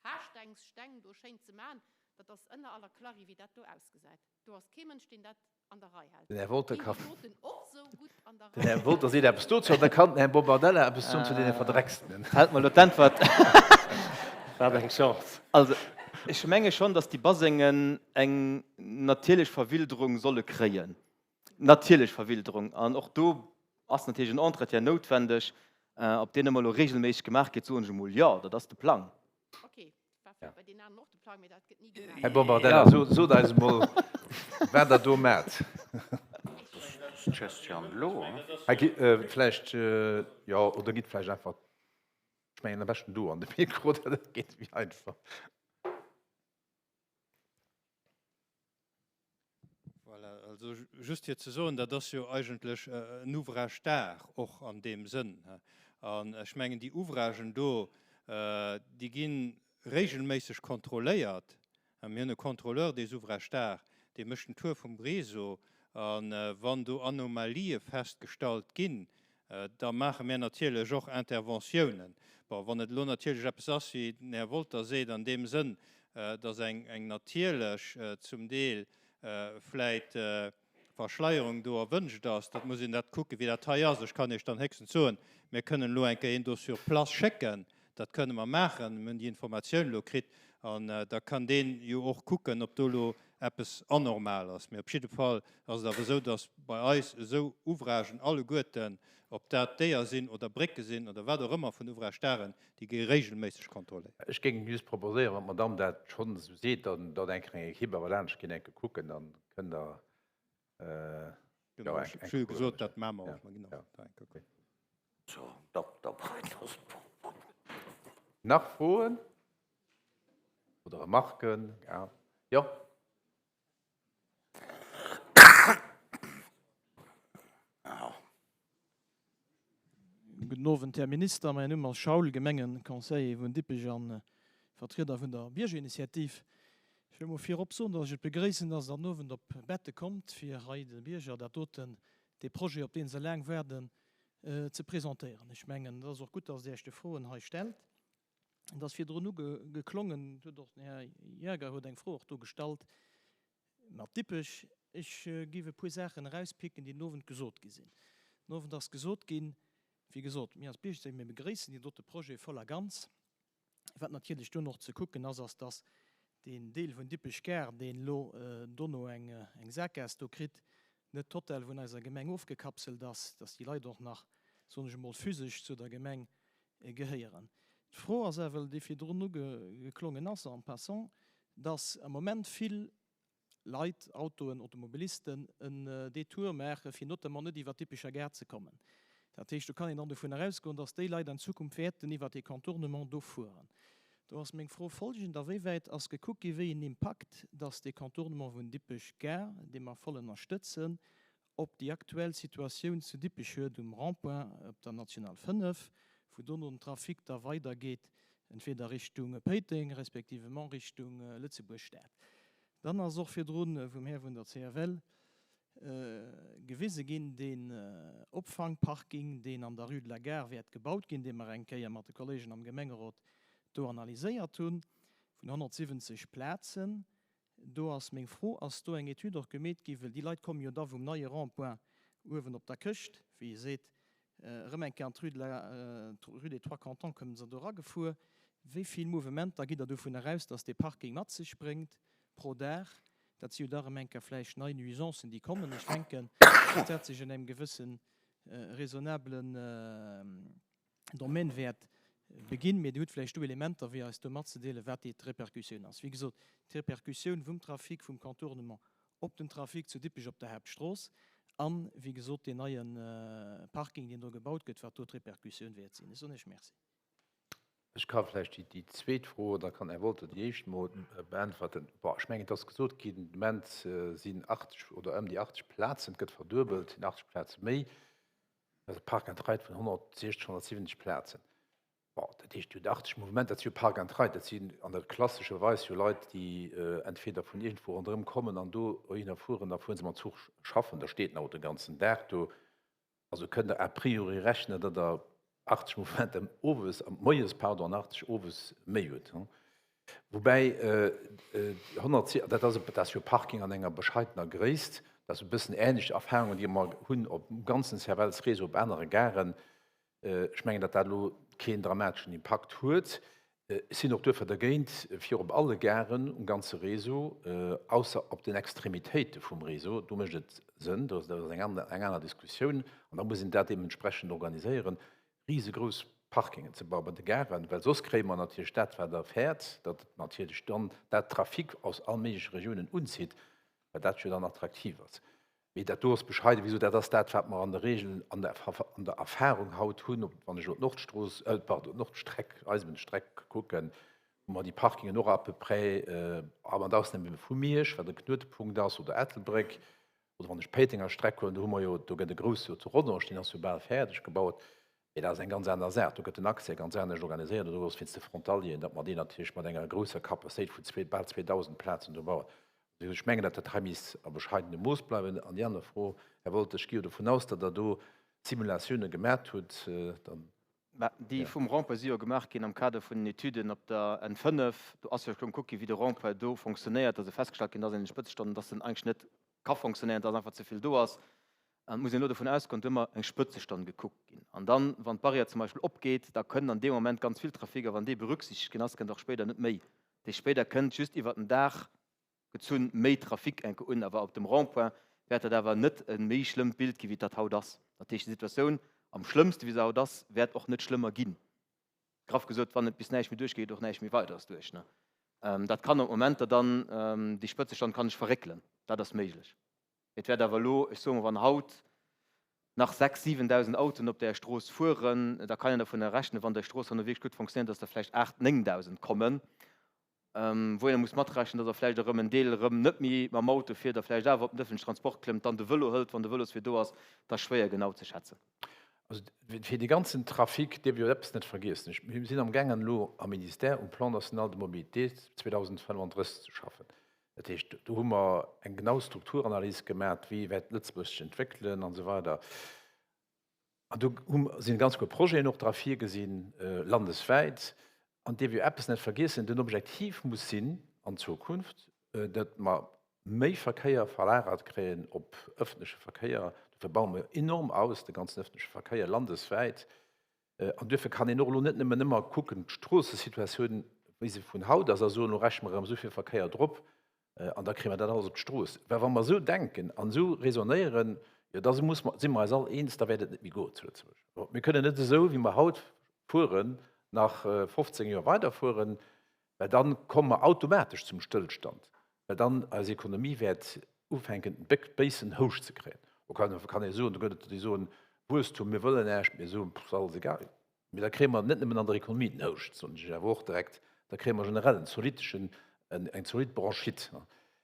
Haarstengs Steng do schéin ze man. Dat ass ënner aller Klari, wéi dat do ausgesäit. Do ass kee Mënsch, deen dat an der Rei hält. Den Här Wolter Ginn ka. déi doten och sou gutt an der Den Rei? Här Wolter seet eppes dozou an da kann den Här Bombardella eppes soen zu deene Verdreckstenen. Fält mer elo d'Äntwert. Wat eng Chance! Also, ech menge schonn, datt déi Basengen eng natierlech Verwilderung solle kréien. Natierlech Verwilderung. An och do ass natierlech en Entretien noutwendeg. Ob deen ëmmer elo regelméisseg gemaach gétt, soen ech emol, jo, dat ass de Plang. Okay, war vläicht bei deenen aneren och de Plang, mee dat gëtt ni gemaach. Här Bombardella, sot eis emol, wat Der do maacht. Dat ass d'Gestion de l'eau, hein? Hei gi vläicht, jo, oder gitt vläicht einfach, ech mengen am beschten do an de Mikro, dat geet méi einfach. Voilà, also just fir ze soen, dat ass jo eigentlech en Ouvrage d'art och an deem Sënn. An ech mengen, déi Ouvragen do. Déi gi regelméisseg kontrolléiert. Mir hunn e Contrôleur des ouvrages d'art, dee mécht den Tour vum Réseau. A wann do Anomalië festgestallt ginn, da maache mir natierlech och Interventiounen. Bon, wann et elo natierlech eppes ass, wéi den Här Wolter seet, an deem Sënn, datt eng natierlech zum Deel vläit Verschleierung do erwünscht ass, dat muss een dat kucken, wéi dat hei ass. Ech kann Iech dann héchstens soen, mir kënnen elo eng Kéier een do sur place schécken, dat kënne mer maachen, mir hunn déi Informatioun elo kritt, an da kann deen jo och kucken, ob do elo eppes anormal ass. Mee op jidde Fall ass et awer esou, dass bei eis esou Ouvragen alleguerten, ob dat déier sinn oder Brécke sinn oder wat och ëmmer vun Ouvrage d'arten, déi gi regelméisseg kontrolléiert. Ech géing just proposéieren, wann d'Madame dat schonn esou seet, dann datt eng kleng Ekipp awer laanscht ginn, eng Kéier kucken, dann Kënnt der jo eng Ech hu jo gesot, dat maache mer och. Mer ginn och da eng Kéier kucken. Nach Froen oder Remarken? Jo. Gudden Owend, Här Minister. Mäin Numm ass Schaul, Gemengeconseiller vun Dippech a Vertrieder vun der Biergerinitiativ. Ech wëll mol virop soen, datt ech et begréissen, datt Der den Owend op Bette kommt, fir hei de Bierger dat doten, dee Projet, op dee se laang waarden, ze presentéieren. Ech mengen, et ass och gutt, datt Der Iech de Froen hei stellt. Et ass virdrun ugeklongen, et huet och den Här Jaeger huet eng Fro och do gestallt, Mat Dippech, ech géif e puer Saachen erauspicken, déi den Owend gesot gi sinn. Den Owend ass gesot ginn, wéi gesot, mir als Biergerséi, mir begréissen deen dote Projet voll a ganz. Wat natierlech duerno och ze kucken ass, ass, dass deen Deel vun Dippech-Gare, deen elo dono eng Sakgaass do kritt, net total vun eiser Gemeng ofgekapselt ass, dass déi Leit och nach, soen ech emol, physesch zu der Gemeng gehéieren. D'Fro ass awer, déi virdrun ugeklongen ass, en passant, dass am Moment vill Leit, Autoen, Automobilisten en Détour maachen, fir notamment net iwwert d'Dippecher Gare ze kommen. Dat heescht, do kann een dann dovunner ausgoen, dass déi Leit an Zukunft wäerten iwwert dee Contournement do fueren. Do ass meng Fro folgend, Awéiwäit ass gekuckt gi wéi en Impakt dass dee Contournement vun Dippech Gare, dee mer voll ënnerstëtzen, op déi aktuell Situatioun zu Dippech huet um Rond-point op der National 5, wou dono den Trafic da weidergeet, entweder Richtung Péiteng respektivement Richtung Lëtzebuerg Stad. Dann ass och virdrun vum Här vun der CFL gewise ginn, deen Opfangparking, deen an der Rue de la Gare wäert gebaut ginn, dee mer eng Kéier mat de Kolléegen am Gemengerot do analyséiert hunn, vun 170 Plazen. Do ass meng Fro, Ass do eng Etüd och gemeet gi, well déi Leit komme jo da vum neie Rond-point uewen op der Këscht, wéi ee seet, erëm eng Kéier an d'Rue de la, d'Rue des Trois Cantons kommen se do eragefuer. Wéi vill Mouvementer gitt Der dovun eraus, dass dee Parking mat sech bréngt pro Dag? Dat si jo da erëm eng Kéier vläicht nei Nuisancen, déi kommen. Ech denken, dass dat sech an engem gewësse raisonnablen Domaine wäert beginn, mee Dir hutt vläicht do Elementer, fir eis do matzedeelen, wat déi d'Repercussioun ass. Wéi gesot, d'Repercussioun vum Trafic, vum Contournement op den Trafic zu Dippech op der Haaptstrooss an, wéi gesot, deen neie Parking, deen do gebaut gëtt, wat do d'Repercussioun wäert sinn. Ech soen Iech Merci. Ech ka vläicht déi zweet Fro, da kann Här Wolter déi éischt emol beäntwerten. Bon, ech mengen, et ass gesot ginn, de Moment sinn 80 oder ëm déi 80 Plazen, et gëtt verduebelt, sinn 80 Plaze méi. Dat ass e Park and Ride vun 160, 170 Plazen. Bon, dat heescht, Dir hutt 80 Mouvementer, dat si jo Park and Ride, dat sinn an der klassescher Weis jo Leit, déi entweder vun iergendwou ronderëm kommen an do dohinner fueren, da fuere se mam Zuch schaffen, da steet den Auto de ganzen Dag do. Also kënnt Der a priori rechnen, datt Der 80 Mouvementer owes, moies, pardon, an 80 owes méi hutt. Woubäi 110, dat ass, dat ass jo Parking an enger bescheidener Gréisst, dat ass e bëssen änlech Erfahrungen, déi mer hunn op dem ganzen CFL-Réseau op anere Garen. Ech mengen, datt dat elo keen dramateschen Impakt huet. Ech sinn och duerfir dergéint, fir op alle Garen um ganze Réseau, ausser op den Extremitéite vum Réseau, do mécht et Sënn, do ass eng aner Diskussioun an da muss een dat deementsprechend organiséieren, risegrouss Parkingen ze bauen bei de Garen, well soss kréie mer natierlech dat, wat Der fäert, datt et natierlech dann dat Trafic aus all méigleche Regiounen unzitt, well dat jo dann attraktiv ass. Mee dat do ass bescheiden. Wéi gesot, dat ass dat, wat mer an der Regel an der, an der Erfahrung haut hunn, wann ech elo d'Nordstrooss, pardon, d'Nordstreck, Eisebunnstreck kucken, wou mer déi Parkingen och à peu près, a mat Ausnam vu Miersch, wat e Knuetpunkt ass, oder Ettelbréck, oder wann ech d'Péitenger Streck huelen, do hu mer jo, do gëtt e grousse jo zu Rodange, deen ass jo bal fäerdeg gebaut. Mee dat ass eng ganz aner Saach. Do gëtt den Accès ganz anescht organiséiert an do ass wéinst de Frontalieren, datt mer deen natierlech mat enger grousser Capacitéit vun zwee, bal 2.000 Plazen do bauen. Also ech mengen, datt dat hei misst a bescheidenem Mooss bleiwen. An déi aner Fro, Här Wolter, ech gi jo dovun aus, datt Der do Simulatiounen gemat hutt, dann. Mä déi vum Rond-point si jo gemaach ginn am Kader vun den Etüden op der N5. Do ass jo scho gekuckt ginn, wéi de Rond-point do fonctionnéiert. Da ass festgestallt ginn, dass en an de Spëtzestonnen, dass en eigentlech net ka fonctionnéieren, dass einfach ze vill do ass. An et muss een elo dovun ausgoen, do ëmmer eng Spëtzestonn gekuckt ginn. An dann, wann d'Barrière zum Beispill opgeet, da kënnt an deem Moment ganz vill Trafic. A wann dee berücksichtegt ginn ass, kënnt och spéider net méi. Dee spéider kënnt just iwwert den Dag gezunn méi Trafic enke un. Awer op dem Rond-point wäert dat awer net e méi schlëmmt Bild ginn, wéi dat haut ass. Dat heescht, déi Situatioun am schlëmmste wéi se haut ass, wäert och net schlëmmer ginn. Graff gesot, wann et bis näischt méi duerchgeet, geet och näischt méi Weideres duerch. Dat kann op Momenter dann, déi Spëtzestand kann sech verréckelen, dat ass méiglech. Et wäert awer elo, ech soe mol, wann haut nach 6.000, 7.000 Autoen op där Strooss fueren, da kann een dervunner rechnen, wann déi Strooss herno wierklech gutt fonctionnéiert, dass der vläicht 8.000, 9.000 kommen, wou een da muss matrechnen, dass der vläicht erëm en Deel erëm net méi mam Auto fiert a vläicht awer op den ëffentlechen Transport klëmmt, dann de Vëlo hëlt, wann de Vëloswee do ass. Dat ass schwéier genau ze schätzen. Also fir dee ganzen Trafic dierf ee jo eppes net vergiessen. Mir sinn amgaangen elo am Ministère um Plan national de mobilité 2035 ze schaffen. Dat heescht, do hu mer eng genau Strukturanalys gemaach, wéi wäert Lëtzebuerg sech entwéckelen an esou weider. An do hu sinn ganz guer Projeten och dra virgesinn, landeswäit. An dierf jo eppes net vergiessen, Den Objektiv muss sinn an Zukunft, datt mer méi Verkéier verlagert kréien op ëffentleche Verkéier. Dofir baue mer enorm aus, de ganzen ëffentleche Verkéier landeswäit. An duerfir kann een och elo net nëmmen ëmmer kucken, d'Stroossesituatioun, wéi se vun haut ass, a soen, elo rechne mer erëm esou vill Verkéier drop an da kréie mer dat alles op d'Strooss. Well wa mer esou denken an esou raisonnéieren, jo da muss mer, si mer eis all eens, da wäert et net méi goen zu Lëtzebuerg. Mir kënnen net esou, wéi mer haut fueren, nach 15 Joer weiderfueren, well dann komme mer automatesch zum Stëllstand, well dann eis Ekonomie wäert ufänken en béissen Houscht ze kréien. Do kann ee soen, do gëtt et der déi soen, Wuesstum, mir wëllen näischt, mir soen, pff, ass alles egal. Mee da kréie mer net nëmmen an der Ekonomie den Houscht, soen ech awer och direkt, da kréie mer generell en zolitteschen, eng zolidd Bronchite.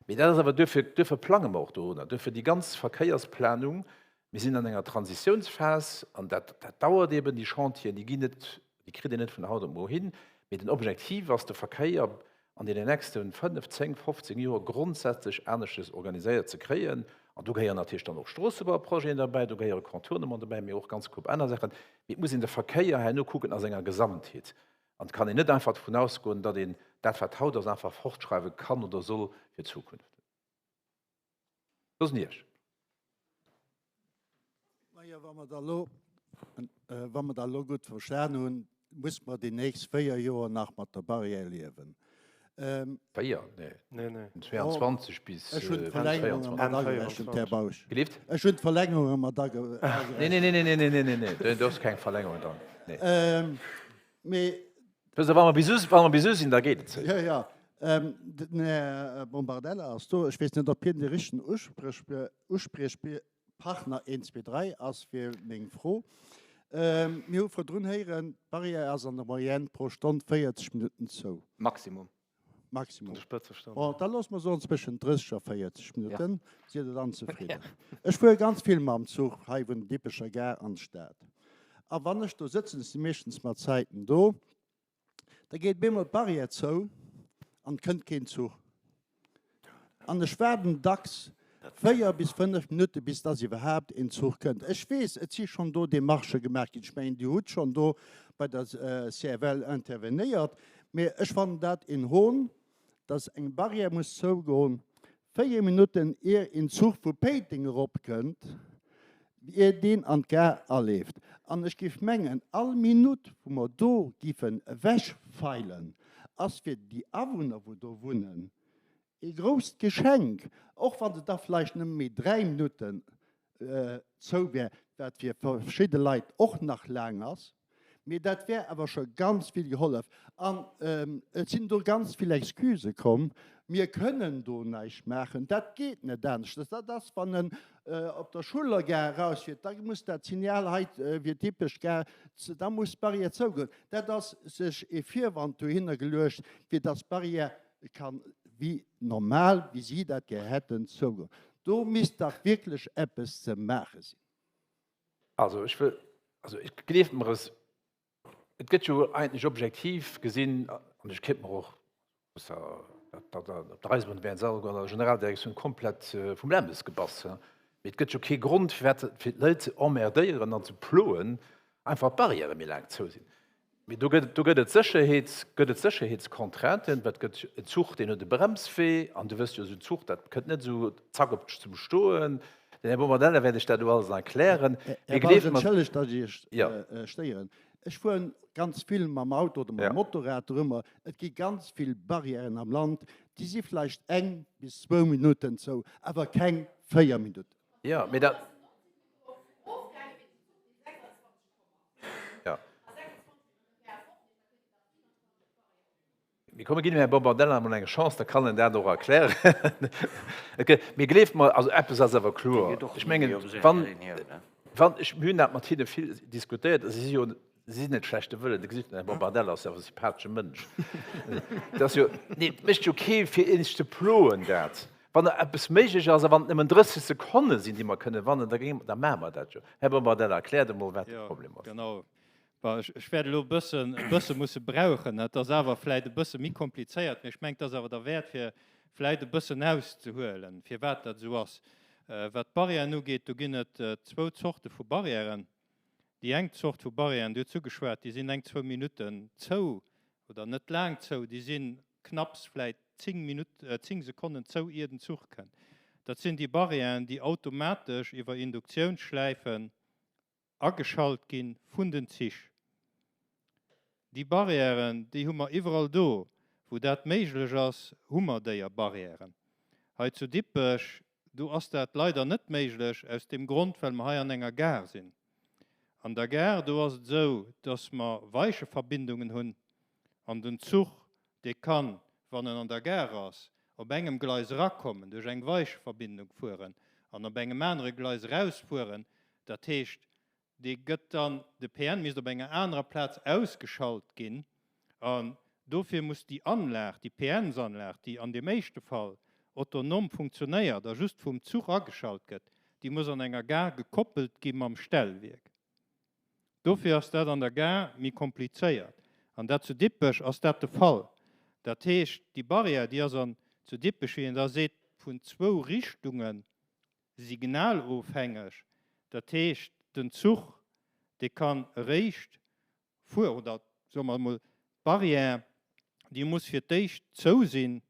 Mee dat ass awer duerfir, duerfir plange mer och dorunner, duerfir déi ganz Verkéiersplanung. Mir sinn an enger Transitiounsphas an dat, dat dauert eben, déi Chantieren, déi ginn net Déi kritt een net vun haut op muer hin, mee den Objektiv ass, de Verkéier an deenen nächste 5, 10, 15 Joer grondsätzlech aneschtes organiséiert ze kréien. An do gehéieren natierlech dann och Stroossebauprojeten derbäi, do gehéiere Contournementen derbäi, mee och ganz Koup aner Saachen. Mee et muss een de Verkéier herno kucken a senger Gesamtheet. An et kann een net einfach dovun ausgoen, datt een dat, wat haut ass, einfach fortschreiwe kann oder soll fir d'Zukunft. Loossen Iech. Majo, wa mer da lo, wa mer da lo gutt verstan hunn, muss mer déi nächst 4 Joer nach mat der Barrière liewen. 4? Nee. Nee, nee. 22 bis Ech hunn d'Verlängerunge mat agerechent, Här Bausch. Gelift? Ech hunn d'Verlängerunge mat agerechent. Nee, nee, nee, nee, nee, nee, nee, nee, do ass keng Verlängerung dran. Nee. Mee. Wësst Der, wa mer bis u, wa mer bis u sinn, da geet et. Jo, jo. Den Här Bombardella ass do. Ech weess net, ob hien de richtegen Uspriechpartner, een, zwee, dräi, ass fir meng Fro. Mir hu virdrun héieren, d'Barrière ass an der Moyenne pro Stonn 40 Minutten zou. Maximum. Maximum. Bon, da loosse mer soen zwëschen 30 a 40 Minutten. Sidd Der dann zefridden? Ech fuere ganz vill mam Zuch hei vun der Dippecher Gare an d'Stad. A wann ech do sëtzen, ech si meeschtens mat Zäiten do, da geet bemol d'Barrière zou an et kënnt keen Zuch. An ech waarden dacks 4 bis 5 Minutte bis dass iwwerhaapt een Zuch kënnt. Ech weess, et si schonn do Demarchë gemaach ginn. Ech mengen, Dir hutt schonn do bei der CFL intervenéiert. Mee ech fannen dat een Hohn, dass eng Barrière muss zougoen, 4 Minutten ier een Zuch vu Péiteng eropkënnt, ier deen an d'Gare aleeft. An ech géif mengen, all Minutt, wou mer do giffen ewechfeilen, ass fir déi Awunner, wou do wunnen, ee grousst Geschenk, och wann se da vläicht nëmme méi 3 Minutten zou wär, wat fir verschidde Leit och nach laang ass, mee dat wär awer scho ganz vill gehollef. An et sinn do ganz vill Excusë komm, mir kënnen do näischt maachen, dat geet net aneschters. Dat ass, wann en op der Schuller Gare erausfiert, da muss dat Signal hei fir d'Dippesch Gare, da muss d'Barrière zougoen. Dat ass sech ee Virwand dohinner geluecht, fir datt d'Barrière kann wéi normal, wéi si dat gär hätten, zougoen. Do misst dach wierklech eppes ze maache sinn. Also ech wëll. Also ech gleeft mer es, et gëtt jo eigentlech objektiv gesinn, an ech kéint mer och op der Eisebunn wären se alleguer an der Generaldirektioun komplett vum Lämmes gebass, mee et gëtt jo kee Grond firwat fir d'Leit ze emmerdéieren an ze ploen, einfach d'Barrièrë méi laang zou sinn. Mee do gëtt do gëtt et Sécherheets gëtt et Sécherheetscontrainten, wat gëtt en Zuch, deen huet e Bremswee an du wësst jo, esou en Zuch, dat kënnt net esou zack op zum Stoen. Den Här Bommerdella wäert Iech dat elo alles erklären. Här Bausch, entschëllegt, datt ech Iech stéieren. Ech fueren ganz vill mam Auto oder mam Motorrad dorëmmer. Et gi ganz vill Barrièren am Land, déi si vläicht eng bis zwou Minutten zou, awer keng 4 Minutten. Jo, mee dat. Ja. Mir komme ginn dem Här Bombardella emol eng Chance, da kann en dat och erklären. Mee gleeft mer, also eppes ass awer kloer. Ech mengen, wann, wann, ech, mir hunn dat mat hinne vill diskutéiert, si si jo, si sinn net schlechte Wëllen, de gesitt, den Här Bombardella ass jo awer e sympathesche Mënsch. Dat ass jo, nee, et mécht jo kee fir een sech ze ploen dat. Wann der eppes méiglech ass a wann et nëmmen 30 Sekonne sinn, déi mer kënne wannen, da géinge, da maache mer dat jo. Här Bombardella, erkläert emol, wat de Problem ass. Jo, genau. Bon, ech wäert elo e bëssen, e bësse musse brauchen. Et ass awer vläicht e bësse méi komplizéiert, mee ech mengen, et ass awer derwäert, fir vläicht e bëssen auszehuelen, firwat dat esou ass. Wat d'Barrièren ugeet, do ginn et zwou Zorte vu Barrièren. Déi eng Zort vu Barrièren, Dir hutt se ugeschwat, déi sinn eng, zwou Minutten zou oder net laang zou, déi si knapps vläicht 10 Minutt, 10 Sekonnen zou, ier den Zuch kënnt. Dat sinn déi Barrièren, déi automatesch iwwer Induktiounsschläifen ageschalt gi vun den Zich. Déi Barrièren, déi hu mer iwwerall do, wou dat méiglech ass, hu mer déier Barrièren. Hei zu Dippech, do ass dat leider net méiglech, aus deem Grond, well mer hei an enger Gare sinn. An der Gare, do ass et esou, dass mer Weicheverbindungen hunn an den Zuch, dee kann, wann en an der Gare ass, op engem Gleis erakommen, duerch eng Weicheverbindung fueren an op engem anere Gleis erausfueren. Dat heescht, dee gëtt dann, de PN misst op enger anerer Plaz ausgeschalt ginn an dofir muss déi Anlag, déi PNs-Anlag, déi an deem éischte Fall autonom funktionéiert a just vum Zuch ageschalt gëtt, déi muss an enger Gare gekoppelt gi mam Stellwierk. Dofir ass dat an der Gare méi komplizéiert an dat zu Dippech ass dat de Fall. Dat heescht, déi Barrière, déi ass an zu Dippech, wéi een da seet, vun zwou Richtungen signalofhängeg, dat heescht den Zuch dee kann eréischt fuer, oder soe mer emol d'Barrière déi muss fir d'éischt zou sinn,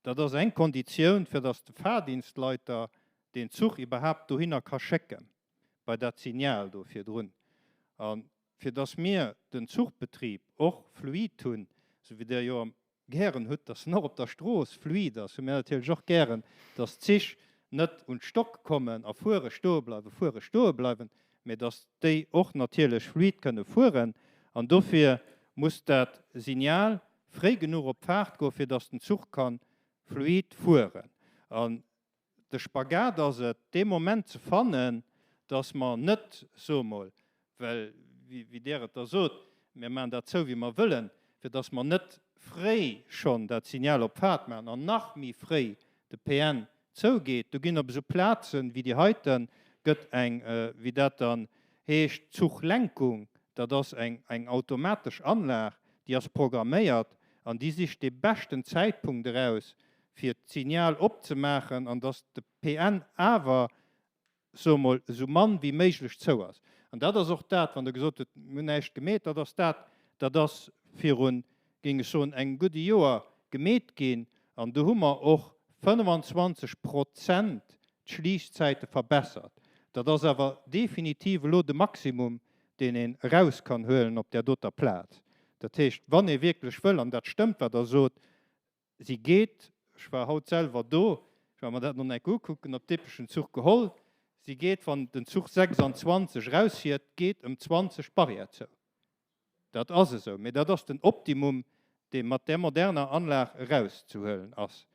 dat ass eng Konditioun fir datt de Fahrdienstleiter deen Zuch iwwerhaapt dohinner ka schécken bei dat Signal do virdrun. A fir datt mir den Zuchbetrib och fluid hunn, esou wéi Der jo am gären hutt, dass en och op der Strooss fluid ass, hu mir natierlech och gären, dass d'Zich net un d'Stock kommen a fuere, stoe bleiwen, fuere, stoe bleiwen, mä dass déi och natierlech fluid kënne fueren. An dofir muss dat Signal fréi genuch op d'Faart goen, fir dass den Zuch ka fluid fueren. An De Spagat ass et, dee Moment ze fannen, dass mer net, soe mol, well, wéi Der et da sot, mir maachen dat zou, wéi mer wëllen, fir dass mer net fréi schonn dat Signal op Fahrt maachen an nach méi fréi de PN zougeet. Do ginn op esou Plazen wéi déi heiten, gëtt eng, wéi dat dann heescht, Zuchlenkung, dat ass eng, eng automatesch Anlag, déi ass programméiert an déi sicht dee beschten Zäitpunkt eraus, fir d'Signal opzemaachen an dass de PN awer, soe mol, esou mann wéi méiglech zou ass. An dat ass och dat, wann Der gesot hutt, mir hunn näischt gemeet, dat ass dat, dat ass virun, géing ech soen, engem gudde Joer gemeet ginn an do hu mer och 25 Prozent d'Schliisszäite verbessert. Dat ass awer definitiv elo de Maximum, deen een eraus kann huelen op där doter Plaz. Dat heescht, wann ee wierklech wëll, an dat stëmmt, wat Der sot, Si geet, ech war haut selwer do, ech war mer dat nach enk ukucken, op Dippechen Zuch geholl, si geet, wann den Zuch 26 erausfiert, geet ëm 20 d'Barrière zou. Dat ass esou, mee dat ass den Optimum, dee mat där moderner Anlag erauszehuelen ass.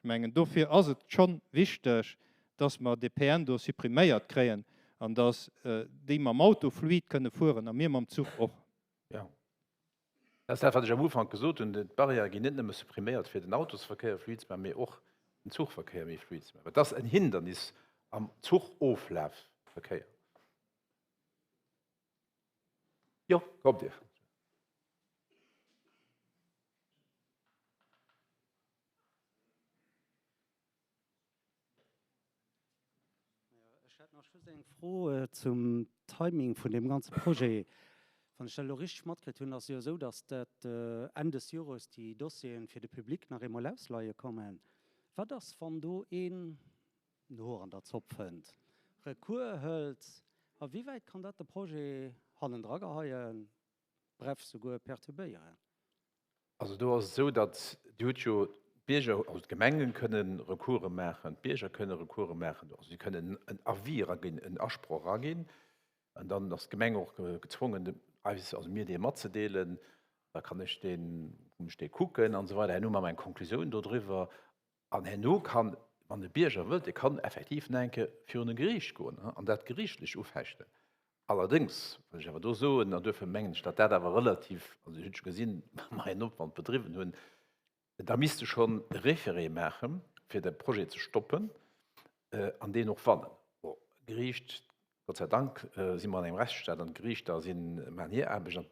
Ech mengen, dofir ass et schonn wichteg, dass mer dee PN do suppriméiert kréien an dass déi mam Auto fluid kënne fueren a mir mam Zuch och. Jo. Dat ass dat, wat ech am Ufank gesot hunn, D'Barrièrë ginn net nëmme suppriméiert, fir den Autosverkéier fluid ze maachen, mee och den Zuchverkéier méi fluid ze maachen. Et ass en Hindernis am Zuchoflafverkéier. Jo, kommt Dir. Ech hätt nach just eng Fro zum Timing vun deem ganze Projet. Wann ech dat elo richteg matkritt hunn, ass et jo esou, datt dat Enn des Jores déi Dossieren fir de Public nach eemol ausleie kommen. Wat ass, wann do een en Hoer an der Zopp fënnt, Recours hëlt? A wéi wäit kann dat de Projet hannendra geheien, bref souguer perturbéieren? Also do ass et esou, datt Dir hutt jo d'Bierger, also d'Gemenge kënnen Recourse maachen, d'Bierger kënne Recourse maachen, also si kënnen en Avis eraginn, en Asproch eraginn an dann ass d'Gemeng och gezwongen eis, also mir dee matzedeelen. Da kann ech deen, muss ech dee kucken an esou weider. Herno maache mer eng Konklusioun dodriwwer an herno kann, wann e Bierger wëllt, e kann effektiv nach eng Kéier virun e Geriicht goen an dat geriichtlech ufechten. Allerdéngs wëll ech awer do soen, an duerfir mengen ech, datt dat awer relativ, also ech hunn scho gesinn, wa mer en Opwand bedriwwen hunn, da misst e schonn e Référé maachen, fir de Projet ze stoppen an deen och wannen. Bon, d'Geriicht, Gott sei Dank si mer an engem Rechtsstaat an d'Geriichter sinn, maachen hir Aarbecht an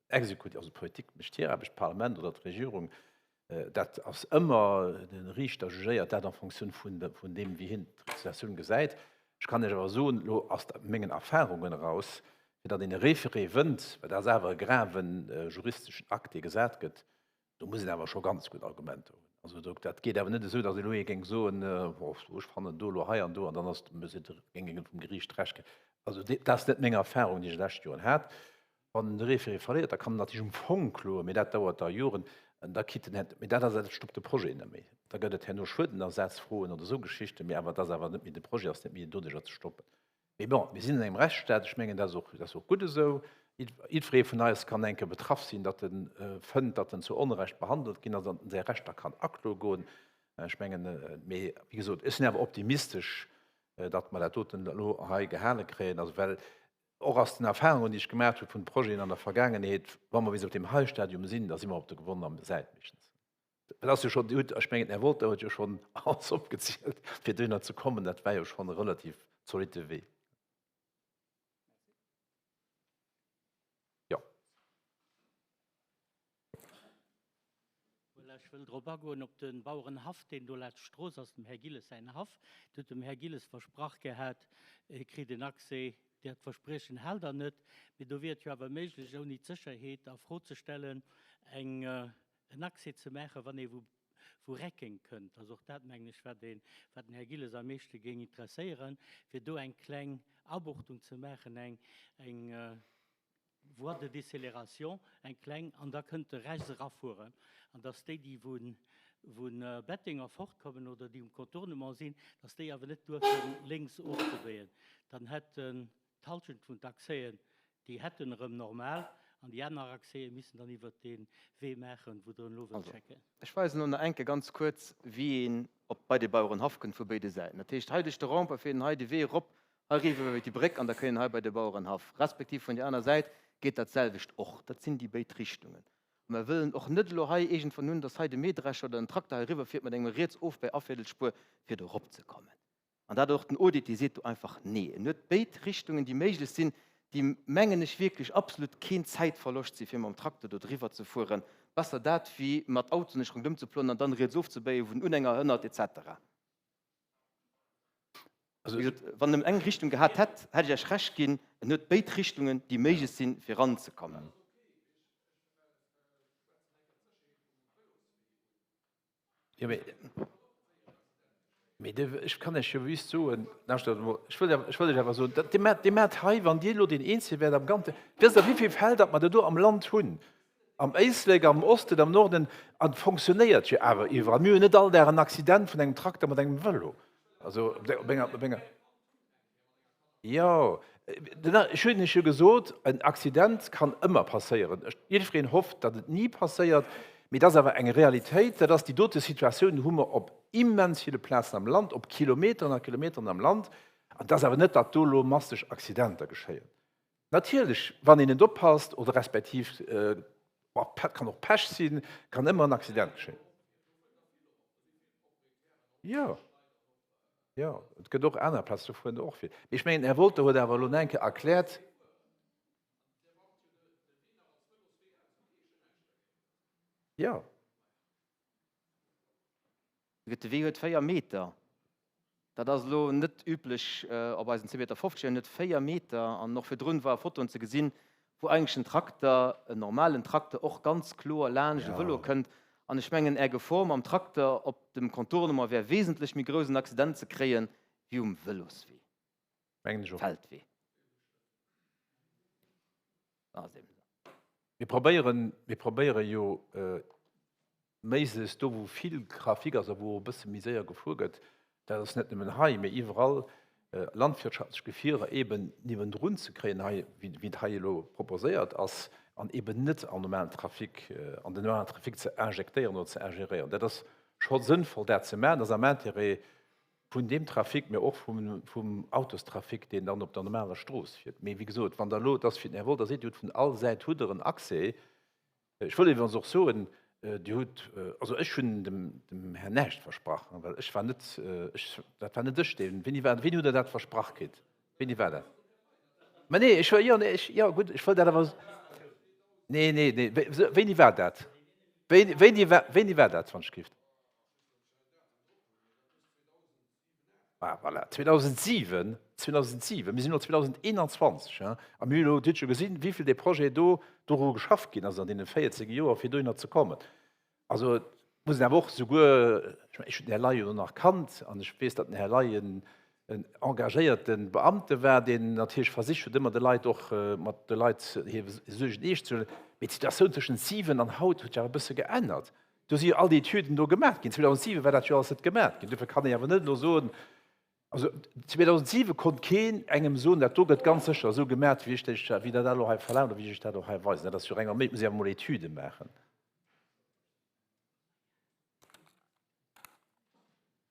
d'Exekutiv, also d'Politik mécht hir Aarbecht, d'Parlament oder d'Regierung Dat ass ëmmer, de Riichter jugéiert dat en fonction vun deem, wéi hien d'Situatioun gesäit. Ech kann Iech awer soen, elo aus mengen Erfahrungen eraus, fir datt een e Référé wënnt, well dat ass awer e grave juristeschen Akt, dee gesat gëtt, do muss een awer scho ganz gutt Argumenter hunn. Also dat geet awer net esou, datt elo ee géing soen, ech fannen do elo hei an do, an dann ass, géing ee vum Geriicht Recht kréien. Also dat ass net meng Erfahrung, déi ech d'lescht Joren hat. Wann en de Référé verléiert, da kann en natierlech um Fong kloen, mee dat dauert da Joren. Da kritt en, mee dat ass, dat stoppt de Projet net méi. Da gëtt et herno Schuedenersatzfroen oder esou Geschichten, mee awer et ass awer net méi, de Projet ass net méi doduerjer ze stoppen. Mee bon, mir sinn an engem Rechtsstaat, ech mengen, dat ass och, dat ass och gutt esou. Jiddweree vun eis kann eng Kéier betraff sinn, datt e fënnt, datt en zu Onrecht behandelt ginn ass an säi Rechter kann akloe goen. Ech mengen, mee wéi gesot, ech sinn awer optimistesch, datt mer dat doten elo hei gehale kréien, also well Och aus den Erfahrungen, déi ech gemaach hu vun Projeten an der Vergaangenheet, wa mer bis op deem hei Stadium sinn, da si mer op der gewonnener Säit meeschtens. Dat ass jo schonn, Dir hutt, ech mengen, den Här Wolter huet jo schonn alles opgezielt, fir dohinner ze kommen. Dat war jo schonn e relativ zolitte Wee. Jo. Voilà, ech wëll drop agoen op de Bauerenhaff, deen do laanscht d'Strooss ass, dem Här Gilles säin Haff. Dir hutt dem Här Gilles versprach gehat, e kritt en Accès. Dat Verspriechen haalt Der net. Mee do wier et jo awer méiglech, ouni d'Sécherheet a Fro ze stellen, eng, en Accès ze maachen, wann ee vu, vu Reckeng kënnt. Ass och dat, mengen ech, wat een, wat den Här Gilles am meeschte géing interesséieren, fir do eng kleng Abuchtung ze maachen, eng, eng, Voie de décélération, eng kleng, an da kënnt e rechts erafueren, an dass déi, déi vu Betteng erfortkommen oder déi um Contournement sinn, dass déi awer net duerfe lénks ofzebéien. Dann hätten d'Halschent vun d'Accèsen, déi hätten erëm normal, an déi aner Accèse missen dann iwwert dee Wee maachen, wou Der en elo wëllt Also, schécken. ech weisen elo nach eng Kéier ganz kuerz, wéi een op bei de Bauerenhaff kënnt vu béide Säiten. Dat heescht, hei duerch de Rond-point fiert een hei de Wee erop Hei eriwwer iwwer déi Bréck an da kënnt een hei bei de Bauerenhaff, respektiv vun där aner Säit geet dat selwecht och. Dat sinn déi béid Richtungen. A mer wëllen och net elo hei iergendwann hunn, dass hei de Mähdrescher oder den Trakter hei eriwwer fiert mat engem riets ofbäi Aviertelspuer, fir do eropzekommen. An dat och den Audit, dee seet do einfach Nee. En huet béid Richtungen, déi méiglech sinn, déi, mengen ech, wierklech absolut keen Zäitverloscht si fir mam Trakter do driwwer ze fueren. Besser dat wéi mat Autoen sech ronderëm ze ploen an dann riets ofzebéien, wou den Unhänger hënnert, et cetera. Also, Wéi gesot, wann en nëmmen eng Richtung gehat hätt, hätt ech Iech Recht ginn. En huet béid Richtungen, déi méiglech sinn, fir eranzekommen. Jo, mee, mee de, ech kann Iech jo just soen, lauschtert emol, ech wëll, ech wëll Iech awer soen, dat, Dir maacht, Dir maacht hei, wann Dir elo deen Eenzege wäert am ganze, wësst Der, wéi vill Fäll datt mer der do am Land hunn? Am Éislek, am Osten, am Norden, an et fonctionnéiert jo awer iwwerall. Mir hunn net all Dag en Accident vun engem Trakter mat engem Vëlo. Also op enger, op enger. Jo, ech hunn lech jo gesot, en Accident kann ëmmer passéieren. Jiddwereen hofft, datt et ni passéiert, mee et ass awer eng Realitéit. Dat ass déi dote Situatioun hu mer op immens ville Plazen am Land, op Kilometeren a Kilometeren am Land. An et ass awer net, datt do elo masseg Accidenter geschéien. Natierlech, wann een net oppasst oder respektiv, et kann och Pech sinn, kann ëmmer en Accident geschéien. Jo, jo, et gëtt och aner Plazen, do fueren der och vill. Mee ech mengen, den Här Wolter huet awer elo nach eng Kéier erkläert. Jo. De Wee huet 4 Meter. Dat ass elo net üblech op eisen 2,50 Meter, en huet 4 Meter. An och virdrun ware Fotoen ze gesinn, wou eigentlech en Trakter, en normalen Trakter, och ganz kloer laanscht e Vëlo kënnt. An ech mengen, Är Gefor mam Trakter op dem Contournement wär wesentlech méi grouss, en Accident ze kréien, wéi um Vëloswee, Mengen ech och. Feldwee. Ass eben esou. Mir probéieren, mir probéiere jo méiglechst do, wou vill Trafic ass a wou och e bësse méi séier gefuer gëtt, dat ass net nëmmen hei, mee iwwerall, landwirtschaftlech Gefierer eeben niewendrun ze kréien, hei, wéi et hei elo proposéiert ass, an eeben net am normalen Trafic, an den normalen Trafic ze injektéieren oder ze ingeréieren. Dat ass scho sënnvoll, dat ze maachen. Dat ass am Intérêt vun deem Trafic, mä och vum Autostrafic, deen dann op der normaler Strooss fiert. Mee wéi gesot, wann Der elo, et ass wéi den Här Wolter seet, Dir hutt vun all Säit hutt Der en Accès. Ech wëll iwwerens och soen, Dir hutt, also ech hunn dem dem Här näischt versprach, well ech war net, ech, dat war net ech, deen, wéini war, wéini hutt Der dat versprach kritt? Wéini war dat? Mä nee, ech, jo, nee, ech, jo gutt, ech wëll dat awer, nee, nee, nee, wéini war dat? Wéini, wéini war, wéini war dat, wann ech gift? Ah, voilà, 2007, 2007, mir sinn elo 2021, hein, a mir hunn elo, Dir hutt jo gesinn, wéi vill dee Projet do doru geschafft ginn ass an deene 14 Joer, fir dohinner ze kommen. Also, et muss een awer och souguer, ech mengen, ech hunn den Här Ley jo nach kannt an ech weess, datt den Här Ley en engagéierte Beamte war, deen natierlech versicht huet, ëmmer de Leit och mat de Leit hir Suergen eescht ze huelen. Mee d'Situatioun tëschent 7 an haut huet sech awer e bësse geännert. Do si jo all déi Etüden do gemaach ginn. 2007 war dat jo alles net gemaach ginn. Dofir kann een awer net elo soen, also 2007 konnt keen engem soen, dat do gëtt ganz sécher esou gemaach, wéi ech lech, wéi Der dat elo hei verlaangt oder wéi ech lech dat och hei weisen. Dat ass jo reng onméiglech. Et muss een awer emol Etüde maachen.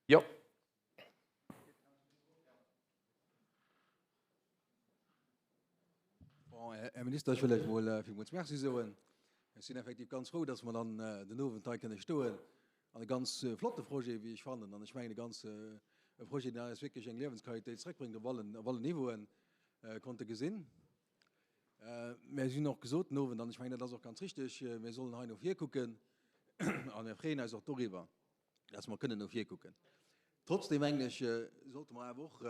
Jo. Bon, Här Minister, ech wëll lech emol villmools Merci soen. Ech sinn effektiv ganz frou, dass mer dann den Owend hei kënne stoen an e ganz flotte Projet, wéi ech fannen, an ech mengen e ganz e Projet, deen eis wierklech eng Liewensqualitéit zrëckbréngt op allen, op allen Niveauen, konnte gesinn. Mä si hunn och gesot den Owend, an ech mengen, dat ass och ganz richtig, mir sollen hei no vir kucken a mir freeën eis och doriwwer, dass mer kënnen no vir kucken. Trotzdem, mengen ech, sollte mer awer och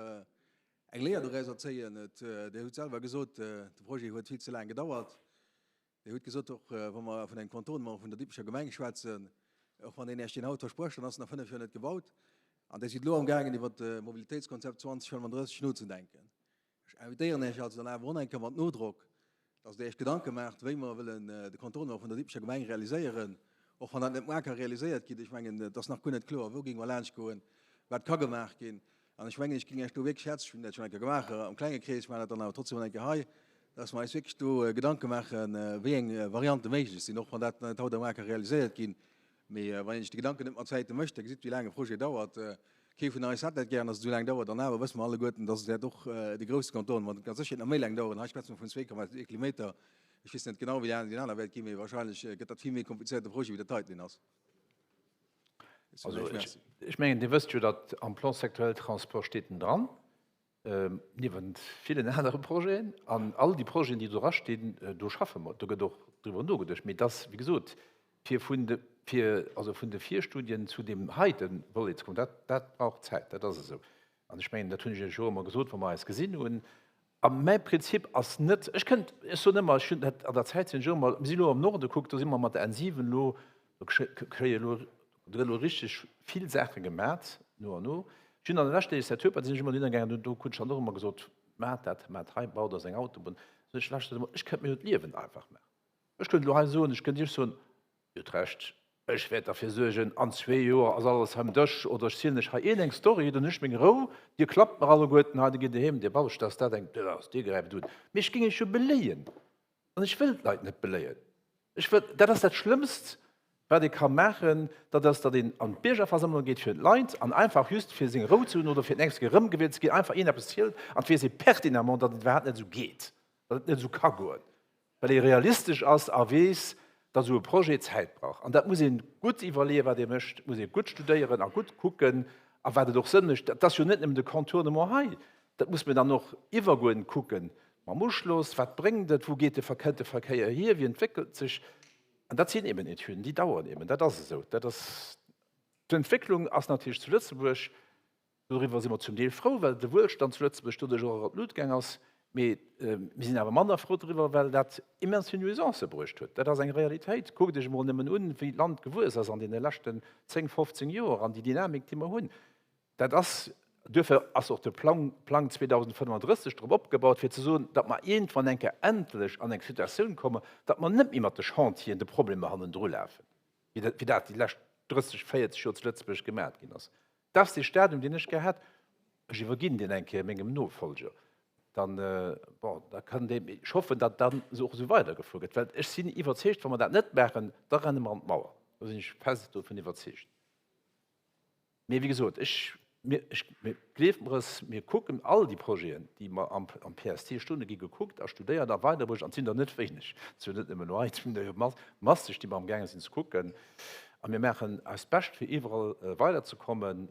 eng Léier dorauser zéien. Et, Dir hutt selwer gesot, de Projet huet vill ze laang gedauert. Dir hutt gesot, och wa mer vun engem Contournement vun der Dippecher Gemeng schwätzen, och wann deen Iech deen haut versprécht, dann ass en a fënnf Joer net gebaut. An Dir sidd elo amgaangen, iwwert de Mobilitéitskonzept 2035 nozedenken. Ech invitéieren Iech also dann awer och nach eng Kéier mat Nodrock, dass Der Iech Gedanke maacht, wéi mer wëllen de Contournement vun der Dippecher Gemeng realiséieren, och wann dat net muar ka realiséiert ginn. Ech mengen, et ass nach guer net kloer, wou géinge mer laanschtgoen, wat ka gemaach ginn. An ech mengen, ech géing Iech do wierklech häerzlech, ech hunn dat schonn eng Kéier gemaach am klenge Krees, ech maachen dat dann awer trotzdem nach eng Kéier hei, dass mer eis wierklech do Gedanke maachen, wéi eng Variante méiglech sinn, och wann dat net haut a muar ka realiséiert ginn. Mee wann een sech déi Gedanken net mat Zäite mécht, da gesitt, wéi laang e Projet dauert. Kee vun eis hätt dat gären, dass et esou laang dauert. An awer wësse mer alleguerten, dass et wäert och de grousse Contournement mat ganz Sécherheet nach méi laang daueren. Hei schwätze mer vun 2,2 Kilometer. Ech weess net genau, wéi laang deen aner wäert ginn, mee wahrscheinlech gëtt dat vill méi komplizéierte Projet, wéi dat heiten een ass. Also ech mengen, Dir wësst jo, datt am Plan sectoriel Transport steet en dran, niewent villen anere Projeten. An all déi Projeten, déi do drastinn, do schaffe mer, do gëtt och driwwer nogeduecht. Mee et ass, wéi gesot, fir vun de, fir also vun de Virstudien zu deem heite Volet ze kommen, dat, dat brauch Zäit, dat ass esou. An ech mengen, dat hunn ech Iech jo och ëmmer gesot, wa mer eis gesinn hunn. A mäi Prinzip ass net, ech kënnt, ech soen ëmmer, ech hunn dat an der Zäit sinn ech och ëmmer, mir sinn elo am Norde, kuckt, do si mer mat der N7 elo, do kréie elo, do gëtt elo richteg vill Saache gemat, no an no. Ech hunn an der leschter Legislaturperiod sinn ech ëmmer dohinner gaangen, do hunn ech dann och ëmmer gesot, Maacht dat, maacht hei, baut eis eng Autobunn. Sot ech, Lauschtert emol, ech kënnt mir jo d'Liewen einfach maachen. Ech kënnt elo hei soen, ech kënnt Iech soen, Dir hutt Recht, ech wäert derfir suergen, an zwee Joer ass alles hei um Dësch, oder ech zielen lech hei een eng Story, dann hunn ech meng Rou, Dir klappt mer alleguerten hei, da gitt Dir heem, Dir Balscht, ass dat eng, dat ass, Dir gräift un. Mee ech géing Iech jo beléien, an ech wëll d'Leit net beléien. Ech wëll, dat ass dat Schlëmmst, wat ee ka maachen, dat ass, datt een an d'Biergerversammlung geet fir d'Leit an einfach just fir seng Rou ze hunn oder fir d'nächst Kéier erëmgewielt ze ginn, einfach een eppes zielt an et weess ee pertinemment, datt et iwwerhaapt net esou geet, datt et net esou ka goen. Well ee realistesch ass a weess, datt esou e Projet Zäit brauch. An dat muss ee gutt iwwerleeën, wat ee mécht, muss ee gutt studéieren a gutt kucken, a wat et och Sënn mécht. Dat ass jo net nëmmen de Contournement hei, dat muss mir dann och iwwergoend kucken mam Uschloss, wat bréngt et, wou geet de, kënnt de Verkéier hier, wéi entwéckelt sech. An dat sinn eben Etüden, déi dauern eben, dat ass esou. Dat ass, d'Entwécklung ass natierlech zu Lëtzebuerg, doriwwer si mer zum Deel frou, well de Wuelstand zu Lëtzebuerg doduerch och an d'Lut gaang ass, mee mir sinn awer manner frou driwwer, well dat immens vill Nuisancë bruecht huet. Dat ass eng Realitéit. Kuckt Iech emol nëmmen un, wéi d'Land gewuess ass an deene leschten 10, 15 Joer an déi Dynamik, déi mer hunn. Dat ass, duerfir ass och de Plang, Plang 2035 drop opgebaut, fir ze soen, datt mer iergendwann eng Kéier endlech an eng Situatioun kommen, datt mer net méi mat de Chantieren de Problemer hannendrulafen, wéi dat, wéi dat déi lescht 30, 40 Joer zu Lëtzebuerg gemaat ginn ass. Dat ass dee Stadium, deen ech gär hätt. Ech iwwerginn deen eng Kéier mengem Nofolger. Dann, bon, da kann dee, ech hoffen, datt dann och esou weidergefuer gëtt, well ech sinn iwwerzeegt, wa mer dat net maachen, da renne mer an d'Mauer. Do sinn ech fest dovun iwwerzeegt. Mee wéi gesot, ech, mir, ech, mir, gleeft mer es, mir kucken all déi Projeten, déi mer am, am PST stoen, gi gekuckt a studéiert a weiderbruecht, an et sinn der net wéineg, et sinn jo net nëmmen elo hei, et sinn der jo masseg, déi mer amgaange sinn ze kucken. A mir maachen eist Bescht, fir iwwerall weiderzekommen.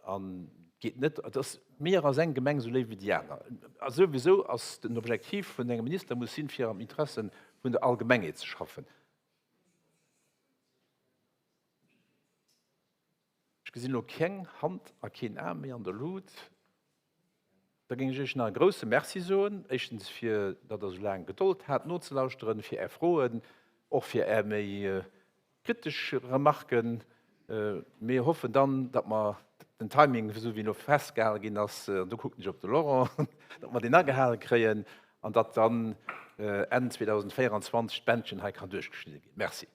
An et geet net, et ass, mir ass eng Gemeng esou léif wéi déi aner. A souwisou ass den Objektiv vun engem Minister muss sinn, fir am Interesse vun der Allgemengheet ze schaffen. Ech gesinn elo keng Hand a keen Aarm méi an der Lut. Da géing ech Iech nach e grouse Merci soen, éischtens fir datt Der esou laang Gedold hat nozelauschteren, fir Är Froen, och fir Är méi kritesch Remarken. Mir hoffen dann, datt mer den Timing, esou wéi en elo festgehale ginn ass, an do kucken ech op de Laurent, datt mer deen agehale kréien an datt dann Enn 2024 d'Bändchen hei kann duerchgeschnidde ginn. Merci.